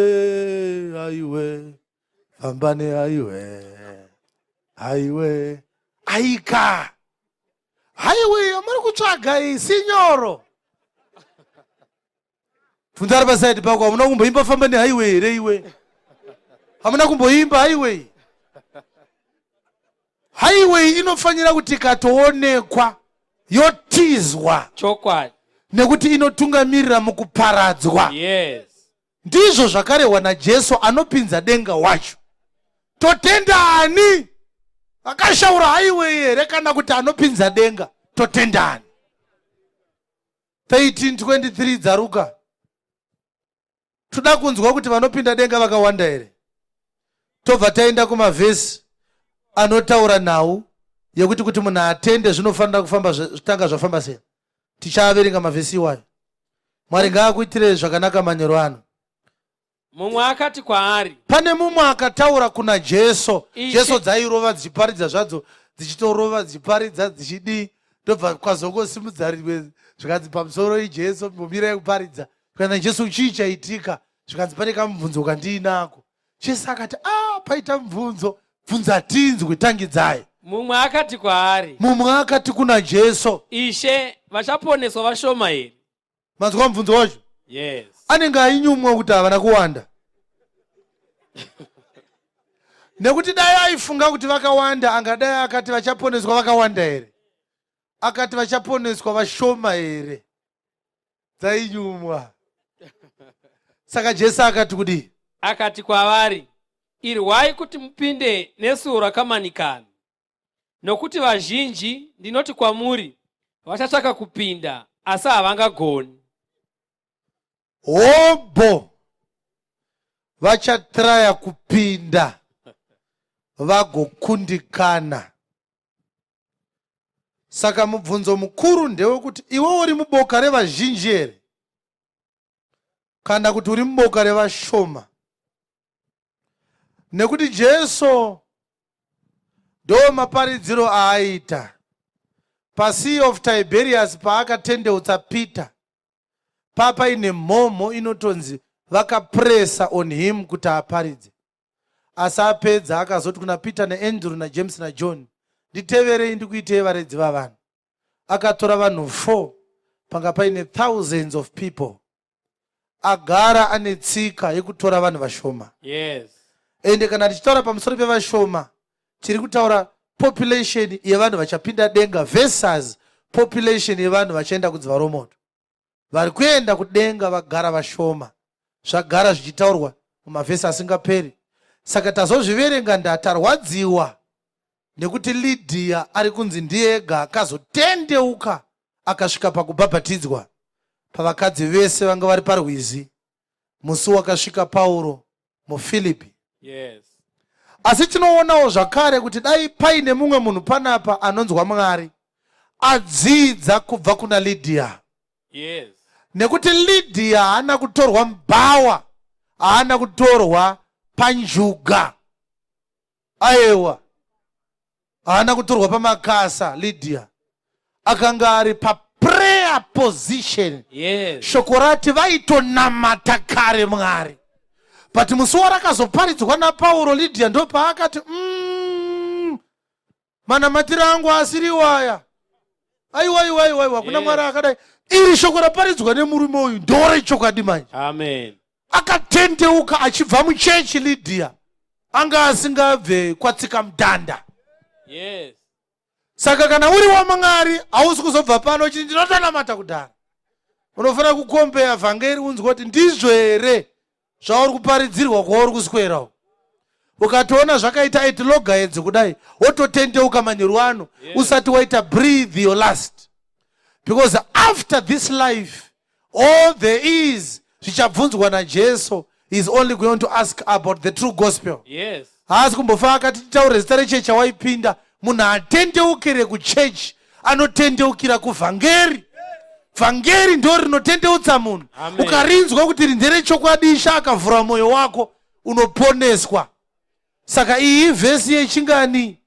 A: haiwe, famba nehaiwe, haiwe. Aika, haiwe yamuri kutsvaga iyi sinyoro. Bvunza ari pasaidi pako, hamuna kumboimba famba nehighway here iwe? Hamuna kumboimba highway? Highway inofanira kuti ikatoonekwa yotizwa.
B: Chokwadi.
A: Nekuti inotungamirira mukuparadzwa. Ndizvo zvakarehwa naJesu anopinza denga wacho. Totenda ani? Akashaura highway here kana kuti anopinza denga? Totenda ani? 1323 dzaRuka. Toda kunzwa kuti vanopinda denga vakawanda here? Tobva taenda kumavhesi anotaura nhau yekuti kuti munhu atende zvinofanira kufamba zvitanga zvafamba sei. Tichaaverenga mavhesi iwayo. Mwari ngaakuitire zvakanaka manyoro ano.
B: Mumwe akati kwaari,
A: Pane mumwe akataura kuna Jesu. Jesu dzairova dzichiparidza zvadzo, dzichitorova dzichiparidza dzichidii, ndobva kwazongosimudza rimwe zvikanzi pamusoro iJesu, mbomirai kuparidza. Kana Jesu chii chaitika? Zvikanzi pane kamubvunzo kandiinako. Jesu akati, ah, paita mubvunzo, bvunza tinzwe, tangidzai.
B: Mumwe akati kwaari,
A: Mumwe akati kuna Jesu,
B: Ishe, vachaponeswa vashoma here?
A: Manzwa mubvunzo wacho?
B: Yes.
A: Anenge ainyumwa kuti havana kuwanda. Nekuti dai aifunga kuti vakawanda, angadai akati vachaponeswa vakawanda here? Akati vachaponeswa vashoma here? Dzainyumwa. Saka Jesu akati kudii?
B: Akati kwavari, Irwai kuti mupinde nesuo rakamanikana, nokuti vazhinji, ndinoti kwamuri, vachatsvaka kupinda, asi havangagoni.
A: Hobho vachatraya kupinda vagokundikana. Saka mubvunzo mukuru ndewekuti iwe uri muboka revazhinji here kana kuti uri muboka revashoma? Nekuti Jesu ndo maparidziro aaita paSea of Tiberias paakatendeutsa Peter. Papaine mhomho inotonzi vakapresa on him kuti aparidze. Asi apedza akazoti kuna Peter naAndrew naJames naJohn, nditeverei ndikuitei varedzi vavanhu. Akatora vanhu 4 panga paine thousands of people. Agara ane tsika yekutora vanhu vashoma. Ende kana tichitaura pamusoro pevashoma, tiri kutaura population yevanhu vachapinda denga versus population yevanhu vachaenda kudziva romoto. Vari kuenda kudenga vagara vashoma. Zvagara zvichitaurwa mumavhesi asingaperi. Saka tazozviverenga ndatarwadziwa nekuti Lydia ari kunzi ndiye ega akazotendeuka akasvika pakubhabhatidzwa pavakadzi vese vanga vari parwizi musi wakasvika Pauro muFilipi. Asi tinoonawo zvakare kuti dai paine mumwe munhu panapa anonzwa Mwari adzidza kubva kuna Lydia. Nekuti Lydia haana kutorwa mubhawa, haana kutorwa panjuga. Aewa, haana kutorwa pamakasa. Lydia akanga ari paprayer position. Shoko rati vaitonamata kare Mwari, but musi warakazoparidzwa naPauro, Lydia ndopaakati, manamatiro angu asiri waya. Aiwa, aiwa, aiwa, aiwa, kuna Mwari akadai. Iri shoko raparidzwa nemurume uyu ndorechokwadi manje.
B: Amen.
A: Akatendeuka achibva muchechi. Lydia anga asingabve kwatsika mudhanda. Saka kana uri waMwari hausi kuzobva pano uchiti ndinotonamata kudhara. Unofanira kukompeya vhangeri unzwa kuti ndizvo here zvauri kuparidzirwa kwauri kuswera uko. Ukatoona zvakaita at loggerheads kudai, wototendeuka manheru ano usati waita breathe your last, because after this life all there is zvichabvunzwa naJesu is only going to ask about the true gospel. Haasi kumbofa akati titaure zita rechechi awaipinda. Munhu atendeukire kuchechi. Anotendeukira kuvhangeri. Vhangeri ndo rinotendeutsa munhu. Ukarinzwa kuti iri nderechokwadi, Ishe akavhura mwoyo wako, unoponeswa. Saka iyi ivhesi yechingani?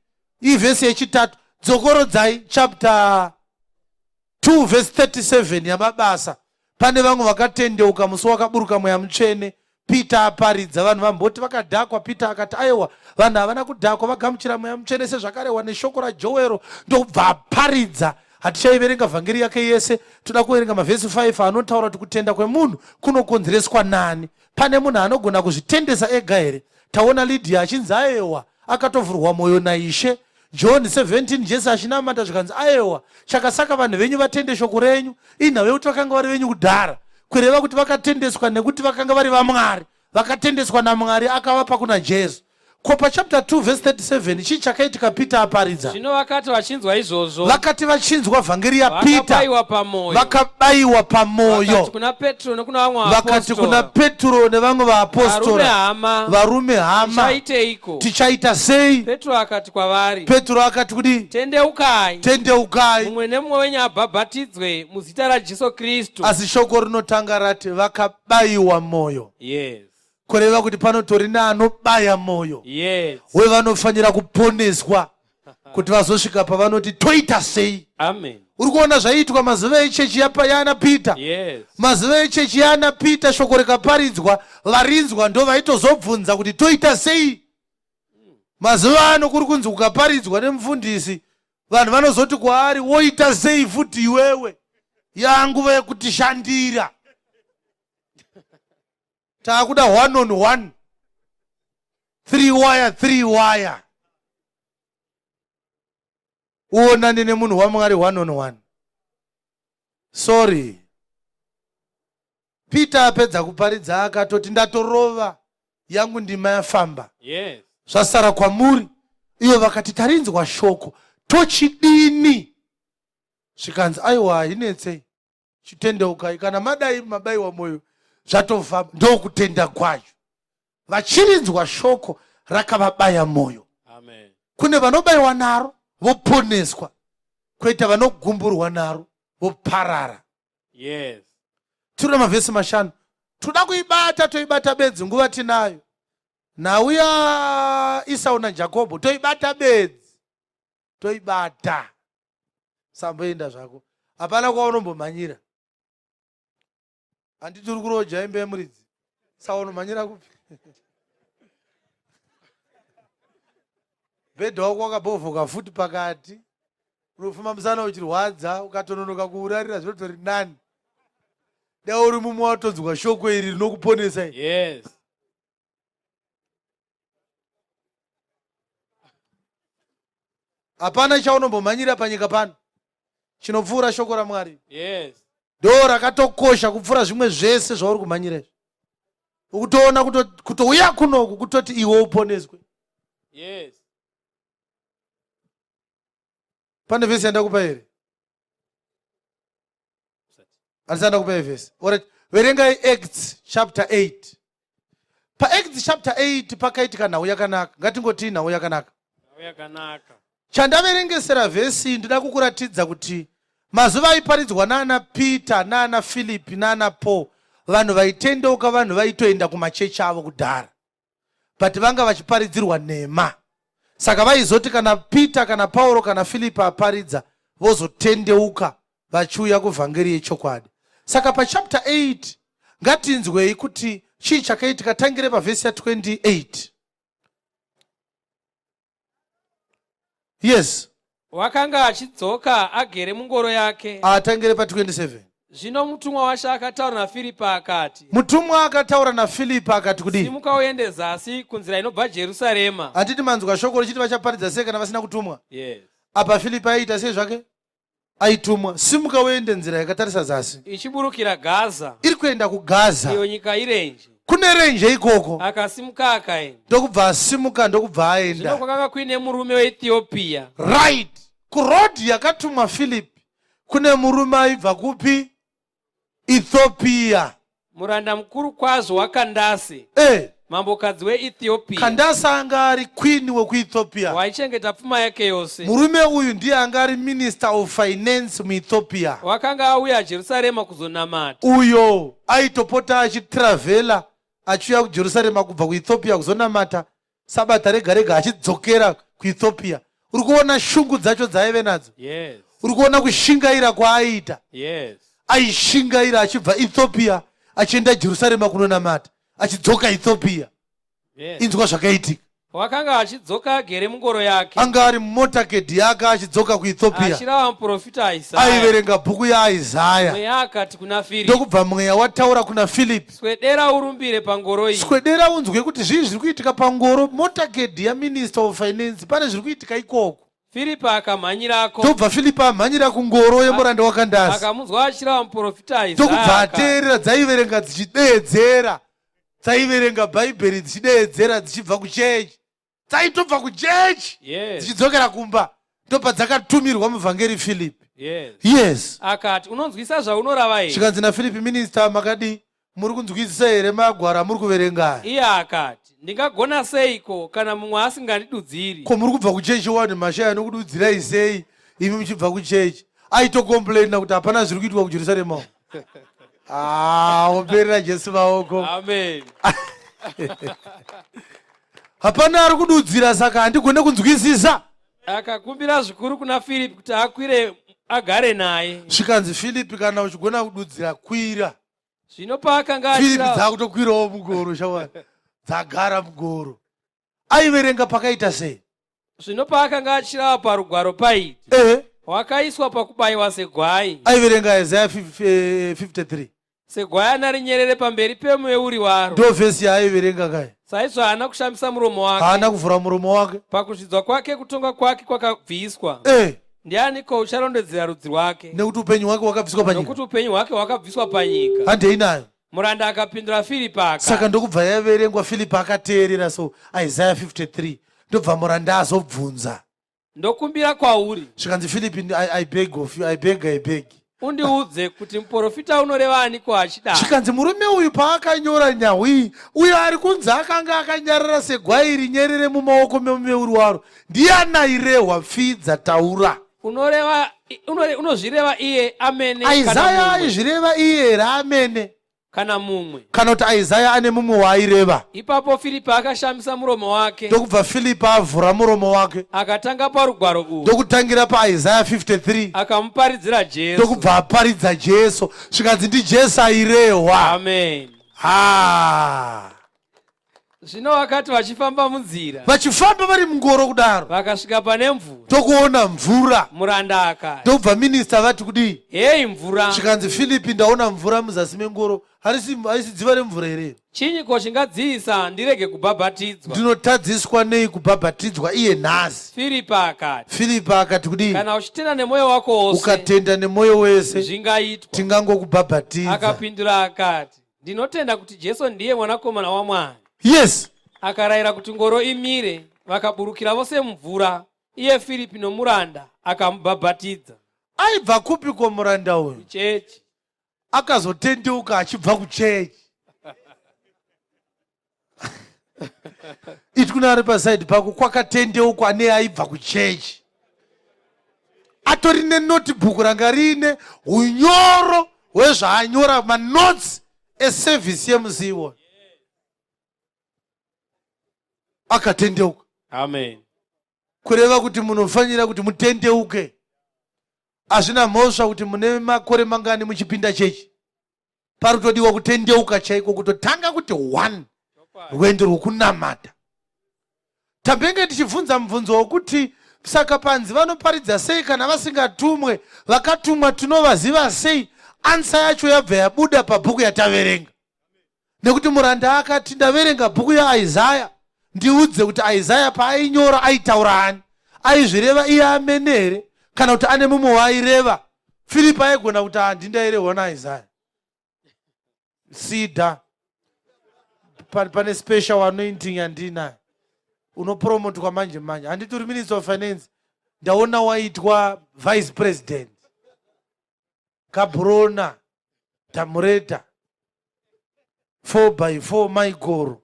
A: Ivhesi yechitatu. Dzokorodzai chapter 2 vhesi 37 yaMabasa. Pane vamwe vakatendeuka musi wakaburuka Mweya Mutsvene, Peter aparidza. Vanhu vamboti vakadhakwa. Peter akati aiwa, vanhu havana kudhakwa, vagamuchira Mweya Mutsvene sezvakarehwa neshoko raJoero, ndokubva aparidza. Hatichaiverenga vhangeri yake yese, toda kuverenga mavhesi 5 anotaura kuti kutenda kwemunhu kunokonzereswa nani. Pane munhu anogona kuzvitendesa ega here? Taona Lydia achinzi aewa, akatovhurwa mwoyo naIshe. John 17 Jesu achinamata zvikanzi aewa, chakasaka vanhu venyu vatende shoko renyu inhau yekuti vakanga vari venyu kudhara, kureva kuti vakatendeswa nekuti vakanga vari vaMwari, vakatendeswa naMwari akavapa kuna Jesu. Ko pachapter 2 verse 37 chii chakaitika Peter aparidza?
B: Zvino vakati vachinzwa izvozvo,
A: vakati vachinzwa vhangeri yaPeter,
B: vakabayiwa pamwoyo,
A: vakabayiwa pamwoyo,
B: vakati kuna Petro nekuna vamwe
A: vakati kuna Petro nevamwe
B: vaapostora, hama,
A: varume hama,
B: tichaiteiko?
A: Tichaita sei?
B: Petro akati kwavari,
A: Petro akati kudii?
B: Tendeukai,
A: tendeukai,
B: mumwe nemumwe wenyu abhabhatidzwe muzita raJesu Kristu.
A: Asi shoko rinotanga rati vakabayiwa mwoyo.
B: Yes.
A: Kureva kuti panotori neanobaya mwoyo
B: yes,
A: wevanofanira kuponeswa kuti vazosvika pavanoti toita sei.
B: Amen.
A: Uri kuona zvaiitwa mazuva echechi yaana Peter?
B: Yes.
A: Mazuva echechi yaana Peter, shoko rikaparidzwa, varinzwa ndo vaitozobvunza kuti toita sei. Mazuva ano kuri kunzi ukaparidzwa nemufundisi, vanhu vanozoti kwaari woita sei futi iwewe, yanguva yekutishandira, taakuda one on one, three wire, three wire, uonane nemunhu waMwari one on one. Sorry, Peter apedza kuparidza akatoti ndatorova yangu ndima yafamba.
B: Yes.
A: Zvasara kwamuri. Iyo vakati tarinzwa shoko, tochidini? Zvikanzi aiwa, hainetsei, chitendeukai, kana madai mabaiwa mwoyo zvatofamba, ndokutenda kwacho. Vachirinzwa shoko rakavabaya mwoyo.
B: Amen.
A: Kune vanobaiwa naro voponeswa, kwoita vanogumburwa naro voparara.
B: Yes.
A: Tinoda mavhesi mashanu, toda kuibata, toibata bedzi, nguva tinayo. Nhau yaIsau naJakobho toibata bedzi, toibata. Samboenda zvako, hapana kwaunombomhanyira. Handiti uri kuroja imba yemuridzi, saka unomhanyira kupi? Bhedha wako wakabhovhoka futi pakati, unofuma musana uchirwadza, ukatononoka kuurarira zvinotori nani. Dai uri mumwe watonzwa shoko iri rinokuponesa.
B: Yes.
A: Hapana chaunombomhanyira panyika pano chinopfuura shoko raMwari.
B: Yes.
A: Ndo rakatokosha kupfuura zvimwe zvese zvauri kumhanyira izvi. Ukutoona kutouya kunoku kutoti iwe uponeswe.
B: Yes.
A: Pane vhesi yandakupa here? Handisati ndakupa vhesi. Alright, verengai Acts chapter 8. PaActs chapter 8 pakaitika nhau yakanaka. Ngatingotii nhau yakanaka.
B: Nhau yakanaka.
A: Chandaverengesera vhesi, ndida kukuratidza kuti mazuva aiparidzwa naana Peter, naana Philip, naana Paul, vanhu vaitendeuka, vanhu vaitoenda kumachechi avo kudhara, but vanga vachiparidzirwa nhema. Saka vaizoti kana Peter kana Pauro kana Philip aparidza, vozotendeuka vachiuya kuvhangeri yechokwadi. Saka pachapter 8 ngatinzwei kuti chii chakaitika. Tangire pavhesi ya28. Yes.
B: Wakanga achidzoka agere mungoro yake.
A: Atangire pa27.
B: Zvino mutumwa waShe akataura naFiripi akati.
A: Mutumwa akataura naFiripi akati kudii?
B: Simuka uende zasi kunzira inobva Jerusarema.
A: Handiti manzwa shoko richiti vachaparidza sei kana vasina kutumwa?
B: Yes.
A: Apa Filipi aiita sei zvake? Aitumwa. Simuka uende nzira yakatarisa zasi,
B: ichiburukira Gaza,
A: iri kuenda kuGaza,
B: iyo nyika irenje.
A: Kune renje ikoko.
B: Akasimuka akaenda.
A: Ndokubva asimuka, ndokubva
B: Zvino
A: aenda.
B: kwakanga kuine murume weEthiopia,
A: Right, kurodhi yakatumwa Filipi kune murume aibva kupi? Ethiopia.
B: Muranda mukuru kwazvo waKandase, Mambokadzi weEthiopia.
A: Kandasi anga ari queen wekuEthiopia.
B: Waichengeta pfuma yake yose.
A: Murume uyu ndiye anga ari minister of finance muEthiopia.
B: Wakanga auya Jerusarema kuzonamata.
A: Uyo aitopota achitravhela achiuya kuJerusarema kubva kuEthiopia kuzonamata sabata rega rega achidzokera kuEthiopia. Uri kuona shungu dzacho dzaaive nadzo?
B: Yes.
A: Uri kuona kushingaira kwaaiita?
B: Yes.
A: Aishingaira achibva Ethiopia achienda Jerusarema kunonamata. Achidzoka Ethiopia.
B: Yes.
A: Inzwa zvakaitika.
B: Wakanga achidzoka agere mungoro yake.
A: Anga ari mumotakedi yake achidzoka kuEthiopia.
B: Achirava muprofita Isaya.
A: Aiverenga bhuku yaIsaya.
B: Mweya akati kuna Firipi.
A: Ndokubva mweya wataura kuna Filipi.
B: Swedera urumbire pangoro iyi.
A: Swedera unzwe kuti zvii zviri kuitika pangoro motakedi yaMinister of Finance pane zviri kuitika ikoko.
B: Firipi akamhanyirako.
A: Ndokubva Filipi amhanyira kungoro yemuranda waKandasi.
B: Akamunzwa achirava muprofita Isaya.
A: Ndokubva ateerera dzaiverenga dzichideedzera. Dzaiverenga Bhaibheri dzichideedzera dzichibva kuchechi. Dzaitobva kuchechi
B: Yes.
A: dzichidzokera kumba. Ndopadzakatumirwa muvhangeri Filipi.
B: Yes.
A: Yes.
B: Akati, unonzwisa zvaunorava here?
A: Zvikanzi naFilipi, minister makadii? Muri kunzwisisa here magwaro amuri kuverenga aya?
B: Iye akati, Ndingagona seiko kana mumwe asingandidudziri?
A: Ko muri kubva kuchechi wani mashaya anokududzirai sei imi muchibva kuchechi? Aitocomplaina kuti hapana zviri kuitwa kuJerusarema uko. Ah, operera Jesu maoko.
B: Amen.
A: Hapana ari kududzira saka handigone kunzwisisa.
B: Akakumbira zvikuru kuna Firipi kuti akwire agare naye.
A: Zvikanzi Filipi kana uchigona kududzira kwira.
B: Zvino paakanga
A: Filipi
B: achira
A: dzakutokwirawo mugoro shamwari. Dzagara mugoro. Aiverenga pakaita sei?
B: Zvino paakanga achirava parugwaro paiti
A: Ehe.
B: wakaiswa pakubayiwa segwai,
A: Aiverenga Isaiah 53.
B: Segwayana rinyerere pamberi pemuveuri waro.
A: Ndo vhesi yaaiverenga kai.
B: Saizvo haana kushamisa muromo wake.
A: Haana kuvhura muromo wake.
B: Pakuzvidzwa kwake kutonga kwake kwakabviswa. Ndianiko ucharondedzera rudzi rwake?
A: Nekuti upenyu hwake hwakabviswa panyika.
B: Nokuti upenyu hwake hwakabviswa panyika.
A: Handei nayo.
B: Muranda akapindura Firipi akati.
A: Saka ndokubva yaverengwa, Firipi akateerera. So Isaiah 53 ndobva muranda azobvunza.
B: Ndokumbira kwauri.
A: Zvikanzi Filipi, I beg of you, I beg, I beg.
B: Undiudze kuti muprofita unoreva aniko achidaro.
A: Zvikanzi murume uyu paakanyora nhau iyi, uyo ari kunzi akanga akanyarara segwai rinyerere mumaoko memuveuri waro, ndiani airehwa? Pfidza, taura.
B: Unoreva, unore, unozvireva iye amene kana
A: Isaya
B: mumwe.
A: aizvireva iye here amene?
B: Kana mumwe.
A: Kana kuti Isaya ane mumwe waaireva.
B: Ipapo Firipi akashamisa muromo wake.
A: Ndokubva Filipi avhura muromo wake.
B: Akatanga parugwaro urwu.
A: Ndokutangira paIsaya 53.
B: Akamuparidzira Jesu.
A: Ndokubva aparidza Jesu. Zvikanzi ndiJesu airehwa.
B: Amen.
A: Ha.
B: Zvino vakati vachifamba munzira.
A: Vachifamba vari mungoro kudaro.
B: Vakasvika pane mvura.
A: Ndokuona mvura.
B: Muranda akati.
A: Ndokubva minista vati kudii?
B: Hei mvura.
A: Zvikanzi Filipi ndaona mvura muzasi mengoro. Harisi harisi dziva remvura here?
B: Chinyiko chingadziyisa ndirege kubhabhatidzwa?
A: Ndinotadziswa nei kubhabhatidzwa iye nhasi?
B: Filipi akati.
A: Filipi akati kudii?
B: Kana uchitenda nemwoyo wako wose.
A: Ukatenda nemwoyo wese.
B: Zvingaitwa.
A: Tingangokubhabhatidza.
B: Akapindura akati. Ndinotenda kuti Jesu ndiye mwanakomana waMwari.
A: Yes.
B: Akarayira kuti ngoro imire, vakaburukira vose mumvura, iye Firipi nomuranda akamubhabhatidza.
A: Aibva kupi ko muranda uyu?
B: Kuchechi.
A: Akazotendeuka achibva kuchechi. Iti kuna ari pasaidi pako kwakatendeukwa neaibva kuchechi. Atori nenotebook ranga riine unyoro hwezvaanyora, manotes eservice yemusi iwoyo. Akatendeuka.
B: Amen.
A: Kureva kuti munofanira kuti mutendeuke. Hazvina mhosva kuti mune makore mangani muchipinda chechi. Parikutodiwa kutendeuka chaiko, kutotanga kuti one rwendo rwokunamata. Tambenge tichibvunza mubvunzo wokuti saka panzi vanoparidza sei kana vasingatumwe? Vakatumwa tinovaziva sei? Ansa yacho yabva yabuda pabhuku yataverenga. Nekuti muranda akati ndaverenga bhuku yaIsaya, ndiudze kuti Isaya paainyora aitaura ani? Aizvireva iye amene here kana kuti ane mumwe waaireva? Filipi aigona kuti handindairehwa naIsaya. Sida pane special anointing yandinayo, unopromotwa manje manje. Handiti uri minister of finance, ndaona waitwa vice president. Kabrona Tamureta 4 by 4 Maigoro.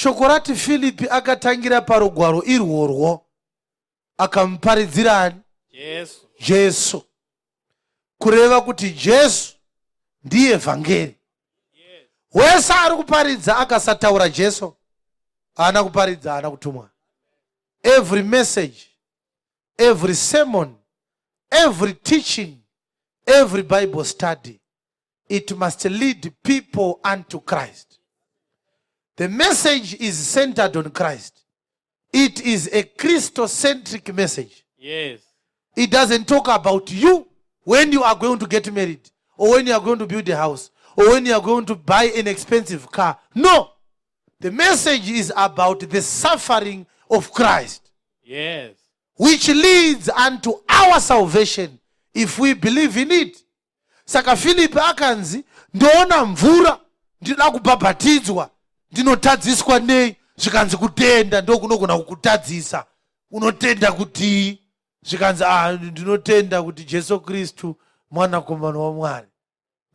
A: Shoko rati Filipi akatangira parugwaro irworwo akamuparidzira ani?
B: Jesu.
A: Jesu. Kureva kuti Jesu ndiye vhangeri. Wese ari kuparidza akasataura Jesu haana kuparidza, haana kutumwa. Every message, every sermon, every teaching, every Bible study, it must lead people unto Christ. The message is centered on Christ. It is a Christocentric message.
B: Yes.
A: It doesn't talk about you when you are going to get married or when you are going to build a house or when you are going to buy an expensive car. No. The message is about the suffering of Christ.
B: Yes.
A: Which leads unto our salvation if we believe in it. Saka Filipi akanzi ndoona mvura ndinoda kubhabhatidzwa ndinotadziswa nei? Zvikanzi kutenda ndokunogona kukutadzisa. Unotenda kutii? Zvikanzi ah, ndinotenda kuti Jesu Kristu mwanakomana waMwari.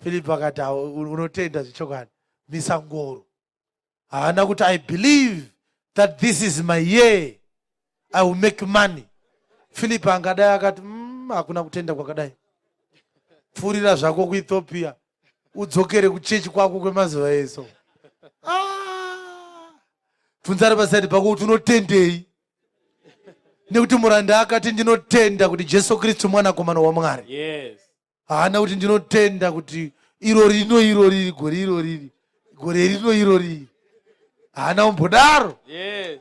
A: Filipi akati ah, unotenda zvechokwadi, misa ngoro. Haana kuti I believe that this is my year, I will make money. Philip angadai akati hakuna kutenda kwakadai, pfuurira zvako kuEthiopia udzokere kuchechi kwako kwemazuva eso. Bvunza ari pasaidi pako kuti unotendei, nekuti muranda akati ndinotenda kuti Jesu Kristu mwanakomana waMwari.
B: Yes.
A: Haana kuti ndinotenda kuti iro rino iro riri gore iro riri gore rino iro riri. Haana kumbodaro.
B: Yes.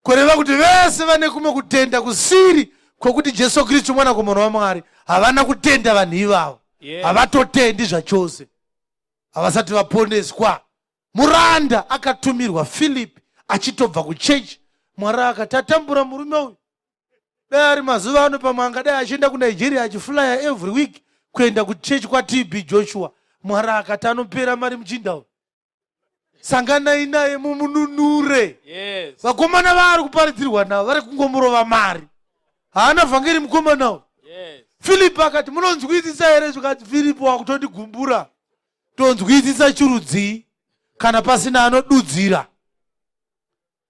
A: Kureva kuti vese vane kumwe kutenda kusiri kwekuti Jesu Kristu mwanakomana waMwari, havana kutenda vanhu ivavo.
B: Yes.
A: Havatotendi zvachose, havasati vaponeswa. Muranda akatumirwa Philip achitobva kuchechi. Mwari akati atambura murume uyu, dai ari mazuva ano pamwe angadai achienda kuNigeria achiflya every week kuenda kuchechi kwaTB Joshua. Mwari akati anopera mari muchinda uyu, sanganai naye mumununure.
B: Yes.
A: Vakomana vaari kuparidzirwa navo vari kungomurova mari, haana vhangeri mukomana uyu.
B: Yes.
A: Philip akati munonzwisisa here? Zvikati Philip wakutondigumbura, tonzwisisa chirudzii kana pasina anodudzira?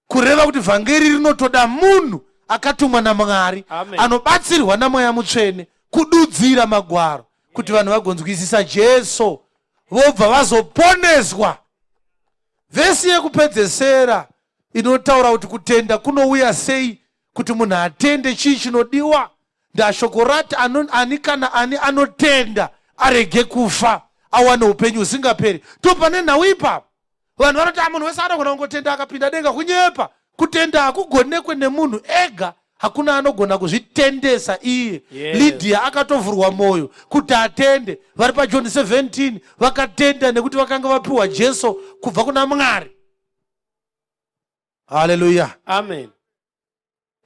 A: Kureva kuti vhangeri rinotoda munhu akatumwa naMwari,
B: Amen.
A: anobatsirwa naMweya Mutsvene kududzira magwaro kuti vanhu vagonzwisisa Jesu vobva vazoponeswa. Vhesi yekupedzesera inotaura kuti kutenda kunouya sei, kuti munhu atende chii chinodiwa. Ndashoko rati ani kana ani anotenda arege kufa awane upenyu husingaperi. Topane nhau ipapo. Vanhu vanoti munhu wese anogona kungotenda akapinda denga. Kunyepa. Kutenda hakugonekwe nemunhu ega, hakuna anogona kuzvitendesa iye.
B: Yes.
A: Lydia akatovhurwa moyo kuti atende. Vari paJohn 17 vakatenda nekuti vakanga vapiwa Jesu kubva kuna Mwari. Haleluya.
B: Amen.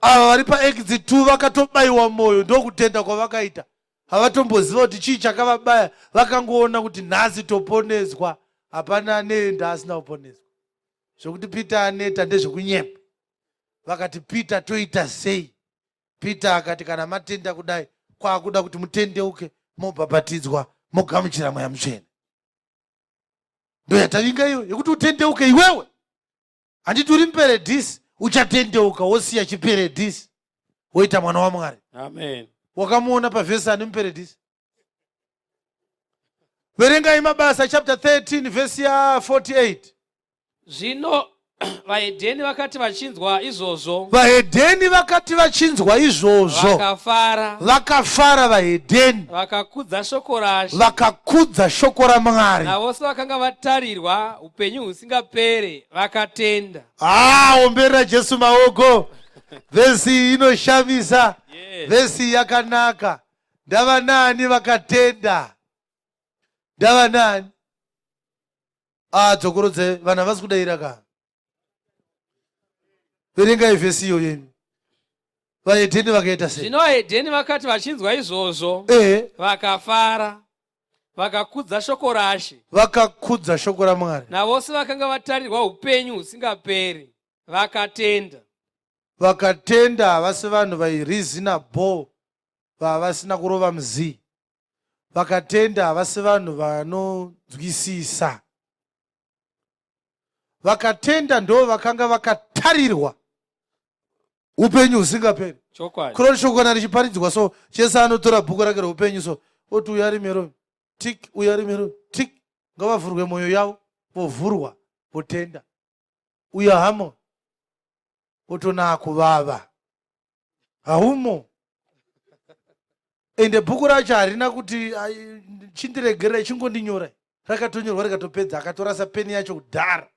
A: Ava vari paActs 2 vakatobaiwa moyo, ndokutenda kwavakaita. Havatomboziva kuti chii chakavabaya, vakangoona kuti nhasi toponeswa. Hapana anenda asina kuponeswa. Zvekuti Peter aneta ndezvekunyepa. Vakati Peter toita sei? Peter akati kana matenda kudai kwakuda kuti mutendeuke mobhabhatidzwa mogamuchira Mweya Mutsvene. Ndoyatavinga iyo yekuti utendeuke iwewe. Handiti uri muperedhisi, uchatendeuka wosiya chiperedhisi woita mwana waMwari.
B: Amen.
A: Wakamuona pavhesi ani muperedhisi? Verengai Mabasa chapter 13 vhesi ya 48.
B: Zvino vahedheni vakati vachinzwa izvozvo,
A: Vahedheni vakati vachinzwa izvozvo,
B: vakafara,
A: vakafara vahedheni,
B: vakakudza shoko raShe,
A: vakakudza shoko raMwari.
B: Navose vakanga vatarirwa upenyu husingapere vakatenda.
A: Omberera Jesu maoko. Vhesi inoshamisa.
B: Yes.
A: Vhesi yakanaka. Ndava nani vakatenda? Ndava nani? Dzokorodze vanhu havasi kudaira ka. Verengai vhesi iyoyo imi. Vahedheni vakaita sei?
B: Zvino vahedheni vakati vachinzwa izvozvo, vakafara, vakakudza shoko raShe.
A: Vakakudza shoko raMwari.
B: Navose vakanga vatarirwa upenyu husingaperi vakatenda.
A: Vakatenda havasi vanhu vaireasonable, vavasina kurova muzii. Vakatenda havasi vanhu vanonzwisisa. Vakatenda ndo vakanga vakatarirwa upenyu husingaperi.
B: Chokwadi.
A: Kuroti shoko kana richiparidzwa so, Jesu anotora bhuku rake reupenyu so, oti uyo ari mero tik, uyo ari mero tik, ngavavhurwe mwoyo yavo, vovhurwa, votenda. Uyo hamo otonaa kuvava. Haumo. Ende bhuku racho harina kuti chindiregerera, chingondinyorai. Rakatonyorwa rikatopedza, akatorasa peni yacho kudhara.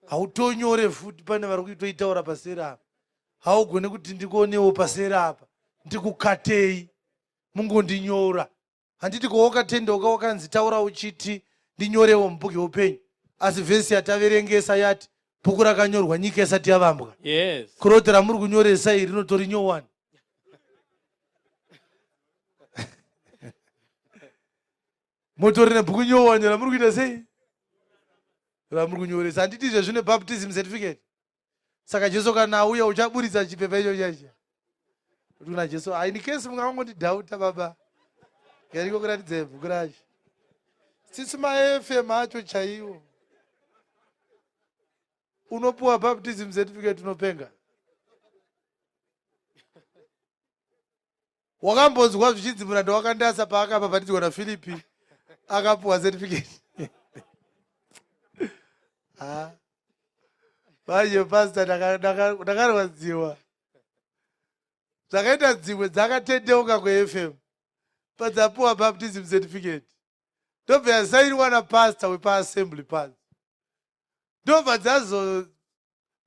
A: Hautonyore futi, pane vari kuitoitaura paseri apa. Haugone kuti ndikuonewo paseri apa, ndikukatei, mungondinyora. Handiti ko wakatendeuka wakanzi taura uchiti ndinyorewo mubhuku yeupenyu, asi vhesi yataverengesa yati bhuku rakanyorwa nyika isati yavambwa.
B: Yes.
A: Kuroti ramuri kunyoresa iri rinotori nyowani. Motori nebhuku nyowani ramuri kuita sei? Ramuri kunyoresa. Handiti izvo zvine baptism certificate. Saka Jesu kana auya uchaburitsa chipepa icho chacho. Kuti kuna Jesu, in case mungangondidhauta baba. Ngariko kuratidza bhuku racho. Sisi maFM acho chaiwo. Unopuwa baptism certificate unopenga. Wakambonzwa zvichinzi muranda wakandasa paakabhabhatidzwa naFilipi akapuwa certificate. Ah. Manje pastor ndakarwadziwa. Zvakaita dzimwe dzakatendeuka kuFM padzapuwa baptism certificate. Ndobva yasainwa napastor wepaAssembly panzi. Ndobva dzazo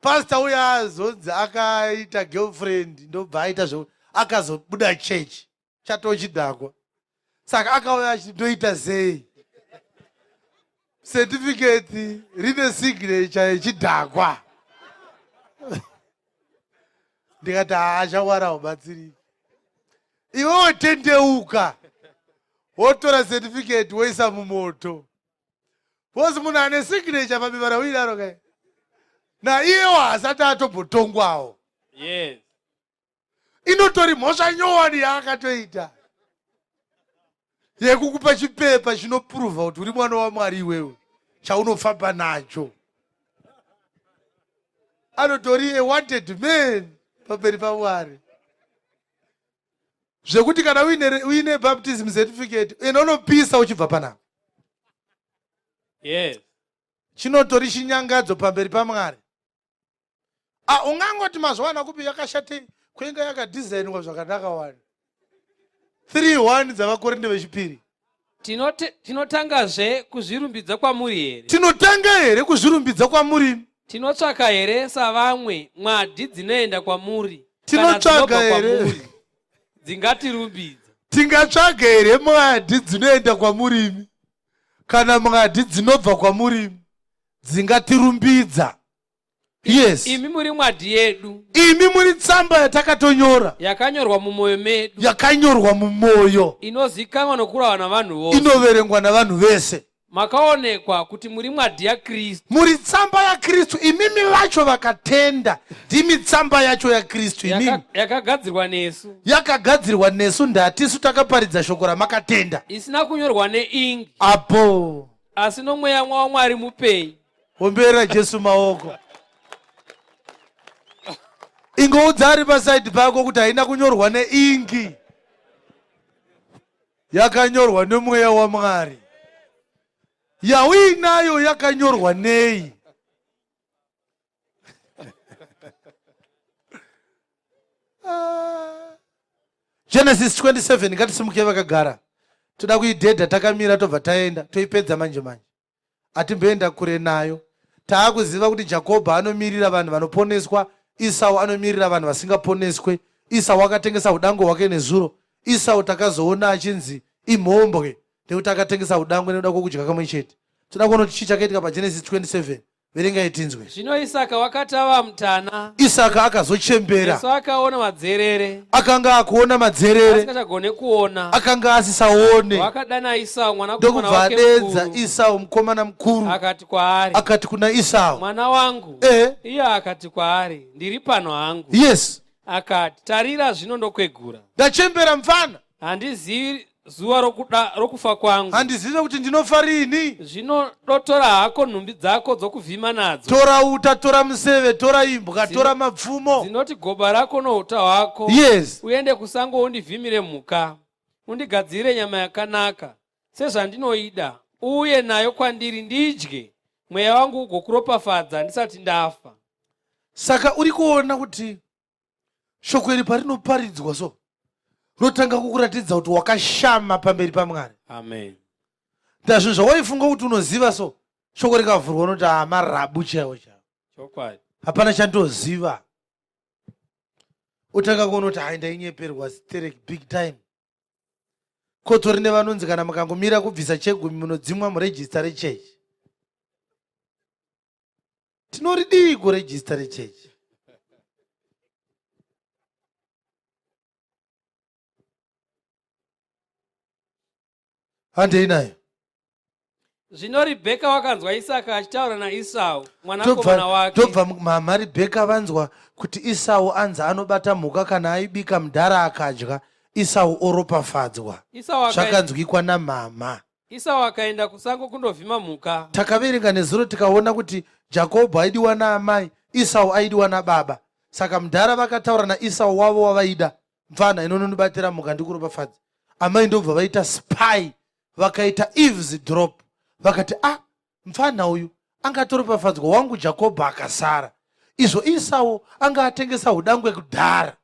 A: pastor uya azonzi akaita girlfriend, ndobva aita zvo akazobuda church chatochidhakwa. Saka akauya achiti ndoita sei? Certificate rine signature yechidhakwa. Ndikati haachawara ubatsiriki. Iwe wotendeuka wotora certificate woisa mumoto. Because munhu ane signature pabepa rauinaro kai naiyewo haasati atombotongwawo.
B: Yes.
A: Inotori mhosva nyowani yaakatoita yekukupa chipepa chinopruvha kuti uri mwana waMwari iwewe, chaunofamba nacho. Anotori a wanted man pamberi paMwari. Zvekuti kana uine baptism certificate ende unopisa uchibva panapa.
B: Yes.
A: Chinotori chinyangadzo pamberi paMwari. Ungangoti mazuva kupi yakashatei, kuinga yakadhizainwa zvakanaka wani. 3:1 dzavaKorinde vechipiri.
B: Tinotangazve kuzvirumbidza kwamuri here?
A: Tinotanga here kuzvirumbidza kwamuri?
B: Tinotsvaka here savamwe mwadhi dzinoenda kwamuri?
A: Tinotsvaga here?
B: Dzingatirumbidza.
A: Tingatsvaga here mwadhi dzinoenda kwamurimi? Kana mwadhi dzinobva kwamurimi dzingatirumbidza? Yes.
B: Imi muri mwadhi yedu.
A: Imi muri tsamba yatakatonyora.
B: Yakanyorwa mumwoyo medu.
A: Yakanyorwa mumwoyo.
B: Inozikanwa nokurava navanhu vose.
A: Inoverengwa navanhu vese.
B: Makaonekwa kuti muri mwadhi yaKristu.
A: Muri tsamba yaKristu. Imimi vacho vakatenda ndimi tsamba yacho yaKristu. Imimi.
B: Yakagadzirwa nesu.
A: Yakagadzirwa nesu, ndatisu takaparidza shoko ramakatenda.
B: Isina kunyorwa neingi.
A: Apo.
B: Asi nomweya waMwari mupenyu.
A: Ombera Jesu maoko. Ingoudza ari pasaidi pako kuti haina kunyorwa neingi. Yakanyorwa nemweya waMwari. Yauinayo yakanyorwa nei? Genesis 27, ngatisimuke vakagara. Toda kuidhedha takamira tobva taenda, toipedza manje manje. Atimboenda kure nayo. Taakuziva kuti Jakobho anomirira vanhu vanoponeswa, Esau anomirira vanhu vasingaponeswe. Esau akatengesa udango hwake nezuro. Esau takazoona achinzi imhombwe nekuti akatengesa udango nekuda kwokudya kamwe chete. Toda kuona kuti chii chakaitika paGenesis 27. Verengai tinzwe.
B: Zvino Isaka wakati ava mutana,
A: Isaka akazochembera.
B: Esau akaona madzerere.
A: Akanga akuona madzerere.
B: Asingachagone kuona.
A: Akanga asisaone.
B: Wakadana Esau mwanakomana
A: Ndokubva
B: wake
A: adedza
B: mukuru.
A: Esau mukomana mukuru.
B: Akati kwaari,
A: Akati kuna Esau,
B: mwana wangu. Iye akati kwaari, ndiri pano hangu.
A: Yes.
B: Akati, tarira zvino ndokwegura.
A: Ndachembera mfana.
B: Handizivi zuva rokuda rokufa kwangu.
A: Handizive kuti ndinofa riini.
B: Zvino dotora hako nhumbi dzako dzokuvhima nadzo.
A: Tora uta, tora museve, tora imbwa, tora mapfumo.
B: Dzinoti goba rako nouta hwako.
A: Yes.
B: Uende kusango undivhimire mhuka. Undigadzirire nyama yakanaka sezvandinoida uuye nayo kwandiri ndidye mweya wangu ugokuropafadza ndisati ndafa.
A: Saka uri kuona kuti shoko iri parinoparidzwa so rotanga kukuratidza kuti wakashama pamberi pamwari.
B: Amen.
A: Ndazvinhu zvawaifunga kuti unoziva so shoko rikavhurwa unoti amarabu chaiwo chaiwo.
B: Chokwadi.
A: Hapana chandoziva. Otanga kuona kuti hai ndainyeperwa sterek big time. Kotori nevanonzi kana mukangomira kubvisa chegumi munodzimwa murejista rechechi. Tinoridiiko rejista rechechi? Handei nayo.
B: Zvino Ribheka wakanzwa Isaka achitaura naIsau mwanakomana wake.
A: Tobva mama Ribheka vanzwa kuti Isau anzi anobata mhuka kana aibika mudhara akadya, Isau oropafadzwa. Zvakanzwikwa namama.
B: Isau akaenda kusango kundovhima mhuka.
A: Takaverenga nezuro tikaona kuti Jakobho aidiwa naamai, Isau aidiwa nababa. Saka mudhara vakataura naIsau wavo wavaida, mfana inonondibatira mhuka ndikuropafadza. Amai ndobva vaita spy, vakaita eavesdrop, vakati ah, mfana uyu angatoropafadzwa wangu Jakobho akasara. Izvo Isau anga atengesa hudangwe kudhara.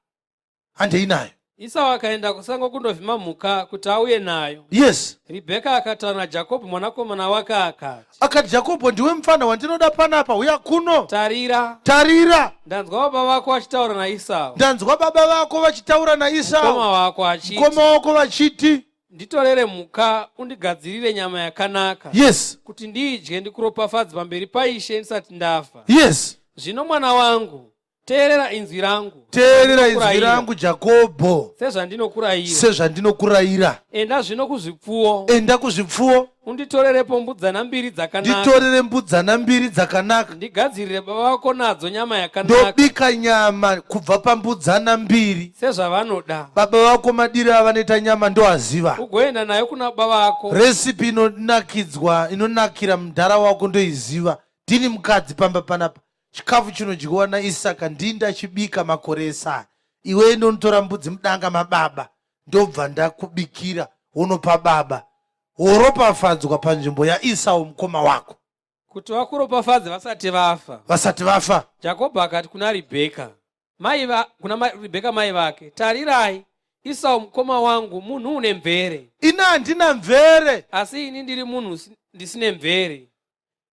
A: Handei nayo.
B: Isau akaenda kusango kundovhima mhuka kuti auye nayo.
A: Yes.
B: Ribheka akataura naJakobho mwanakomana wake akati.
A: Akati Jakobho ndiwe mfana wandinoda panapa huya kuno.
B: Tarira.
A: Tarira.
B: Ndanzwa baba vako vachitaura naIsau.
A: Ndanzwa baba vako vachitaura naIsau.
B: Mukoma wako achiti.
A: Mukoma wako vachiti.
B: Nditorere mhuka undigadzirire nyama yakanaka.
A: Yes.
B: Kuti ndiidye ndikuropafadze pamberi paIshe ndisati ndafa.
A: Yes.
B: Zvino mwana wangu, Teerera inzwi rangu.
A: Teerera inzwi rangu Jakobho.
B: Sezvandinokurayira.
A: Sezvandinokurayira.
B: Enda zvino kuzvipfuwo.
A: Enda kuzvipfuwo.
B: Unditorerepo mbudzana mbiri dzakanaka.
A: Nditorere mbudzana mbiri dzakanaka.
B: Ndigadzirire baba vako nadzo nyama yakanaka.
A: Ndobika nyama kubva pambudzana mbiri.
B: Sezvavanoda.
A: Baba vako madiro avanoita nyama ndoaziva.
B: Ugoenda nayo kuna baba vako.
A: Recipe inonakidzwa inonakira mudhara wako ndoiziva. Ndini mukadzi pamba panapa. Chikafu chinodyiwa naIsaka ndini ndachibika makore ese aya. Iwe enda unotora mbudzi mudanga mababa ndobva ndakubikira wonopa baba. Woropafadzwa panzvimbo yaIsau mukoma wako.
B: Kuti vakuropafadze vasati vafa.
A: Vasati vafa.
B: Jakobho akati kuna Ribheka, mai va, kuna mai, Ribheka mai vake, tarirai, Isau mukoma wangu munhu une mvere.
A: Ini handina mvere.
B: Asi ini ndiri munhu ndisine mvere.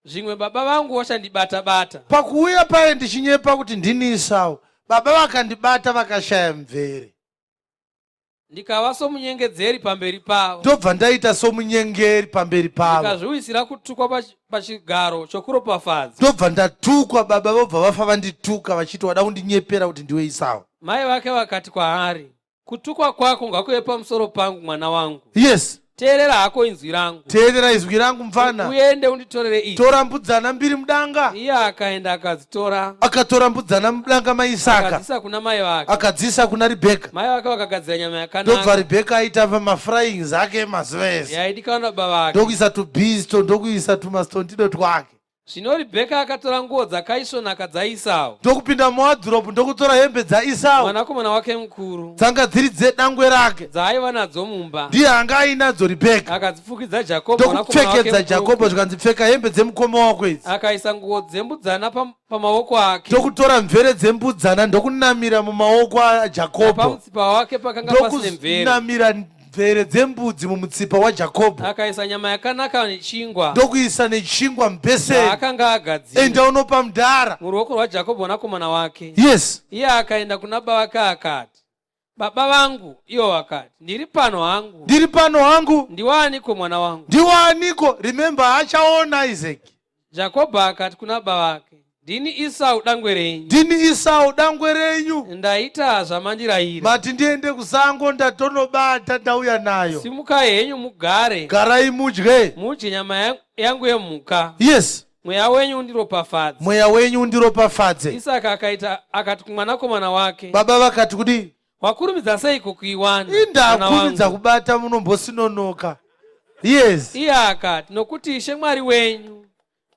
B: Zvimwe baba vangu vachandibata bata.
A: Pakuuya paye ndichinyepa kuti ndini Isau, baba vakandibata vakashaya mvere.
B: Ndikava somunyengedzeri pamberi pavo.
A: Ndobva ndaita somunyengeri pamberi pavo.
B: Ndikazviwisira kutukwa pachigaro chokuropafadza.
A: Ndobva ndatukwa, baba vobva vafa vandituka vachiti wada kundinyepera kuti ndiwe Isau.
B: Mai vake vakati kwaari, Kutukwa kwako ngakuve pamusoro pangu mwana wangu.
A: Yes.
B: Teerera hako inzwi rangu.
A: Teerera izwi rangu mfana.
B: Uende unditorere idzi.
A: Tora mbudzana mbiri mudanga.
B: Iye akaenda akadzitora.
A: Akatora mbudzana mudanga maIsaka.
B: Akadzisa kuna mai vake.
A: Akadzisa kuna Rebheka.
B: Mai vake vakagadzira nyama yakanaka.
A: Ndobva Rebheka aita mafryings ake mazuva ese.
B: Yaidikanwa nababa vake.
A: Ndokuisa tubisto ndokuisa tumastondido twake.
B: Zvino Ribheka akatora nguo dzakaisvonaka dzaIsau.
A: Ndokupinda muwadhiropu ndokutora hembe dzaIsau.
B: Mwanakomana wake mukuru.
A: Dzanga dziri dzedangwe rake.
B: Dzaaiva nadzo mumba.
A: Ndiye anga ainadzo Ribheka.
B: Akadzifukidza Jakobho
A: Ndokupfekedza Jakobho zvikanzi pfeka hembe dzemukoma wako idzi.
B: Akaisa nguo dzembudzana pamaoko ake.
A: Ndokutora mvere dzembudzana ndokunamira mumaoko aJakobho.
B: Pamutsipa wake pakanga pasine mvere.
A: Ndokunamira mvere dzembudzi mumutsipa waJakobho.
B: Akaisa nyama yakanaka nechingwa.
A: Ndokuisa nechingwa mubheseni.
B: Akanga agadzira.
A: Enda unopa mudhara.
B: Muruoko rwaJakobho mwanakomana wake.
A: Yes.
B: Iye akaenda kuna baba vake akati, Baba vangu, ivo vakati, Ndiri pano hangu.
A: Ndiri pano hangu.
B: Ndiwaaniko mwana wangu?
A: Ndiwaaniko? Remember achaona Isaac.
B: Jakobho akati kuna baba vake, Ndini Isau dangwe renyu.
A: Ndini Isau dangwe renyu.
B: Ndaita zvamandirayira.
A: Mati ndiende kusango ndatonobata ndauya nayo.
B: Simukai henyu mugare.
A: Garai mudye.
B: Mudye nyama yangu yemhuka.
A: Yes.
B: Mweya wenyu undiropafadze.
A: Mweya wenyu undiropafadze.
B: Isaka akaita akati kumwanakomana wake.
A: Baba vakati kudii?
B: Wakurumidza seiko kuiwana, mwana
A: Indakurumidza
B: wangu?
A: kubata, munombosinonoka. Yes.
B: Iye akati, Nokuti Ishe Mwari wenyu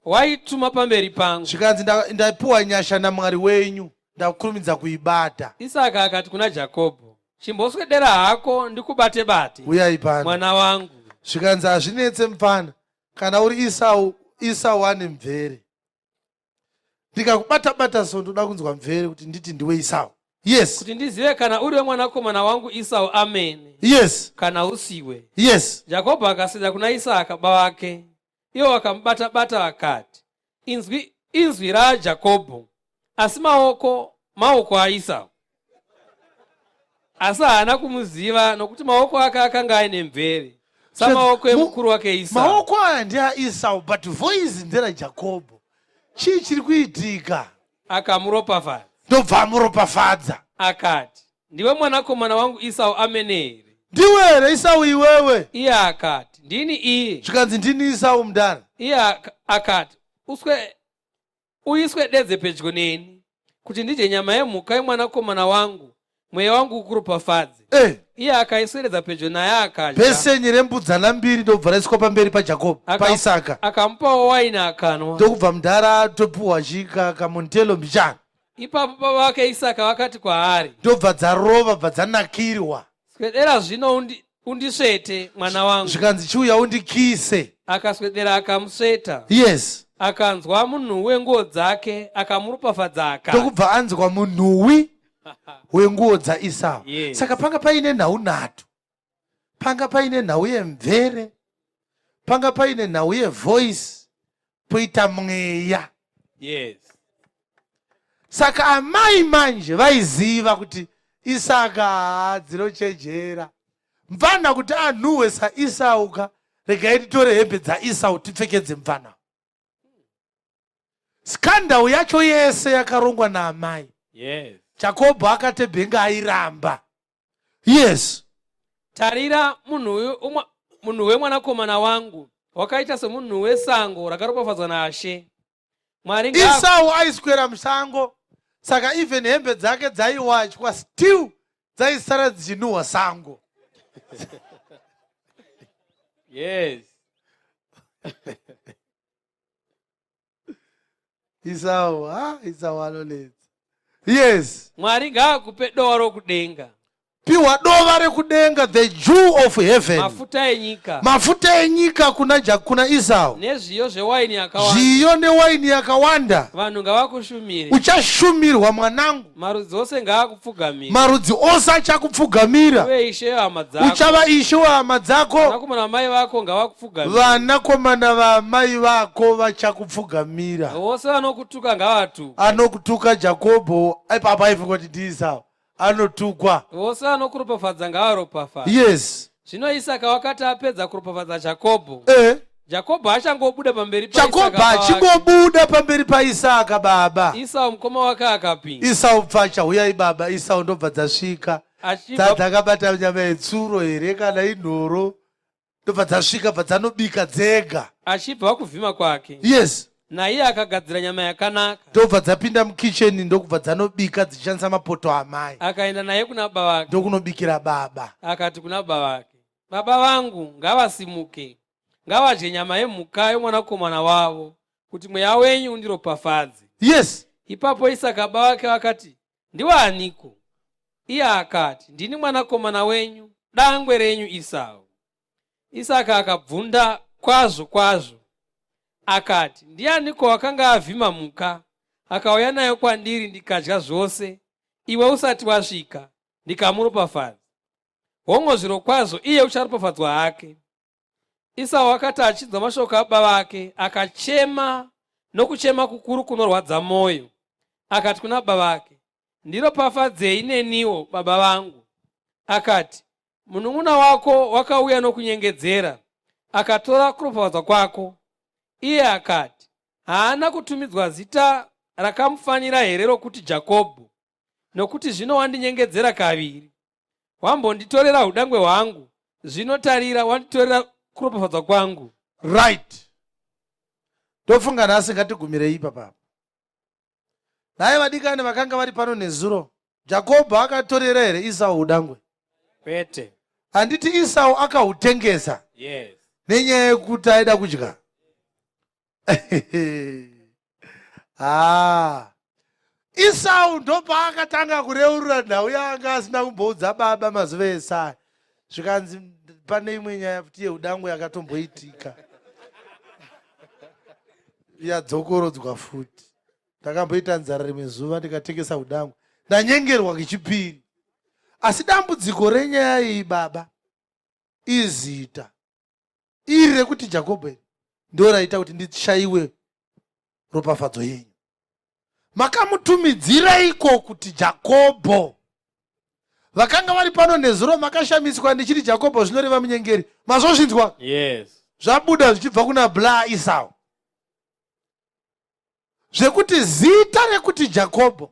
B: waituma pamberi pangu.
A: Zvikanzi, Ndapiwa nyasha naMwari wenyu, ndakurumidza kuibata.
B: Isaka akati kuna Jakobho, Chimboswedera hako ndikubate-bate,
A: Uyai pano.
B: mwana wangu.
A: Zvikanzi, hazvinetse mufana, kana uri Isau, Isau ane mvere. Ndikakubata-bata so ndoda kunzwa mvere kuti nditi ndiwe Isau. Yes.
B: Kuti ndizive kana uri wemwanakomana wangu Isau amene, kana usiwe. Jakobho akaswedera kuna Isaka baba vake, ivo vakamubata-bata vakati, Inzwi, inzwi raJakobho, asi maoko, maoko aIsau. Asi haana kumuziva nokuti maoko ake akanga aine mvere samaoko emukuru wake Isau.
A: Maoko aya ndeaIsau, but voice nderaJakobho. Chii chiri kuitika?
B: Akamuropafadza.
A: Ndobva amuropafadza.
B: Akati, Ndiwe mwanakomana wangu Isau amene here?
A: Ndiwe here Isau iwewe?
B: Iye akati, Ndini iye.
A: Zvikanzi, ndini Isau mudara.
B: Iye akati, Uswe, uiswe dedze pedyo neni, kuti ndidye nyama yemhuka yemwanakomana wangu, mweya wangu ukuropafadze. Iye akaisweredza pedyo naye akadya.
A: Bhesenyi rembudzana mbiri ndobva raiswa pamberi paJakobho, paIsaka.
B: Akamupawo waini akanwa.
A: Ndokubva mudhara topiwa chika kamontelo mbichana.
B: Ipapo baba vake Isaka vakati kwaari,
A: Ndobva dzarova, bva dzanakirwa.
B: Swedera zvino undisvete, mwana wangu.
A: Zvikanzi, chiuya undikise.
B: Akaswedera akamusveta. Akanzwa munhuwi wenguo dzake, akamuropafadza akati.
A: Ndokubva anzwa munhuwi wenguo dzaIsau.
B: Yes.
A: Saka panga paine nhau nhatu. Panga paine nhau yemvere, panga paine nhau yevoice, poita mweya. Saka amai manje vaiziva kuti Isaka haadzinochejera mfana kuti anhuhwe saIsau ka, regai titore hembe dzaIsau tipfekedze mfana. Scandal yacho yese yakarongwa naamai. Jakobho akatebhenga airamba. Yes.
B: Tarira, munhu wemwanakomana wangu wakaita semunhu wesango rakaropafadzwa naShe Mwari.
A: Isau aiswera musango, saka even hembe dzake dzaiwachwa, still dzaisara dzichinhuhwa sango. Isau, ha, Isau anonetsa. Yes.
B: Mwari ngaakupe dova rokudenga.
A: Piwa dova rekudenga, the dew of heaven.
B: Mafuta enyika.
A: Mafuta enyika kuna Isau.
B: Nezviyo zvewaini yakawanda.
A: Zviyo newaini yakawanda.
B: Vanhu ngavakushumire.
A: Uchashumirwa, mwanangu.
B: Marudzi ose ngaakupfugamire.
A: Marudzi ose achakupfugamira.
B: Uye ishe wehama dzako.
A: Uchava ishe wehama dzako.
B: Vanakomana vamai vako ngavakupfugamire.
A: Vanakomana vamai vako vachakupfugamira.
B: Vose vanokutuka ngavatuka.
A: Anokutuka Jakobho ipapa aifunga kuti ndiIsau, anotukwa.
B: Vose vanokuropafadza ngavaropafadza. Zvino Isaka wakati apedza kuropafadza Jakobho, Jakobho achangobuda pamberi
A: Jakobho
B: paIsaka baba vake,
A: achingobuda pamberi paIsaka baba,
B: Isau mukoma wake akapinda.
A: Isau pfacha, huyai baba. Isau ndobva dzasvika.
B: Achibva
A: Dzakabata nyama yetsuro here kana inhoro, ndobva dzasvika, bva dzanobika dzega.
B: Achibva kuvhima kwake. Naiye akagadzira nyama yakanaka.
A: Ndobva dzapinda mukicheni, ndokubva dzanobika dzichishandisa mapoto amai.
B: Akaenda naye kuna baba vake.
A: Ndokunobikira baba.
B: Akati kuna baba vake, Baba vangu ngavasimuke, ngavadye nyama yemhuka yomwanakomana wavo, kuti mweya wenyu undiropafadze. Ipapo Isaka baba vake vakati, Ndiwaniko? Iye akati, Ndini mwanakomana wenyu, dangwe renyu Isau. Isaka akabvunda kwazvo kwazvo, akati, Ndianiko wakanga avhima mhuka akauya nayo kwandiri, ndikadya zvose iwe usati wasvika, ndikamuropafadza? Hongo, zvirokwazvo iye ucharopafadzwa hake. Isau akati achinzwa mashoko ababa vake, akachema nokuchema kukuru kunorwadza mwoyo. Akati kuna baba vake, Ndiropafadzei neniwo, baba vangu. Akati, Munun'una wako wakauya nokunyengedzera, akatora kuropafadzwa kwako. Iye akati, Haana kutumidzwa zita rakamufanira here rokuti Jakobho? Nokuti zvino wandinyengedzera kaviri. Wambonditorera udangwe hwangu, zvino tarira, wanditorera kuropafadzwa kwangu.
A: Right, ndofunga nhasi ngatigumirei ipapapa. Naye vadikani vakanga vari pano nezuro. Jakobho akatorera here Isau udangwe?
B: Kwete.
A: Handiti Isau akahutengesa?
B: Yes.
A: Nenyaya yekuti aida kudya. Ah. Isau ndopaakatanga kureurura nhau yaanga asina kumboudza baba mazuva ese aya. Zvikanzi pane imwe nyaya futi yeudangwe yakatomboitika. Yadzokorodzwa futi. Ndakamboita nzara rimwe zuva ndikatengesa udangwe. Ndanyengerwa kechipiri. Asi dambudziko renyaya iyi baba izita iri rekuti Jakobho iri ndo raita kuti ndishaiwe ropafadzo yenyu. Makamutumidzireiko kuti Jakobho? Vakanga vari pano nezuro makashamiswa ndichiti Jakobho zvinoreva munyengeri. Mazozvinzwa?
B: Yes.
A: Zvabuda zvichibva kuna Bla Isau. Zvekuti zita rekuti Jakobho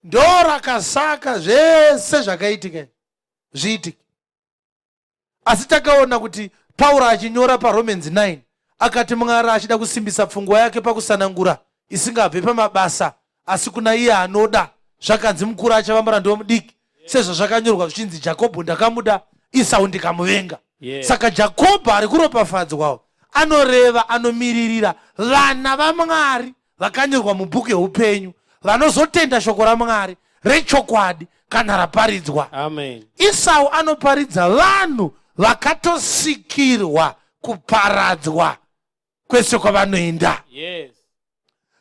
A: ndo rakasaka zvese zvakaitika zviitike. Asi takaona kuti Pauro achinyora paRomans 9 akati Mwari achida kusimbisa pfungwa yake pakusanangura isingabve pamabasa asi kuna iye anoda, zvakanzi mukuru achava muranda womudiki, sezvazvakanyorwa zvichinzi Jakobho ndakamuda, Isau ndikamuvenga.
B: Yeah.
A: Saka Jakobho ari kuropafadzwawo anoreva anomiririra vana vaMwari vakanyorwa mubhuku yeupenyu vanozotenda shoko raMwari rechokwadi kana raparidzwa.
B: Amen.
A: Isau anoparidza vanhu vakatosikirwa kuparadzwa kwese kwavanoenda.
B: Yes.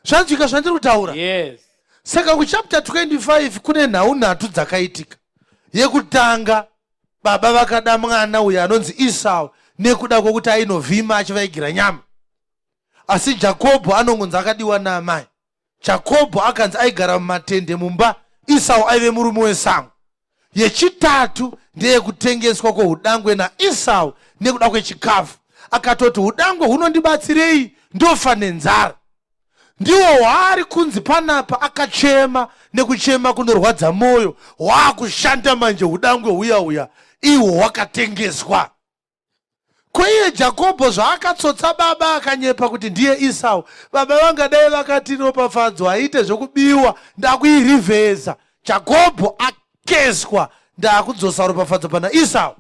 A: Zvanzwika zvandiri kutaura?
B: Yes.
A: Saka kuchapter 25 kune nhau nhatu dzakaitika. Yekutanga, baba vakada mwana uyo anonzi Isau nekuda kwokuti ainovhima achivaigira nyama. Asi Jakobho anongonzi akadiwa naamai. Jakobho akanzi aigara mumatende mumba, Isau aive murume wesango. Yechitatu ndeyekutengeswa kwoudangwe naIsau nekuda kwechikafu. Akatoti udangwe hunondibatsirei ndofa nenzara. Ndiwo hwaari kunzi panapa akachema nekuchema kunorwadza mwoyo, hwaakushanda manje udangwe huya huya ihwo hwakatengeswa. Ko iye Jakobho zvaakatsotsa baba akanyepa kuti ndiye Isau, baba vangadai vakati ropafadzo haiite zvekubiwa, ndakuirivhesa. Jakobho akezwa ndakudzosa ropafadzo pana Isau.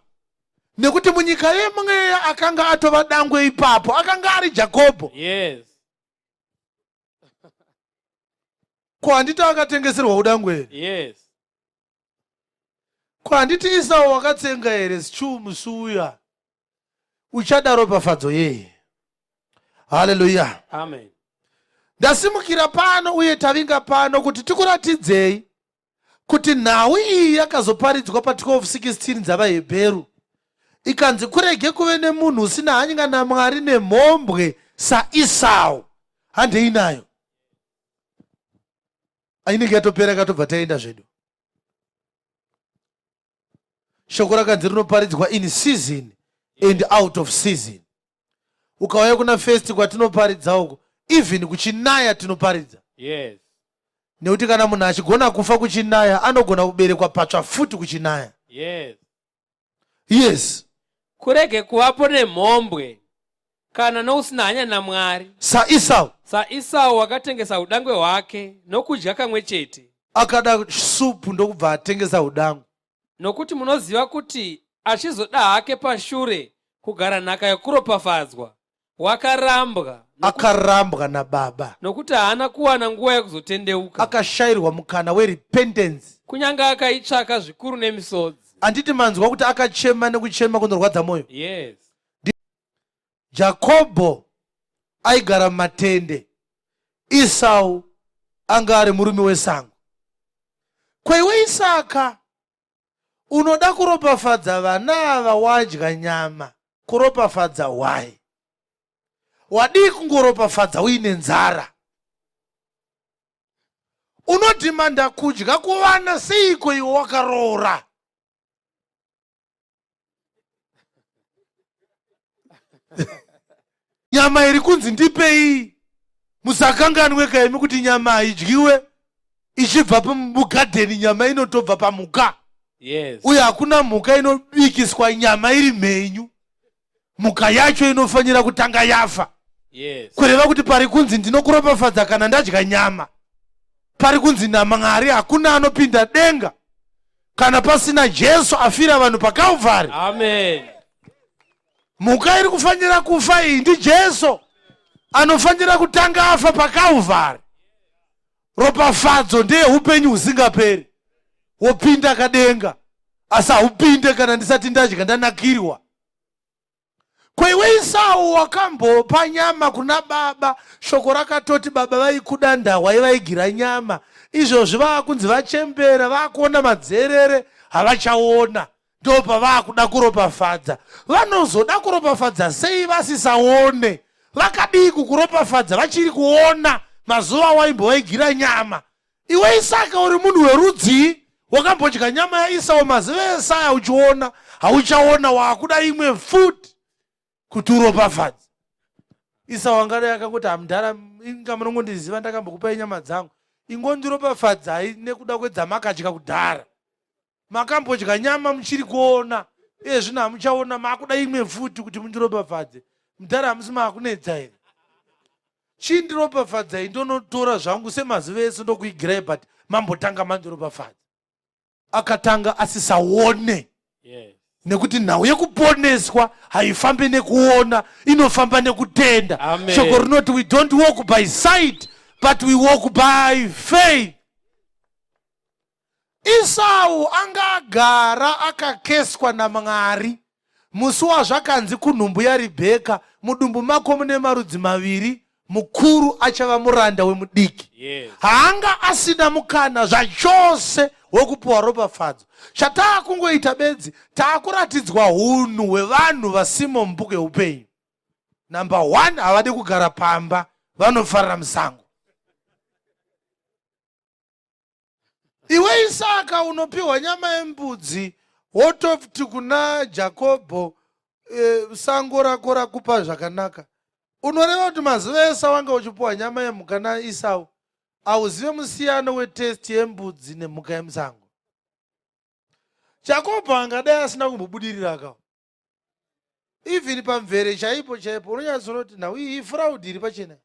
A: Nekuti munyika yemweya akanga atova dangwe ipapo, akanga ari Jakobho.
B: Yes.
A: Ko handiti akatengeserwa udangwe here?
B: Yes.
A: Ko handiti Isau wakatsenga here stew musi uya? Uchada ropafadzo yei? Haleluya.
B: Amen.
A: Ndasimukira pano uye tavinga pano kuti tikuratidzei kuti nhau iyi yakazoparidzwa pa 12:16 dzavaHebheru ikanzi kurege kuve nemunhu usina hanya naMwari nemhombwe saIsau. Handei nayo. Inenge yatopera katobva taenda zvedu. Shoko rakanzi rinoparidzwa in season and out of season. Ukauya kuna first kwatinoparidza uko, even kuchinaya tinoparidza.
B: Yes.
A: Nekuti kana munhu achigona kufa kuchinaya, anogona kuberekwa patsva futi kuchinaya.
B: Yes.
A: Yes.
B: Kurege kuvapo nemhombwe kana nousina hanya naMwari.
A: SaIsau.
B: SaIsau wakatengesa udangwe hwake nokudya kamwe chete.
A: Akada supu ndokubva atengesa udangwe.
B: Nokuti munoziva kuti achizoda hake pashure kugara nhaka yokuropafadzwa, wakarambwa.
A: Akarambwa nababa.
B: Nokuti haana kuwana nguva yekuzotendeuka.
A: Akashairwa mukana werepentance.
B: Kunyange akaitsvaka zvikuru nemisodzi.
A: Handiti manzwa kuti akachema nekuchema kunorwadza moyo?
B: Yes.
A: Jakobho aigara mumatende, Isau anga ari murume wesango. Ko iwe Isaka unoda kuropafadza vana ava wadya nyama, kuropafadza hwai? Wadii kungoropafadza uine nzara? Unodhimanda kudya kuvana seiko iwe wakaroora? Nyama iri kunzi ndipei, musakanganwe kaimi kuti nyama haidyiwe ichibva mugadheni, nyama inotobva pamhuka.
B: Yes.
A: Uye hakuna mhuka inobikiswa nyama iri mhenyu, mhuka yacho inofanira kutanga yafa.
B: Yes.
A: Kureva kuti pari kunzi ndinokuropafadza kana ndadya nyama. Pari kunzi naMwari hakuna anopinda denga kana pasina Jesu afira vanhu paKalvari.
B: Amen.
A: Mhuka iri kufanira kufa iyi ndiJesu anofanira kutanga afa paKalvari. Ropafadzo ndeyeupenyu husingaperi. Wopinda kadenga asi haupinde kana ndisati ndadya ndanakirwa. Ko iwe Isau wakambopa nyama kuna baba, shoko rakatoti baba vaikuda ndahwa ivaigira nyama. Izvozvi vaakunzi vachembera, vaakuona madzerere, havachaona. Ndopavaakuda kuropafadza. Vanozoda kuropafadza sei vasisaone? Vakadii kukuropafadza vachiri kuona mazuva awaimbovaigira nyama? Iwe Isaka uri munhu werudzii? Wakambodya nyama yaIsau mazuva ese aya uchiona, hauchaona, waakuda imwe futi kuti uropafadze. Isau angadai akangoti hamudhara, inga munongondiziva ndakambokupai nyama dzangu, ingondiropafadzai nekuda kwedzamakadya kudhara. Makambodya nyama muchiri kuona, iye zvino hamuchaona, maakuda imwe futi kuti mundiropafadze. Mudhara hamusi maakunetsa here? Chindiropafadzai ndonotora zvangu semazuva ese ndokuigirai, but mambotanga mandiropafadza. Akatanga asisaone.
B: Yes.
A: Nekuti nhau yekuponeswa haifambi nekuona, inofamba nekutenda.
B: Amen.
A: Shoko rinoti we don't walk by sight but we walk by faith. Isau anga agara akakeswa naMwari musi wazvakanzi kunhumbu yaRibheka, mudumbu mako mune marudzi maviri, mukuru achava muranda wemudiki.
B: Yes.
A: Haanga asina mukana zvachose wekupiwa ropafadzo. Chataakungoita bedzi, taakuratidzwa hunhu hwevanhu vasimo mubhuku yeupenyu. Number 1, havadi kugara pamba, vanofarira musango. Iwe Isaka unopiwa nyama yembudzi wototi kuna Jakobho e, sango rako rakupa zvakanaka. Unoreva kuti mazuva ese wanga uchipiwa nyama yemhuka naIsau hauzive musiyano wetesti yembudzi nemhuka yemusango. Jakobho angadai asina kumbobudirira ka. Even pamvere chaipo chaipo unonyatsonoti nhau iyi ifraud iri pachena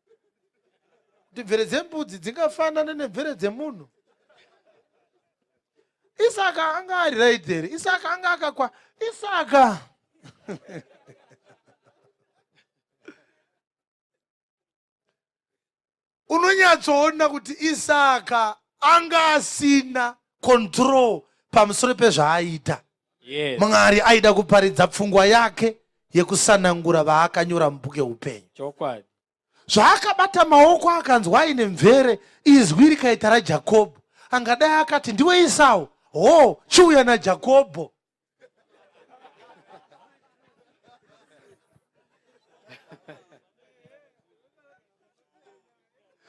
A: kuti mvere dzembudzi dzingafanane nemvere dzemunhu. Isaka anga ari right here? Isaka anga akakwa. Isaka unonyatsoona kuti Isaka anga asina control pamusoro pezvaaita.
B: Yes.
A: Mwari aida kuparidza pfungwa yake yekusanangura vaakanyora mubhuku yeupenyu.
B: Chokwadi.
A: Zvaakabata maoko akanzwa aine mvere, izwi rikaita raJakobho. Angadai akati ndiwe Isau, ho, chiuya naJakobho.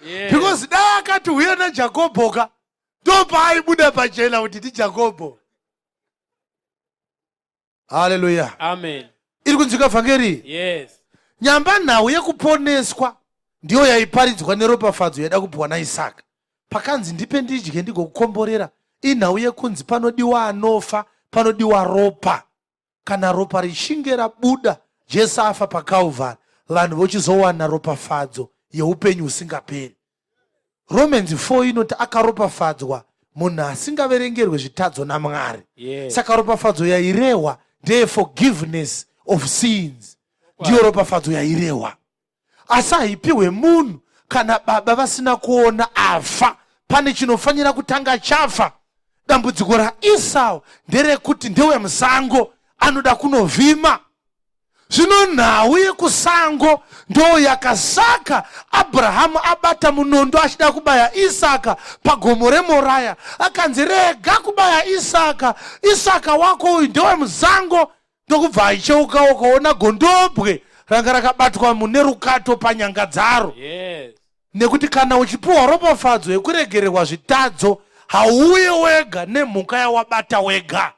B: Yes.
A: Because dai akati huya naJakobho ka, ndopaaibuda pachena kuti ndiJakobho. Haleluya.
B: Amen.
A: Iri kunzwika vhangeri?
B: Yes.
A: Nyamba nhau yekuponeswa ndiyo yaiparidzwa neropafadzo yaida kupiwa naIsaka. Pakanzi ndipe ndidye ndigokukomborera, inhau yekunzi panodiwa anofa, panodiwa ropa. Kana ropa richinge rabuda, Jesu afa paKalvari, vanhu vochizowana ropafadzo yeupenyu husingaperi. Romans 4 inoti akaropafadzwa munhu asingaverengerwe zvitadzo naMwari.
B: Yes.
A: Saka ropafadzo yairehwa ndeye forgiveness of sins. Ndiyo ropafadzo yairehwa. Asi haipihwe munhu kana baba vasina kuona afa. Pane chinofanira kutanga chafa. Dambudziko raEsau nderekuti ndewemusango, anoda kunovhima. Zvino nhau yekusango ndo yakasaka Abrahamu abata munondo achida kubaya Isaka pagomo reMoraya. Akanzi rega kubaya Isaka, Isaka wako uyu ndewemusango. Ndokubva acheuka ukaona gondobwe ranga rakabatwa mune rukato panyanga dzaro.
B: Yes.
A: Nekuti kana uchipiwa ropafadzo yekuregererwa zvitadzo hauuye wega nemhuka yawabata wega.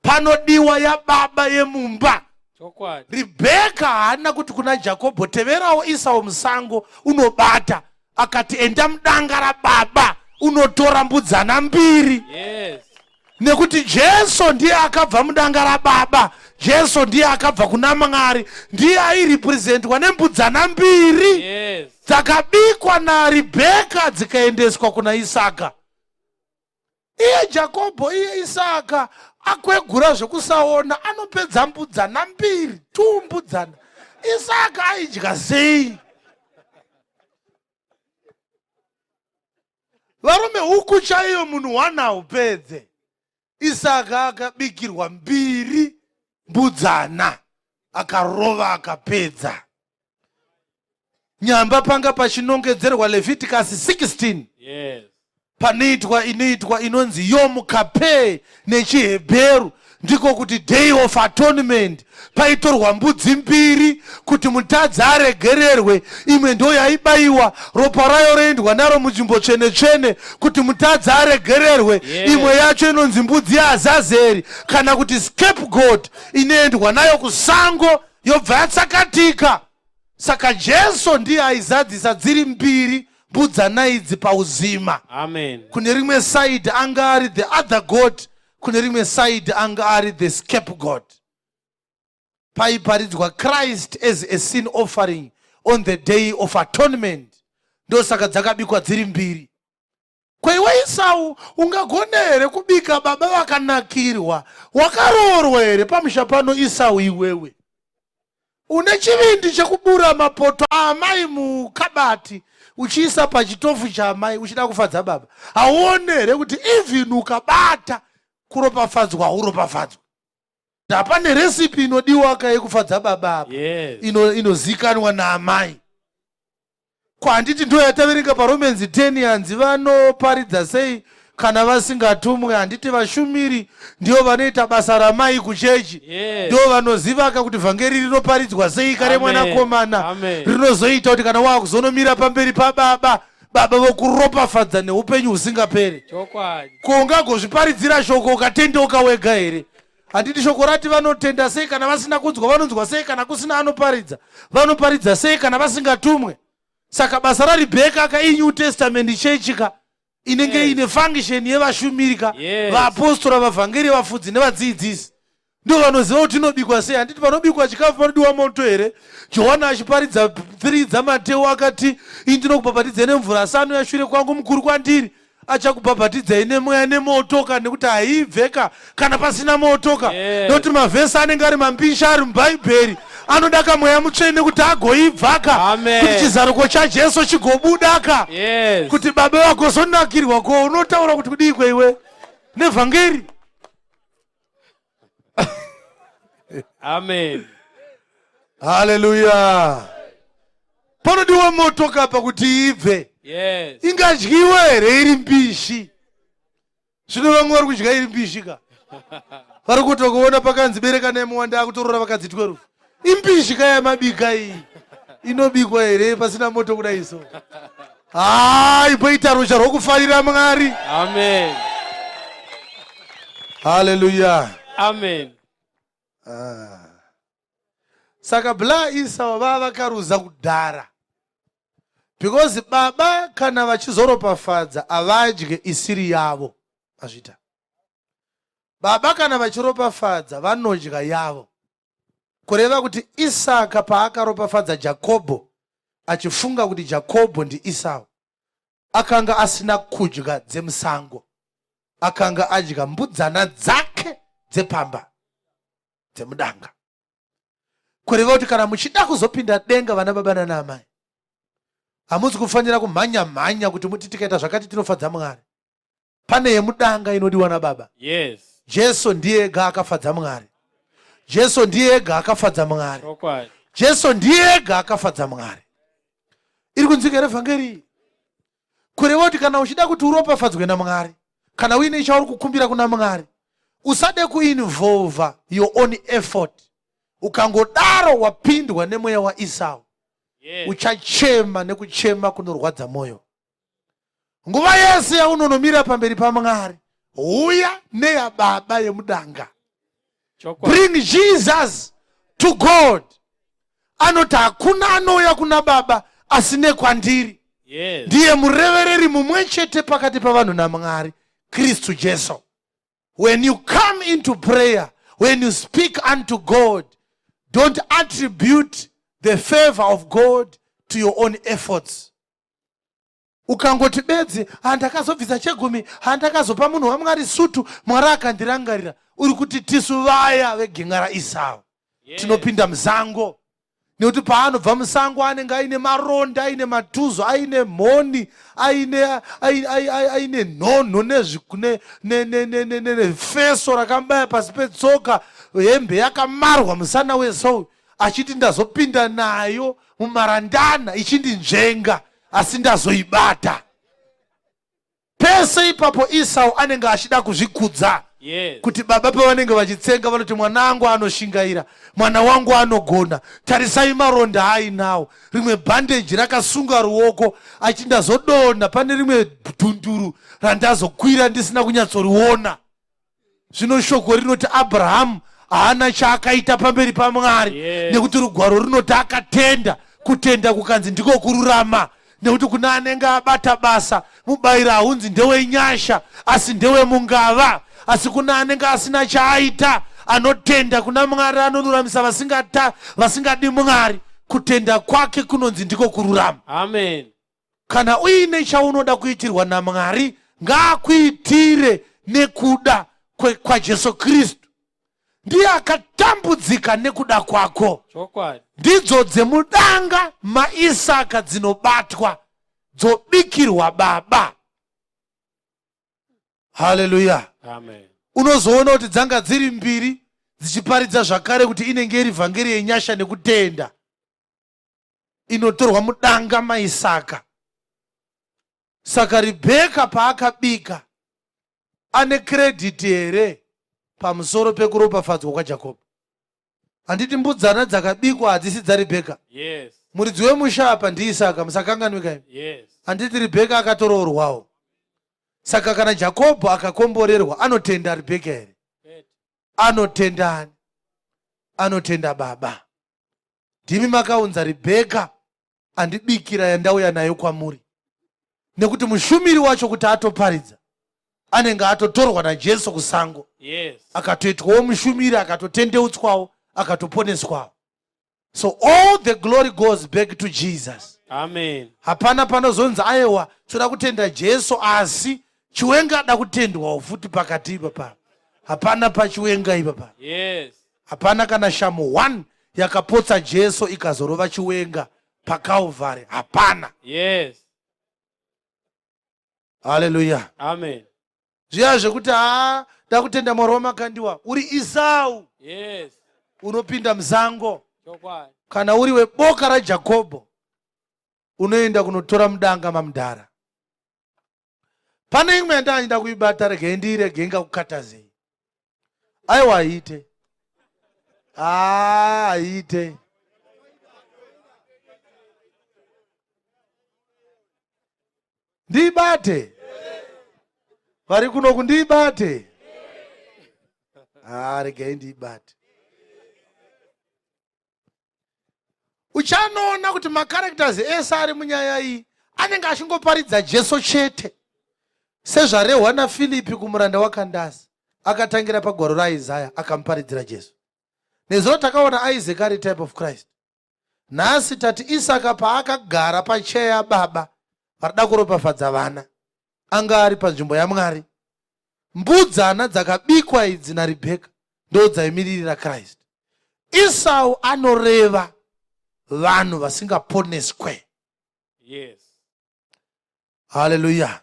A: Panodiwa yababa yemumba.
B: Chokwadi.
A: Rebheka haana kuti kuna Jakobho teverawo Isau musango unobata. Akati enda mudanga rababa unotora mbudzana mbiri.
B: Yes.
A: Nekuti Jesu ndiye akabva mudanga rababa, Jesu ndiye akabva kuna Mwari, ndiye airepresentwa nembudzana mbiri dzakabikwa naRibheka dzikaendeswa kuna Isaka. Iye Jakobho, iye Isaka akwegura zvekusaona, anopedza mbudzana mbiri, tu mbudzana. Isaka aidya sei? Varume, huku chaiyo munhu one haupedze. Isaka akabikirwa mbiri mbudzana, akarova akapedza. Nyamba panga pachinongedzerwa Leviticus 16. Panoitwa inoitwa inonzi Yom Kippur nechiHebheru, ndiko kuti Day of Atonement. Paitorwa mbudzi mbiri kuti mutadzi aregererwe, imwe ndo yaibayiwa, ropa rayo roendwa naro munzvimbo tsvene tsvene kuti mutadzi aregererwe. Imwe yacho inonzi mbudzi yaAzazeri kana kuti scapegoat, inoendwa nayo kusango yobva yatsakatika. Saka Jesu ndiye aizadzisa dziri mbiri mbudzana idzi pauzima.
B: Amen.
A: Kune rimwe side anga ari the other god, kune rimwe side anga ari the scapegoat. Paiparidzwa Christ as a sin offering on the Day of Atonement, ndosaka dzakabikwa dziri mbiri. Kweiwe Isau, ungagone here kubika baba vakanakirwa? Wakaroorwa here pamusha pano, Isau? Iwewe une chivindi chekubura mapoto aamai mukabati uchiisa pachitofu chaamai uchida kufadza baba. Hauone here kuti even ukabata, kuropafadzwa hauropafadzwa? Hapane recipe inodiwa ka yekufadza baba apa inozikanwa naamai. Ko handiti ndo yataverenga paRomans 10, yanzi vanoparidza sei kana vasingatumwe? Handiti vashumiri ndivo vanoita basa ramai kuchechi? Ndivo vanozivaka kuti vhangeri rinoparidzwa sei kare mwanakomana, rinozoita kuti kana wakuzonomira pamberi pababa, baba vokuropafadza neupenyu husingaperi. Ko ungagozviparidzira shoko ukatendeuka wega here? Handiti shoko rati vanotenda sei kana vasina kunzwa? Vanonzwa sei kana kusina anoparidza? Vanoparidza sei kana vasingatumwe? Saka basa raRibheka ka, iNew Testament Church ka, inenge ine function yevashumiri ka, vaapostora, vavhangeri, vafudzi nevadzidzisi, ndo vanoziva kuti inobikwa sei. Handiti panobikwa chikafu panodiwa moto here? Johana achiparidza 3 dzaMateo akati, "Ini ndinokubhabhatidzai nemvura, asi anouya shure kwangu mukuru kwandiri, achakubhabhatidzai nemweya nemoto ka," nekuti haibve ka kana pasina moto ka. Nokuti mavhesi anenge ari mambishi ari mubhaibheri anoda kamweya mutsvene kuti agoibva ka, kuti chizaruko chaJesu chigobuda ka, kuti baba vagozonakirwa. Ko unotaura kuti kudii kweiwe nevhangeri?
B: Amen.
A: Haleluya! Panodiwa moto kapa kuti ibve. Ingadyiwa here iri mbishi? Zvino vamwe vari kudya iri mbishi ka, vari kutokuona pakanzi bereka nemuwanda, akutorora vakadzi 12. Imbishi ka yamabika iyi, inobikwa here pasina moto kudai? So hai, imboita ruzha rwokufarira Mwari.
B: Amen.
A: Haleluya.
B: Amen.
A: Ah. Saka bla Isau vava vakaruza kudhara, because baba kana vachizoropafadza havadye isiri yavo. Mazvita. Baba kana vachiropafadza vanodya yavo, kureva kuti Isaka paakaropafadza Jakobho achifunga kuti Jakobho ndiIsau, akanga asina kudya dzemusango, akanga adya mbudzana dzake dzepamba, dzemudanga. Kureva kuti kana muchida kuzopinda denga, vana baba nana amai, hamuzi kufanira kumhanya mhanya kuti muti tikaita zvakati tinofadza Mwari. Pane yemudanga inodiwa nababa. Jesu ndiye ega akafadza Mwari. Jesu ndiye ega akafadza Mwari. Jesu ndiye ega akafadza Mwari. Iri kunzwika here vhangeri? Kureva kuti kana uchida kuti uropafadzwe naMwari, kana uine chauri kukumbira kuna Mwari, usade kuinvolva your own effort. Ukangodaro wapindwa nemweya waIsau. Uchachema nekuchema kunorwadza mwoyo. Nguva yese yaunonomira pamberi paMwari, huya neyababa yemudanga. Bring Jesus to God. Anoti hakuna anouya kuna Baba asi nekwandiri. Ndiye murevereri mumwe chete pakati pavanhu naMwari, Kristu Jesu. When you come into prayer, When you speak unto God, don't attribute the favor of God to your own efforts. Ukangoti bedzi handakazobvisa chegumi, handakazopa munhu waMwari sutu, Mwari akandirangarira, uri kuti tisu vaya vegenga raIsau. Tinopinda musango nekuti paanobva musango anenge aine maronda, aine matuzo, aine mhoni, aine aine nhonho nefeso rakamubaya pasi petsoka, hembe yakamarwa musana wesou, achiti ndazopinda nayo mumarandana ichindinzvenga, asi ndazoibata. Pese ipapo Esau anenge achida kuzvikudza. Kuti baba pavanenge vachitsenga vanoti mwana wangu anoshingaira, mwana wangu anogona, tarisai maronda aainawo, rimwe bhandeji rakasunga ruoko, achiti ndazodonha pane rimwe dhunduru randazokwira ndisina kunyatsoriona. Zvino shoko rinoti Abrahamu haana chaakaita pamberi paMwari. Nekuti rugwaro rinoti akatenda, kutenda kukanzi ndiko kururama. Nekuti kuna anenge abata basa, mubayiro haunzi ndewenyasha, asi ndewemungava. Asi kuna anenge asina chaaita, anotenda kuna Mwari anoruramisa vasingadi Mwari, kutenda kwake kunonzi ndiko kururama.
B: Amen.
A: Kana uine chaunoda kuitirwa naMwari, ngaakuitire nekuda kwaJesu Kristu. Ndiye akatambudzika nekuda kwako.
B: Chokwadi.
A: Ndidzo dzemudanga maIsaka dzinobatwa, dzobikirwa baba. Haleluya.
B: Amen.
A: Unozoona kuti dzanga dziri mbiri dzichiparidza zvakare kuti inenge iri vhangeri yenyasha nekutenda inotorwa mudanga maIsaka. Saka Rebheka paakabika ane credit here pamusoro pekuropafadzwa kwaJakobho? Handiti mbudzana dzakabikwa hadzisi dzaRebheka?
B: Yes.
A: Muridzi wemusha apa ndiIsaka, musakanganwika imi.
B: Yes.
A: Handiti Rebheka akatoroorwawo? Saka kana Jakobho akakomborerwa anotenda Rebheka here? Anotenda ani? Anotenda baba. Ndimi makaunza Rebheka andibikira yandauya nayo kwamuri. Nekuti mushumiri wacho kuti atoparidza anenge atotorwa naJesu kusango.
B: Yes.
A: Akatoitwawo mushumiri, akatotendeutswawo, akatoponeswawo. So all the glory goes back to Jesus.
B: Amen.
A: Hapana panozonzi ayewa toda kutenda Jesu asi Chiwenga ada kutendwawo futi pakati ipapa. Hapana paChiwenga ipapa.
B: Yes.
A: Hapana kana shamu 1 yakapotsa Jesu ikazorova Chiwenga paCalvary. Hapana.
B: Yes.
A: Hallelujah.
B: Amen.
A: Zviya zvekuti haa ndakutenda Mwari wamakandiwa, uri Esau.
B: Yes.
A: Unopinda musango.
B: Chokwadi.
A: Kana uri weboka raJakobho unoenda kunotora mudanga mamudhara. Pane imwe yandanga kuibata, regei ndiirege ingakukatazei. Aiwa haite. Haite. Ndiibate. Vari kuno kundiibate. Regei ndiibate. Uchanoona kuti macharacters ese ari munyaya iyi anenge achingoparidza Jesu chete. Sezvarehwa naFilipi kumuranda waKandasi, akatangira pagwaro raIsaya akamuparidzira Jesu. Nezuro takaona Isaac ari type of Christ. Nhasi tati Isaka paakagara pacheya yababa varida kuropafadza vana, anga ari panzvimbo yaMwari. Mbudzana dzakabikwa idzi naRebheka ndo dzaimiririra Christ. Esau anoreva vanhu vasingaponeswe.
B: Yes.
A: Hallelujah.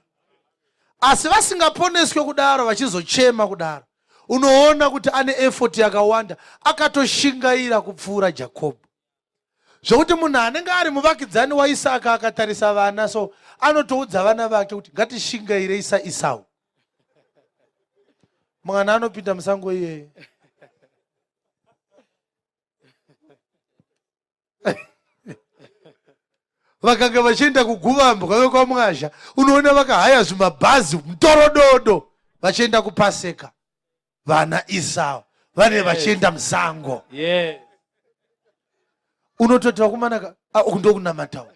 A: Asi vasingaponeswe kudaro vachizochema kudaro, unoona kuti ane effort yakawanda, akatoshingaira kupfuura Jakobho. Zvokuti munhu anenge ari muvakidzani waIsaka akatarisa vana so anotoudza vana vake kuti ngatishingairei saEsau. Mwana anopinda musango iyeye. Vakanga vachienda kuguvambwa vekwaMwazha, unoona vakahaya zvimabhazi mutorododo vachienda kupaseka. Vana Esau vane vachienda musango.
B: Yes.
A: Unototi vakomana uku ndokunamatawo.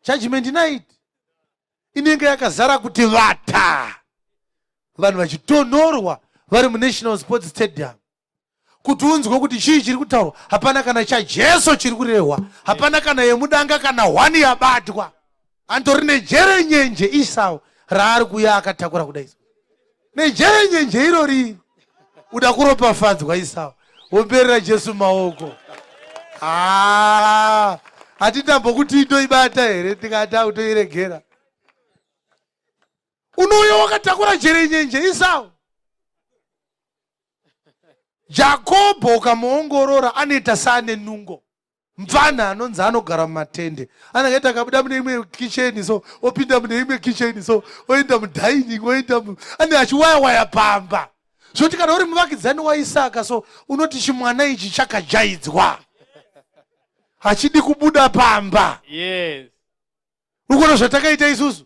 A: Judgment night inenge yakazara kuti vata, vanhu vachitonhorwa, vari munational sports stadium kuti unzwe kuti chii chiri kutaurwa. Hapana kana chaJesu chiri kurehwa, hapana kana yemudanga kana hwani yabatwa. Antori nejerenyenje Isau raari kuya akatakura kudai, nejerenyenje irori uda kuropafadzwa Isau. Omberera Jesu maoko. Ah, hatindambokuti indoibata here, tikati akutoiregera. Unouya wakatakura jerenyenje Isau. Jakobho ukamuongorora anoita seane nungo. Mfana anonzi anogara mumatende, anenge aita akabuda mune imwe kicheni so opinda mune imwe kicheni so oenda mudining oenda ane achiwaya waya pamba zvoti kana uri muvakidzani waIsaka so unoti chimwana ichi chakajaidzwa hachidi kubuda pamba.
B: Yes.
A: Urikuona zvatakaita isusu?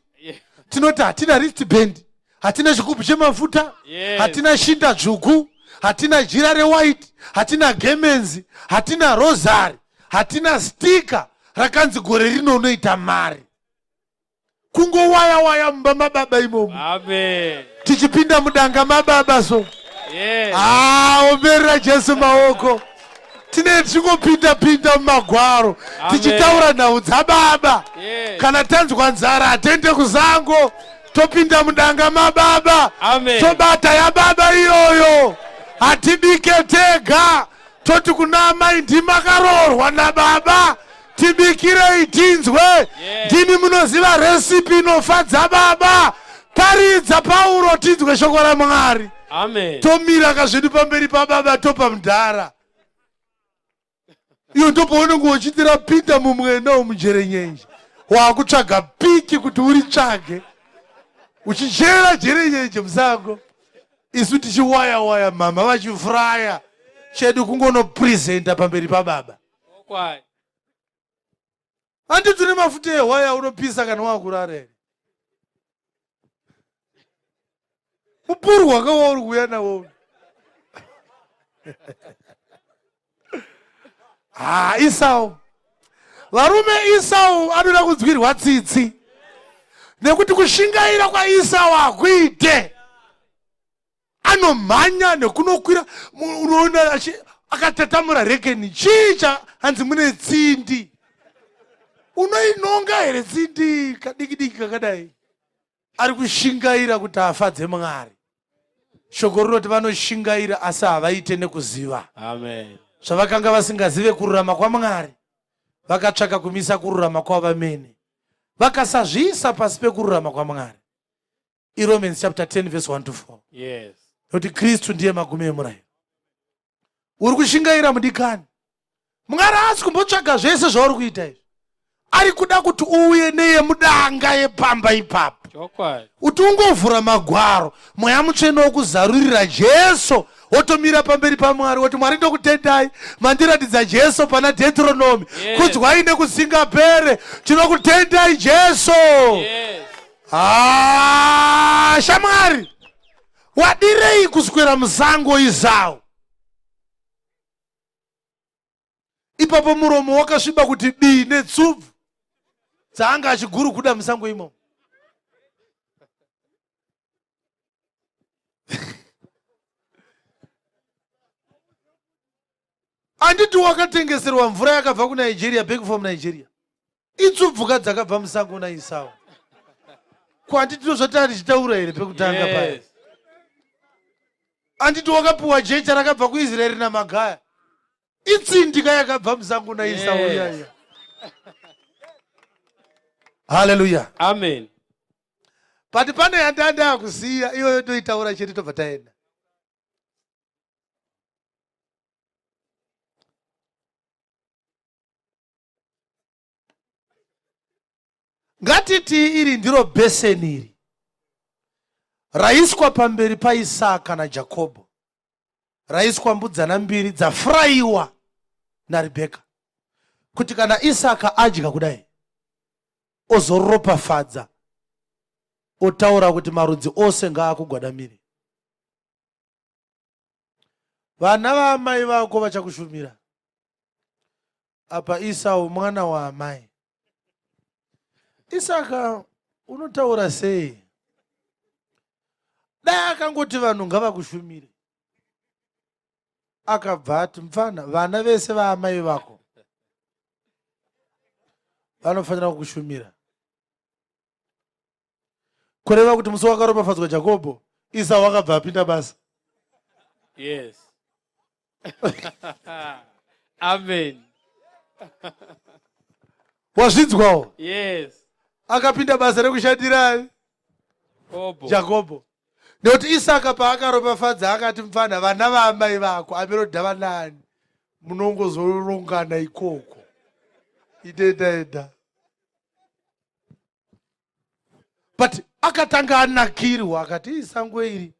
A: Tinoti hatina wristband, hatina chigubhu chemafuta, hatina shinda dzvuku, hatina jira rewhite, hatina gemenzi, hatina rosary, hatina stika rakanzi gore rino unoita mari. Kungowaya waya mumba mababa imomo.
B: Amen.
A: Tichipinda mudanga mababa so.
B: Yes.
A: Ah, omberera Jesu maoko. Tine tichingopinda pinda mumagwaro tichitaura nhau dzababa.
B: Yes.
A: Kana tanzwa nzara hatende kuzango, topinda mudanga mababa.
B: Amen.
A: Tobata yababa iyoyo, hatibike tega, toti kuna amai ndimakaroorwa nababa, tibikirei tinzwe.
B: Yes.
A: Ndimi munoziva resipi inofadza baba. Paridza Pauro tinzwe shoko raMwari.
B: Amen.
A: Tomira kazvedu pamberi pababa, topa mudhara iyo ndopaunenge uchitira pinda mumwena umujerenyenje, wakutsvaga piki kuti uritsvage uchichera jerenyenje musango, isu tichiwaya waya, mama vachifuraya, chedu kungonopresenta pamberi pababa.
B: Okwai.
A: Handiti une mafuta ehwaya unopisa kana wakurara here? Mupurwa wakawa uri kuuya nawo. Ha, Isau. Varume, Isau anoda kunzwirwa tsitsi nekuti kushingaira kwaIsau hakuite. Anomhanya nekunokwira, unoona akatatamura rekeni. Chii cha hanzi mune tsindi? Unoinonga here tsindi kadiki diki kakadai? Ari kushingaira kuti afadze Mwari. Shoko rinoti vanoshingaira asi havaite nekuziva.
B: Amen.
A: Zvavakanga vasingazive kururama kwaMwari, vakatsvaka kumisa kururama kwavamene, vakasazviisa pasi pekururama kwaMwari. IRomans chapter 10 verse 1 to 4.
B: Yes.
A: Nokuti Kristu ndiye magumo emurayiro. Uri kushingaira mudikani. Mwari haasi kumbotsvaga zvese zvauri kuita izvi. Ari kuda kuti uuye neyemudanga yepamba ipapo.
B: Chokwadi.
A: Kuti ungovhura magwaro, Mweya Mutsvene wokuzarurira Jesu, wotomira pamberi paMwari woti, Mwari ndokutendai, mandiratidza Jesu pana Deuteronomy.
B: Yes.
A: Kudzwai nekusingapere. Tinokutendai Jesu.
B: Yes.
A: Ah, shamwari, wadirei kuswera musango Isau? Ipapo muromo wakasviba kuti bii netsubvu dzaanga achigurukuda musango imomo. Anditi wakatengeserwa mvura yakabva kuNigeria, back from Nigeria. Itsubvuka dzakabva musango naIsau. Ko handiti ndozvatanga tichitaura here pekutanga paya?
B: Yes.
A: Anditi wakapiwa jecha rakabva kuIsraeri namagaya? Itsindika yakabva musango naIsau.
B: Yes.
A: Yaya. Hallelujah.
B: Amen.
A: But pane yandanda kusiya iyoyo toitaura chete tobva taenda. Ngatiti iri ndiro bheseni iri raiswa pamberi paIsaka naJakobho, raiswa mbudzana mbiri dzafurayiwa naRibheka, kuti kana Isaka adya kudai ozoropafadza otaura kuti marudzi ose ngaakugwadamire. Vana vaamai vako vachakushumira. Apa Isau mwana waamai. Isaka unotaura sei? Dai akangoti vanhu ngavakushumire. Akabva ati, Mfana, vana vese vaamai vako vanofanira kukushumira. Kureva kuti musi wakaropafadzwa Jakobho, Isau akabva apinda basa.
B: Yes. Amen.
A: Wazvinzwawo?
B: Yes.
A: Akapinda basa rekushandira Jakobho. Nekuti Isaka paakaropafadza akati mfana vana vaamai vako amirodha vanani munongozorongana ikoko. Idenda enda. But akatanga anakirwa akati isango iri.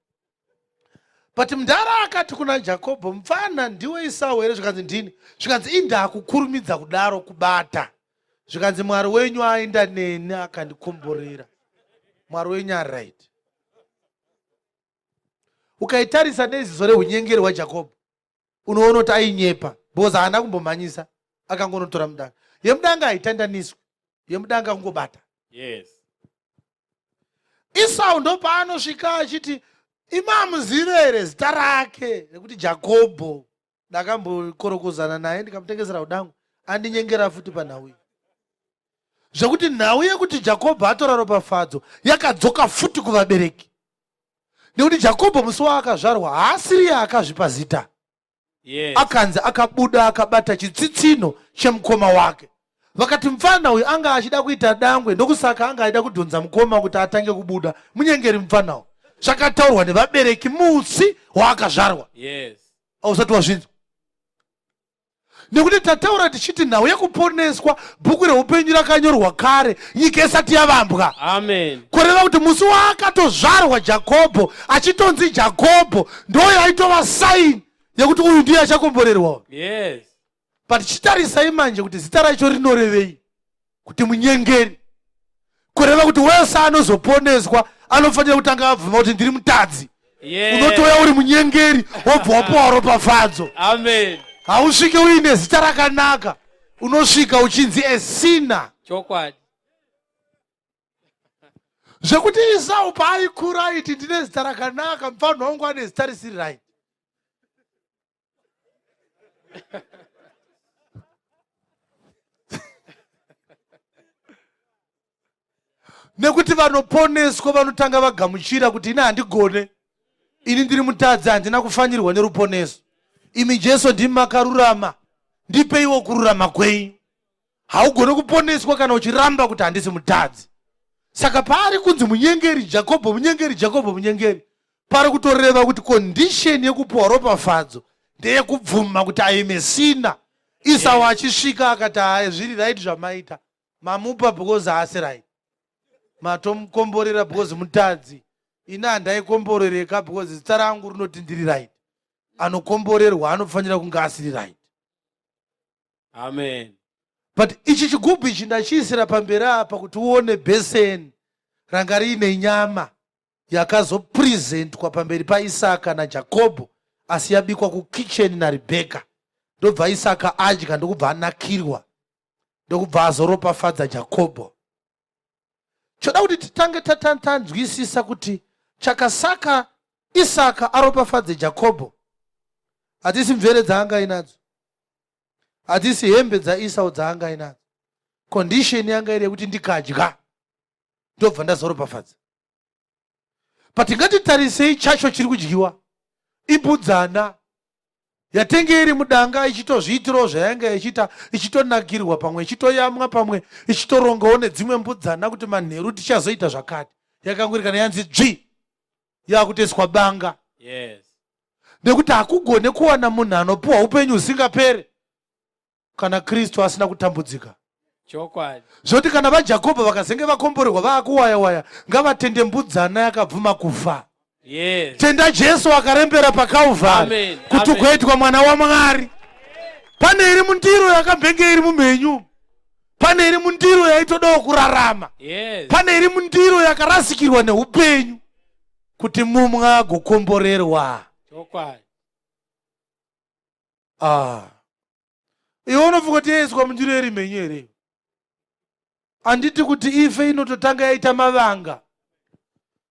A: But mdhara akati kuna Jakobho mfana ndiwe Isau here zvikanzi ndini. Zvikanzi indaa kukurumidza kudaro kubata. Zvikanzi Mwari wenyu aenda neni akandikomborera. Mwari wenyu ari right. Ukaitarisa neziso rehunyengeri hwaJakobho unoona kuti ainyepa because haana kumbomhanyisa akangonotora mudanga. Yemudanga haitandaniswi, yemudanga kungobata.
B: Yes.
A: Isau ndopaanosvika achiti imamuzive here zita rake rekuti Jakobho ndakambokorokozana naye ndikamutengesera udangu andinyengera futi panhau iyi zvekuti nhau yekuti Jakobho atora ropafadzo yakadzoka futi kuvabereki nekuti Jakobho musi waakazvarwa haasiriye akazvipa zita.
B: Yes.
A: Akanzi akabuda akabata chitsitsino chemukoma wake. Vakati mupfana uyu anga achida kuita dangwe ndokusaka anga achida kudhonza mukoma kuti atange kubuda. Munyengeri mupfana uyu. Zvakataurwa nevabereki musi waakazvarwa.
B: Yes.
A: Hausati wazvinzwa. Nekuti tataura tichiti nhau yekuponeswa bhuku reupenyu rakanyorwa kare nyika isati yavambwa.
B: Amen.
A: Kureva kuti musi waakatozvarwa Jakobho achitonzi Jakobho ndoyaitova saini yekuti uyu ndiye achakomborerwa.
B: Yes.
A: But chitarisai manje kuti zita racho rinorevei kuti munyengeri. Kureva kuti wese anozoponeswa anofanira kutanga abvuma kuti ndiri mutadzi.
B: Yes.
A: Unotouya uri munyengeri wobva wapuwa ropafadzo.
B: Amen.
A: Hausvike uine zita rakanaka, unosvika uchinzi a sinner.
B: Chokwadi.
A: Zvekuti Isau paaikura aiti ndine zita rakanaka, mufanhu wangu ane zita risiri right. Nekuti vanoponeswa vanotanga vagamuchira kuti ini handigone, ini ndiri mutadzi, handina kufanirwa neruponeso. Imi Jesu ndimi makarurama, ndipeiwo kururama kwenyu. Haugone kuponeswa kana uchiramba kuti handisi mutadzi. Saka paari kunzi munyengeri Jakobho, munyengeri Jakobho, munyengeri, pari kutoreva kuti condition yekupuwa ropafadzo ndeyekubvuma kuti I am a sinner. Isau achisvika akati hayi zviri right zvamaita, mamupa because haasi right, matomukomborera because mutadzi, ini handaikomborereka because zita rangu rinoti ndiri right. Anokomborerwa anofanira kunge asiri right.
B: Amen.
A: But ichi chigubhu ichi ndachiisira pamberi apa kuti uone bheseni ranga riine nyama yakazopresentwa pamberi paIsaka naJakobho asi yabikwa kukitchen naRebheka. Ndobva Isaka adya ndokubva anakirwa ndokubva azoropafadza Jakobho. Choda kuti titange tanzwisisa kuti chakasaka Isaka aropafadze Jakobho hadzisi mvere dzaanga ainadzo, hadzisi hembe dzaIsau dzaanga ainadzo. Condition yanga iri yekuti ndikadya ndobva ndazoropafadza. But ngatitarisei chacho chiri kudyiwa imbudzana yatenge iri mudanga ichitozviitirawo zvayanga ichiita, ichitonakirwa pamwe ichitoyamwa pamwe ichitorongawo nedzimwe mbudzana kuti manheru tichazoita zvakati. Yakangorikana yanzi dzvi yakutoiswa banga.
B: Yes.
A: Nekuti hakugone kuwana munhu anopuwa upenyu husingapere kana Kristu asina kutambudzika.
B: Chokwadi.
A: Zvoti kana vaJakobho vakazenge vakomborerwa vaakuwaya waya, ngavatende mbudzana yakabvuma kufa.
B: Yes.
A: Tenda Jesu akarembera paKalvari kuti ugoitwa mwana waMwari. Pane iri mundiro yakambenge iri mumhenyu, pane iri mundiro yaitodawo kurarama.
B: Yes.
A: Pane iri mundiro yakarasikirwa neupenyu kuti mumwe agokomborerwa.
B: Chokwadi.
A: Ah. Iwe unofunga kuti yaiswa mundiro iri mhenyu here? Handiti kuti ife inototanga yaita mavanga.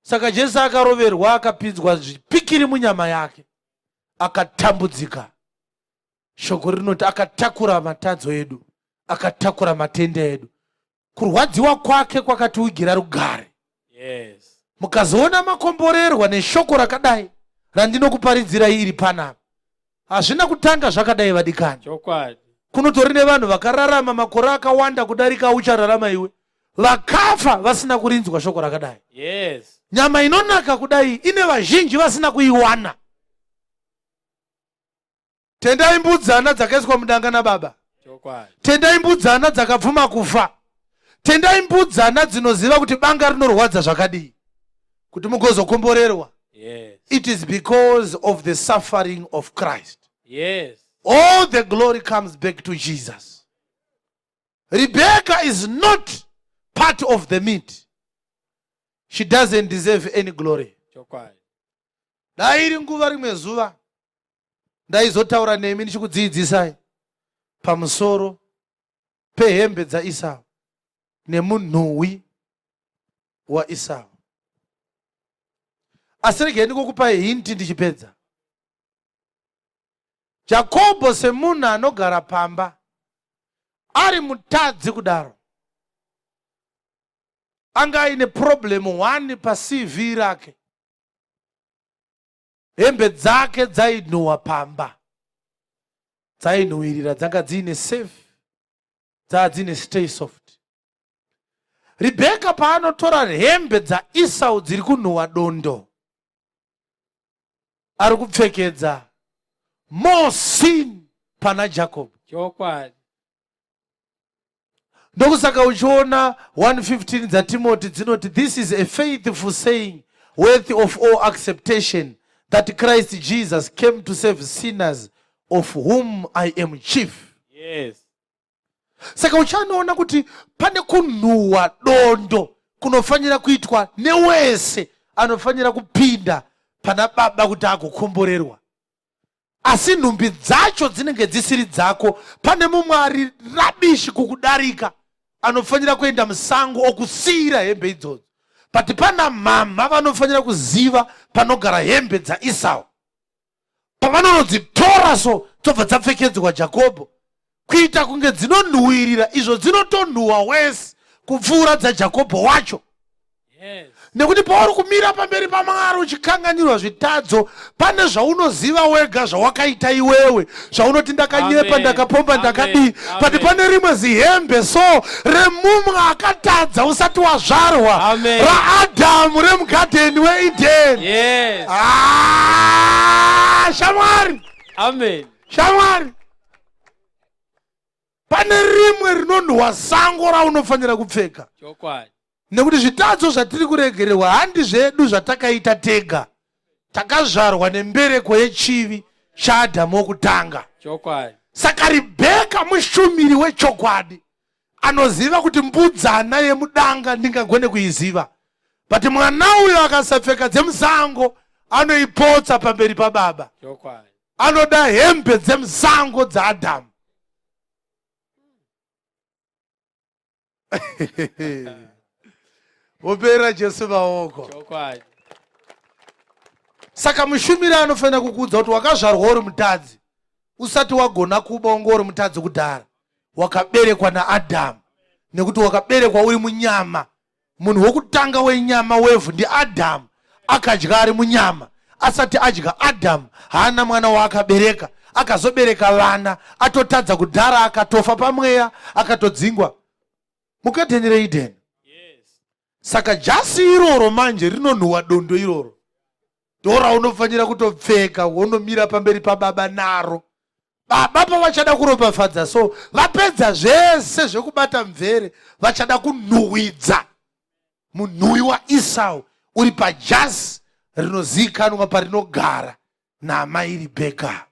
A: Saka Jesu akaroverwa akapinzwa zvipikiri munyama yake, akatambudzika. Shoko rinoti akatakura matadzo edu, akatakura matenda edu. Kurwadziwa kwake kwakatiugira rugare.
B: Yes.
A: Mukazoona makomborerwa neshoko rakadai randinokuparidzirai iri panapa, hazvina kutanga zvakadai vadikani.
B: Chokwadi.
A: Kunotori nevanhu vakararama makore akawanda kudarika uchararama iwe, vakafa vasina kurinzwa shoko rakadai.
B: Yes.
A: Nyama inonaka kudai ine vazhinji vasina kuiwana. Tendai mbudzana dzakaiswa mudanga nababa. Tendai mbudzana dzakabvuma kufa. Tendai mbudzana dzinoziva kuti banga rinorwadza zvakadii kuti mugozokomborerwa.
B: Yes.
A: It is because of the suffering of Christ.
B: Yes.
A: All the glory comes back to Jesus. Rebecca is not part of the meat. She doesn't deserve any glory.
B: Chokwadi.
A: Dai iri nguva rimwe zuva ndaizotaura nemi ndichikudziidzisai pamusoro pehembe dzaIsau nemunhuwi waIsau. Asi regei ndingokupai hinti ndichipedza. Jakobho semunhu anogara pamba ari mutadzi kudaro anga aine problem one paCV rake. Hembe dzake dzainhuhwa pamba, dzainhuhwirira, dzanga dziine safe, dzaa dziine stay soft. Rebheka paanotora hembe dzaIsau dziri kunhuhwa dondo, ari kupfekedza more sin pana Jacob.
B: Chokwadi.
A: Ndokusaka uchiona 1:15 dzaTimoti dzinoti this is a faithful saying worthy of all acceptation that Christ Jesus came to save sinners of whom I am chief.
B: Yes.
A: Saka uchanoona kuti pane kunhuhwa dondo kunofanira kuitwa newese anofanira kupinda pana baba kuti agokomborerwa. Asi nhumbi dzacho dzinenge dzisiri dzako. Pane mumwe ari rabishi kukudarika anofanira kuenda musango okusiyira hembe idzodzo. But pana mhamha vanofanira kuziva panogara hembe dzaIsau. Pavanonodzitora so dzobva dzapfekedzwa Jakobho kuita kunge dzinonhuwirira, izvo dzinotonhuwa wese kupfuura dzaJakobho wacho.
B: Yes.
A: Nekuti pauri kumira pamberi paMwari uchikanganirwa zvitadzo, pane zvaunoziva wega zvawakaita iwewe, zvaunoti ndakanyepa, ndakapomba, ndakadii, but pane rimwe zihembe so remumwe akatadza usati wazvarwa, raAdhamu remugadheni weEdeni.
B: Yes.
A: Shamwari.
B: Amen.
A: Shamwari. Pane rimwe rinonhuwa sango raunofanira kupfeka.
B: Chokwadi.
A: Nekuti zvitadzo zvatiri kuregererwa handi zvedu zvatakaita tega. Takazvarwa nembereko yechivi chaAdhamu wokutanga.
B: Chokwadi.
A: Saka Rebheka mushumiri wechokwadi anoziva kuti mbudzana yemudanga ndingagone kuiziva, but mwana uyo akasapfeka dzemusango anoipotsa pamberi pababa.
B: Chokwadi.
A: Anoda hembe dzemusango dzaAdhamu. Wopera Jesu maoko.
B: Chokwadi.
A: Saka mushumiri anofanira kukuudza kuti wakazvarwa uri mutadzi, usati wagona kuba unge uri mutadzi kudhara. Wakaberekwa naAdhamu, nekuti wakaberekwa uri munyama. Munhu wokutanga wenyama wevhu ndiAdhamu, akadya ari munyama. Asati adya Adhamu haana mwana waakabereka, akazobereka vana atotadza kudhara, akatofa pamweya, akatodzingwa mugadheni reEdeni.
B: Yes.
A: Saka jasi iroro manje rinonhuwa dondo iroro ndoraunofanira kutopfeka wonomira pamberi pababa naro. Baba pavachada kuropafadza so vapedza zvese zvekubata mvere, vachada kunhuhwidza munhuwi waIsau uri pajasi rinozivikanwa parinogara naamai Rebheka.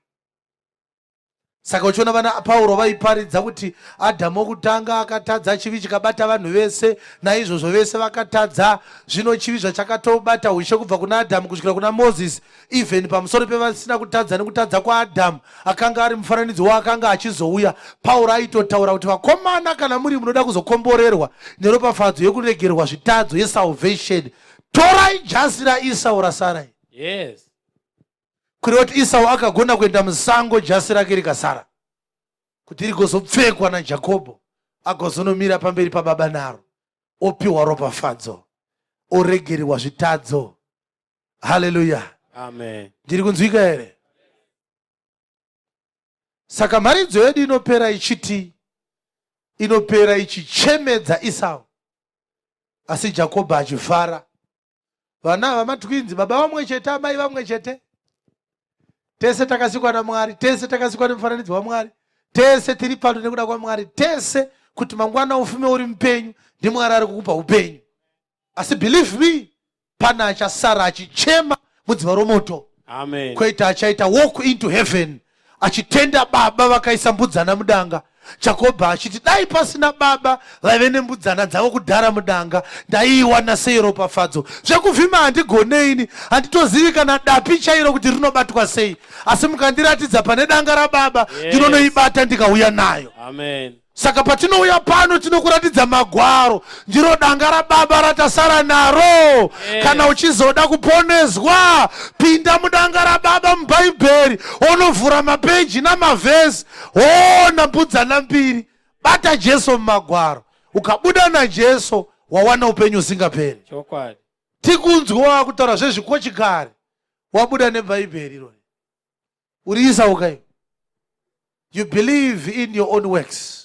A: Saka uchiona vana Pauro vaiparidza kuti Adhamu wokutanga akatadza, chivi chikabata vanhu vese, naizvozvo vese vakatadza. Zvino chivi zvachakatobata ushe kubva kuna Adhamu kusvikira kuna Mozisi, even pamusoro pevasina kutadza nekutadza kwaAdhamu akanga ari mufananidzo waakanga achizouya. Pauro aitotaura kuti vakomana, kana muri munoda kuzokomborerwa neropafadzo yekuregerwa zvitadzo yesalvation, torai jasi raIsau raSarai.
B: Yes.
A: Kureva kuti Isau akagona kuenda musango jasi rake rikasara. kuti rigozopfekwa naJakobho agozonomira pamberi pababa naro opiwa ropafadzo oregererwa zvitadzo. Haleluya,
C: amen.
A: Ndiri kunzwika here? Saka mharidzo yedu inopera ichiti, inopera ichichemedza Isau, asi Jakobho achifara. Vana ava matwinzi, baba vamwe chete, amai vamwe chete. Tese takasikwa naMwari, tese takasikwa nemufananidzo waMwari, tese tiri pano nekuda kwaMwari, tese kuti mangwana ufume uri mupenyu, ndiMwari ari kukupa upenyu. Asi believe me, pane achasara achichema mudziva romoto.
C: Amen.
A: Kwoita achaita walk into heaven achitenda baba vakaisa mbudzana mudanga. Jakobho achiti dai pasina baba vaive nembudzana dzavo kudhara mudanga, ndaiiwana sei ropafadzo. Zvekuvhima handigoneini, handitozivi kana dapi chairo kuti rinobatwa sei, asi mukandiratidza pane danga rababa, ndinonoibata ndikauya nayo.
C: Amen.
A: Saka patinouya pano tinokuratidza magwaro, ndiro danga rababa ratasara naro. Kana uchizoda kuponeswa, pinda mudanga rababa muBhaibheri, onovhura mapeji namavhesi, woona mbudzana mbiri. Bata Jesu mumagwaro, ukabuda naJesu wawana upenyu husingaperi.
B: Chokwadi.
A: Tikunzwa wakutaura zvezvikochikari, wabuda neBhaibheri irori. Uri Esau kai? You believe in your own works.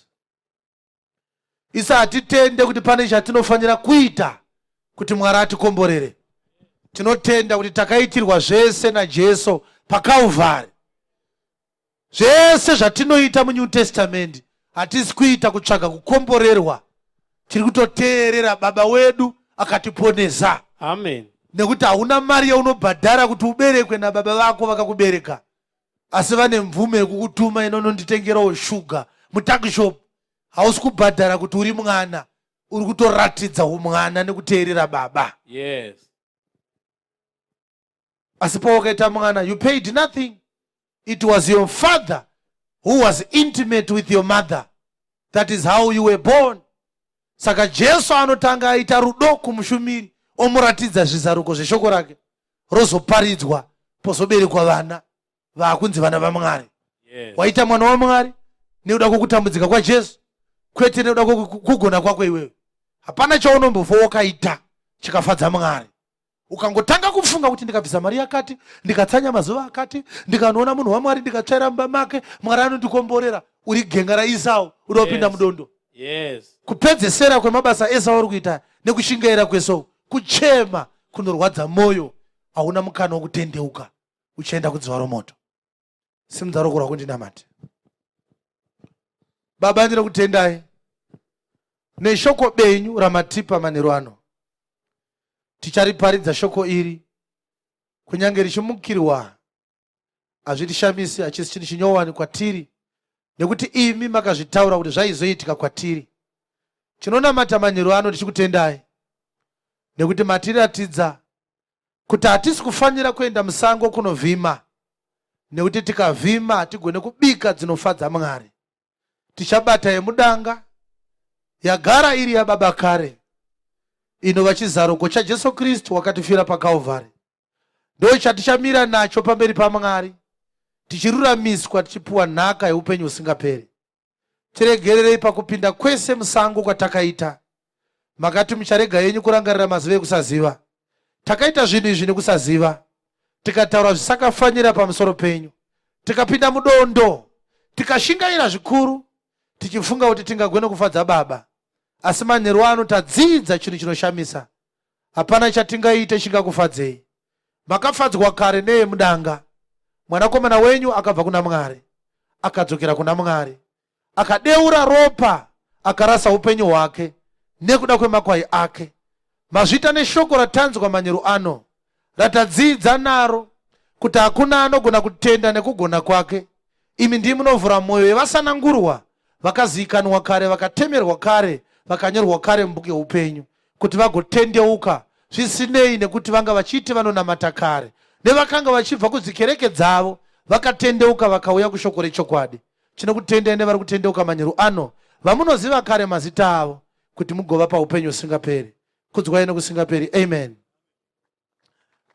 A: Isa hatitende kuti pane chatinofanira kuita kuti Mwari atikomborere. Tinotenda kuti takaitirwa zvese naJesu paKalvari. Zvese zvatinoita muNew Testament hatisi kuita kutsvaga kukomborerwa, tiri kutoteerera Baba wedu akatiponesa.
C: Amen.
A: Nekuti hauna mari yaunobhadhara kuti uberekwe nababa vako vakakubereka, asi vane mvumo yekukutuma inononditengerawo shuga mutakishop. Hausi kubhadhara kuti uri mwana, uri kutoratidza umwana nekuteerera baba.
C: Yes.
A: Asi pawakaita mwana, you paid nothing. It was your father who was intimate with your mother. That is how you were born. Saka Jesu anotanga aita rudo kumushumiri, omuratidza zvizaruko zveshoko rake, rozoparidzwa, pozoberekwa vana vaakunzi vana vaMwari.
C: Yes.
A: Waita mwana waMwari nekuda kwokutambudzika kwaJesu, kwete nekuda kwokugona kwako iwewe. Hapana chaunombofa wakaita chikafadza Mwari. Ukangotanga kufunga kuti ndikabvisa mari yakati, ndikatsanya mazuva akati, ndikanoona munhu waMwari, ndikatsvaira mumba make, Mwari anondikomborera, uri genga raEsau, uda kupinda mudondo.
C: Yes.
A: Kupedzesera kwemabasa ese auri kuita nekushingaira kwese kuchema kunorwadza moyo, hauna mukana wokutendeuka, uchaenda kudziva romoto. Simudza ruoko rwako ndinamate. Baba, ndinokutendai neshoko benyu ramatipa manheru ano. Tichariparidza shoko iri kunyange richimukirwa, hazvitishamisi, hachisi chinhu chinyowani kwatiri, nekuti imi makazvitaura kuti zvaizoitika kwatiri. Tinonamata manheru ano tichikutendai nekuti matiratidza kuti hatisi kufanira kuenda musango kunovhima, nekuti tikavhima hatigone kubika dzinofadza Mwari. Tichabata yemudanga yagara iri yababa kare, inova chizaruko chaJesu Kristu wakatifira paKalvari. Ndo chatichamira nacho pamberi paMwari, tichiruramiswa, tichipuwa nhaka yeupenyu husingaperi. Tiregererei pakupinda kwese musango kwatakaita. Makati mucharega yenyu kurangarira mazuva ekusaziva. Takaita zvinhu izvi nekusaziva, tikataura zvisakafanira pamusoro penyu, tikapinda mudondo, tikashingaira zvikuru, tichifunga kuti tingagone kufadza Baba. Asi manheru ano tadzidza chinhu chinoshamisa. Hapana chatingaite chingakufadzei. Makafadzwa kare neyemudanga. Mwanakomana wenyu akabva kuna Mwari, akadzokera kuna Mwari, akadeura ropa, akarasa upenyu hwake nekuda kwemakwai ake. Mazvita neshoko ratanzwa manheru ano, ratadzidza naro kuti hakuna anogona kutenda nekugona kwake. Imi ndimi munovhura mwoyo yevasanangurwa, vakazivikanwa kare, vakatemerwa kare, vakanyorwa kare mubhuku yeupenyu, kuti vagotendeuka, zvisinei nekuti vanga vachiti vanonamata kare, nevakanga vachibva kudzikereke dzavo, vakatendeuka vakauya kushoko rechokwadi. Tinokutendai nevari kutendeuka manheru ano, vamunoziva kare mazita avo, kuti mugovapa upenyu husingaperi. Kudzwai nokusingaperi. Amen.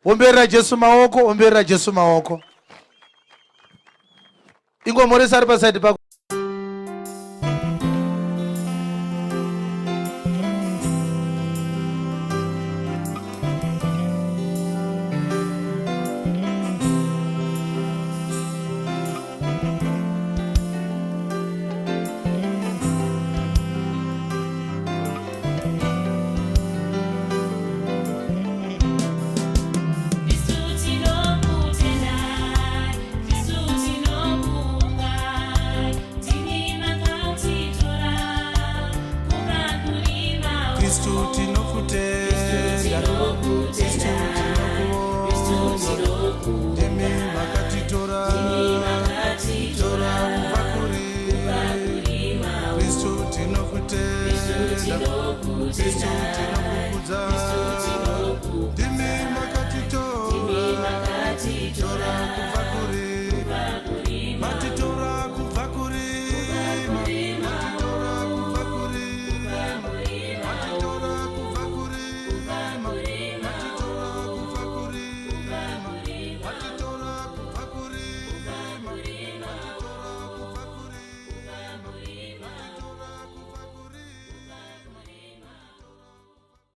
A: Omberera Jesu maoko, omberera Jesu maoko. Ingomhoresa ari pasaidi pako. Isu tinokukudza.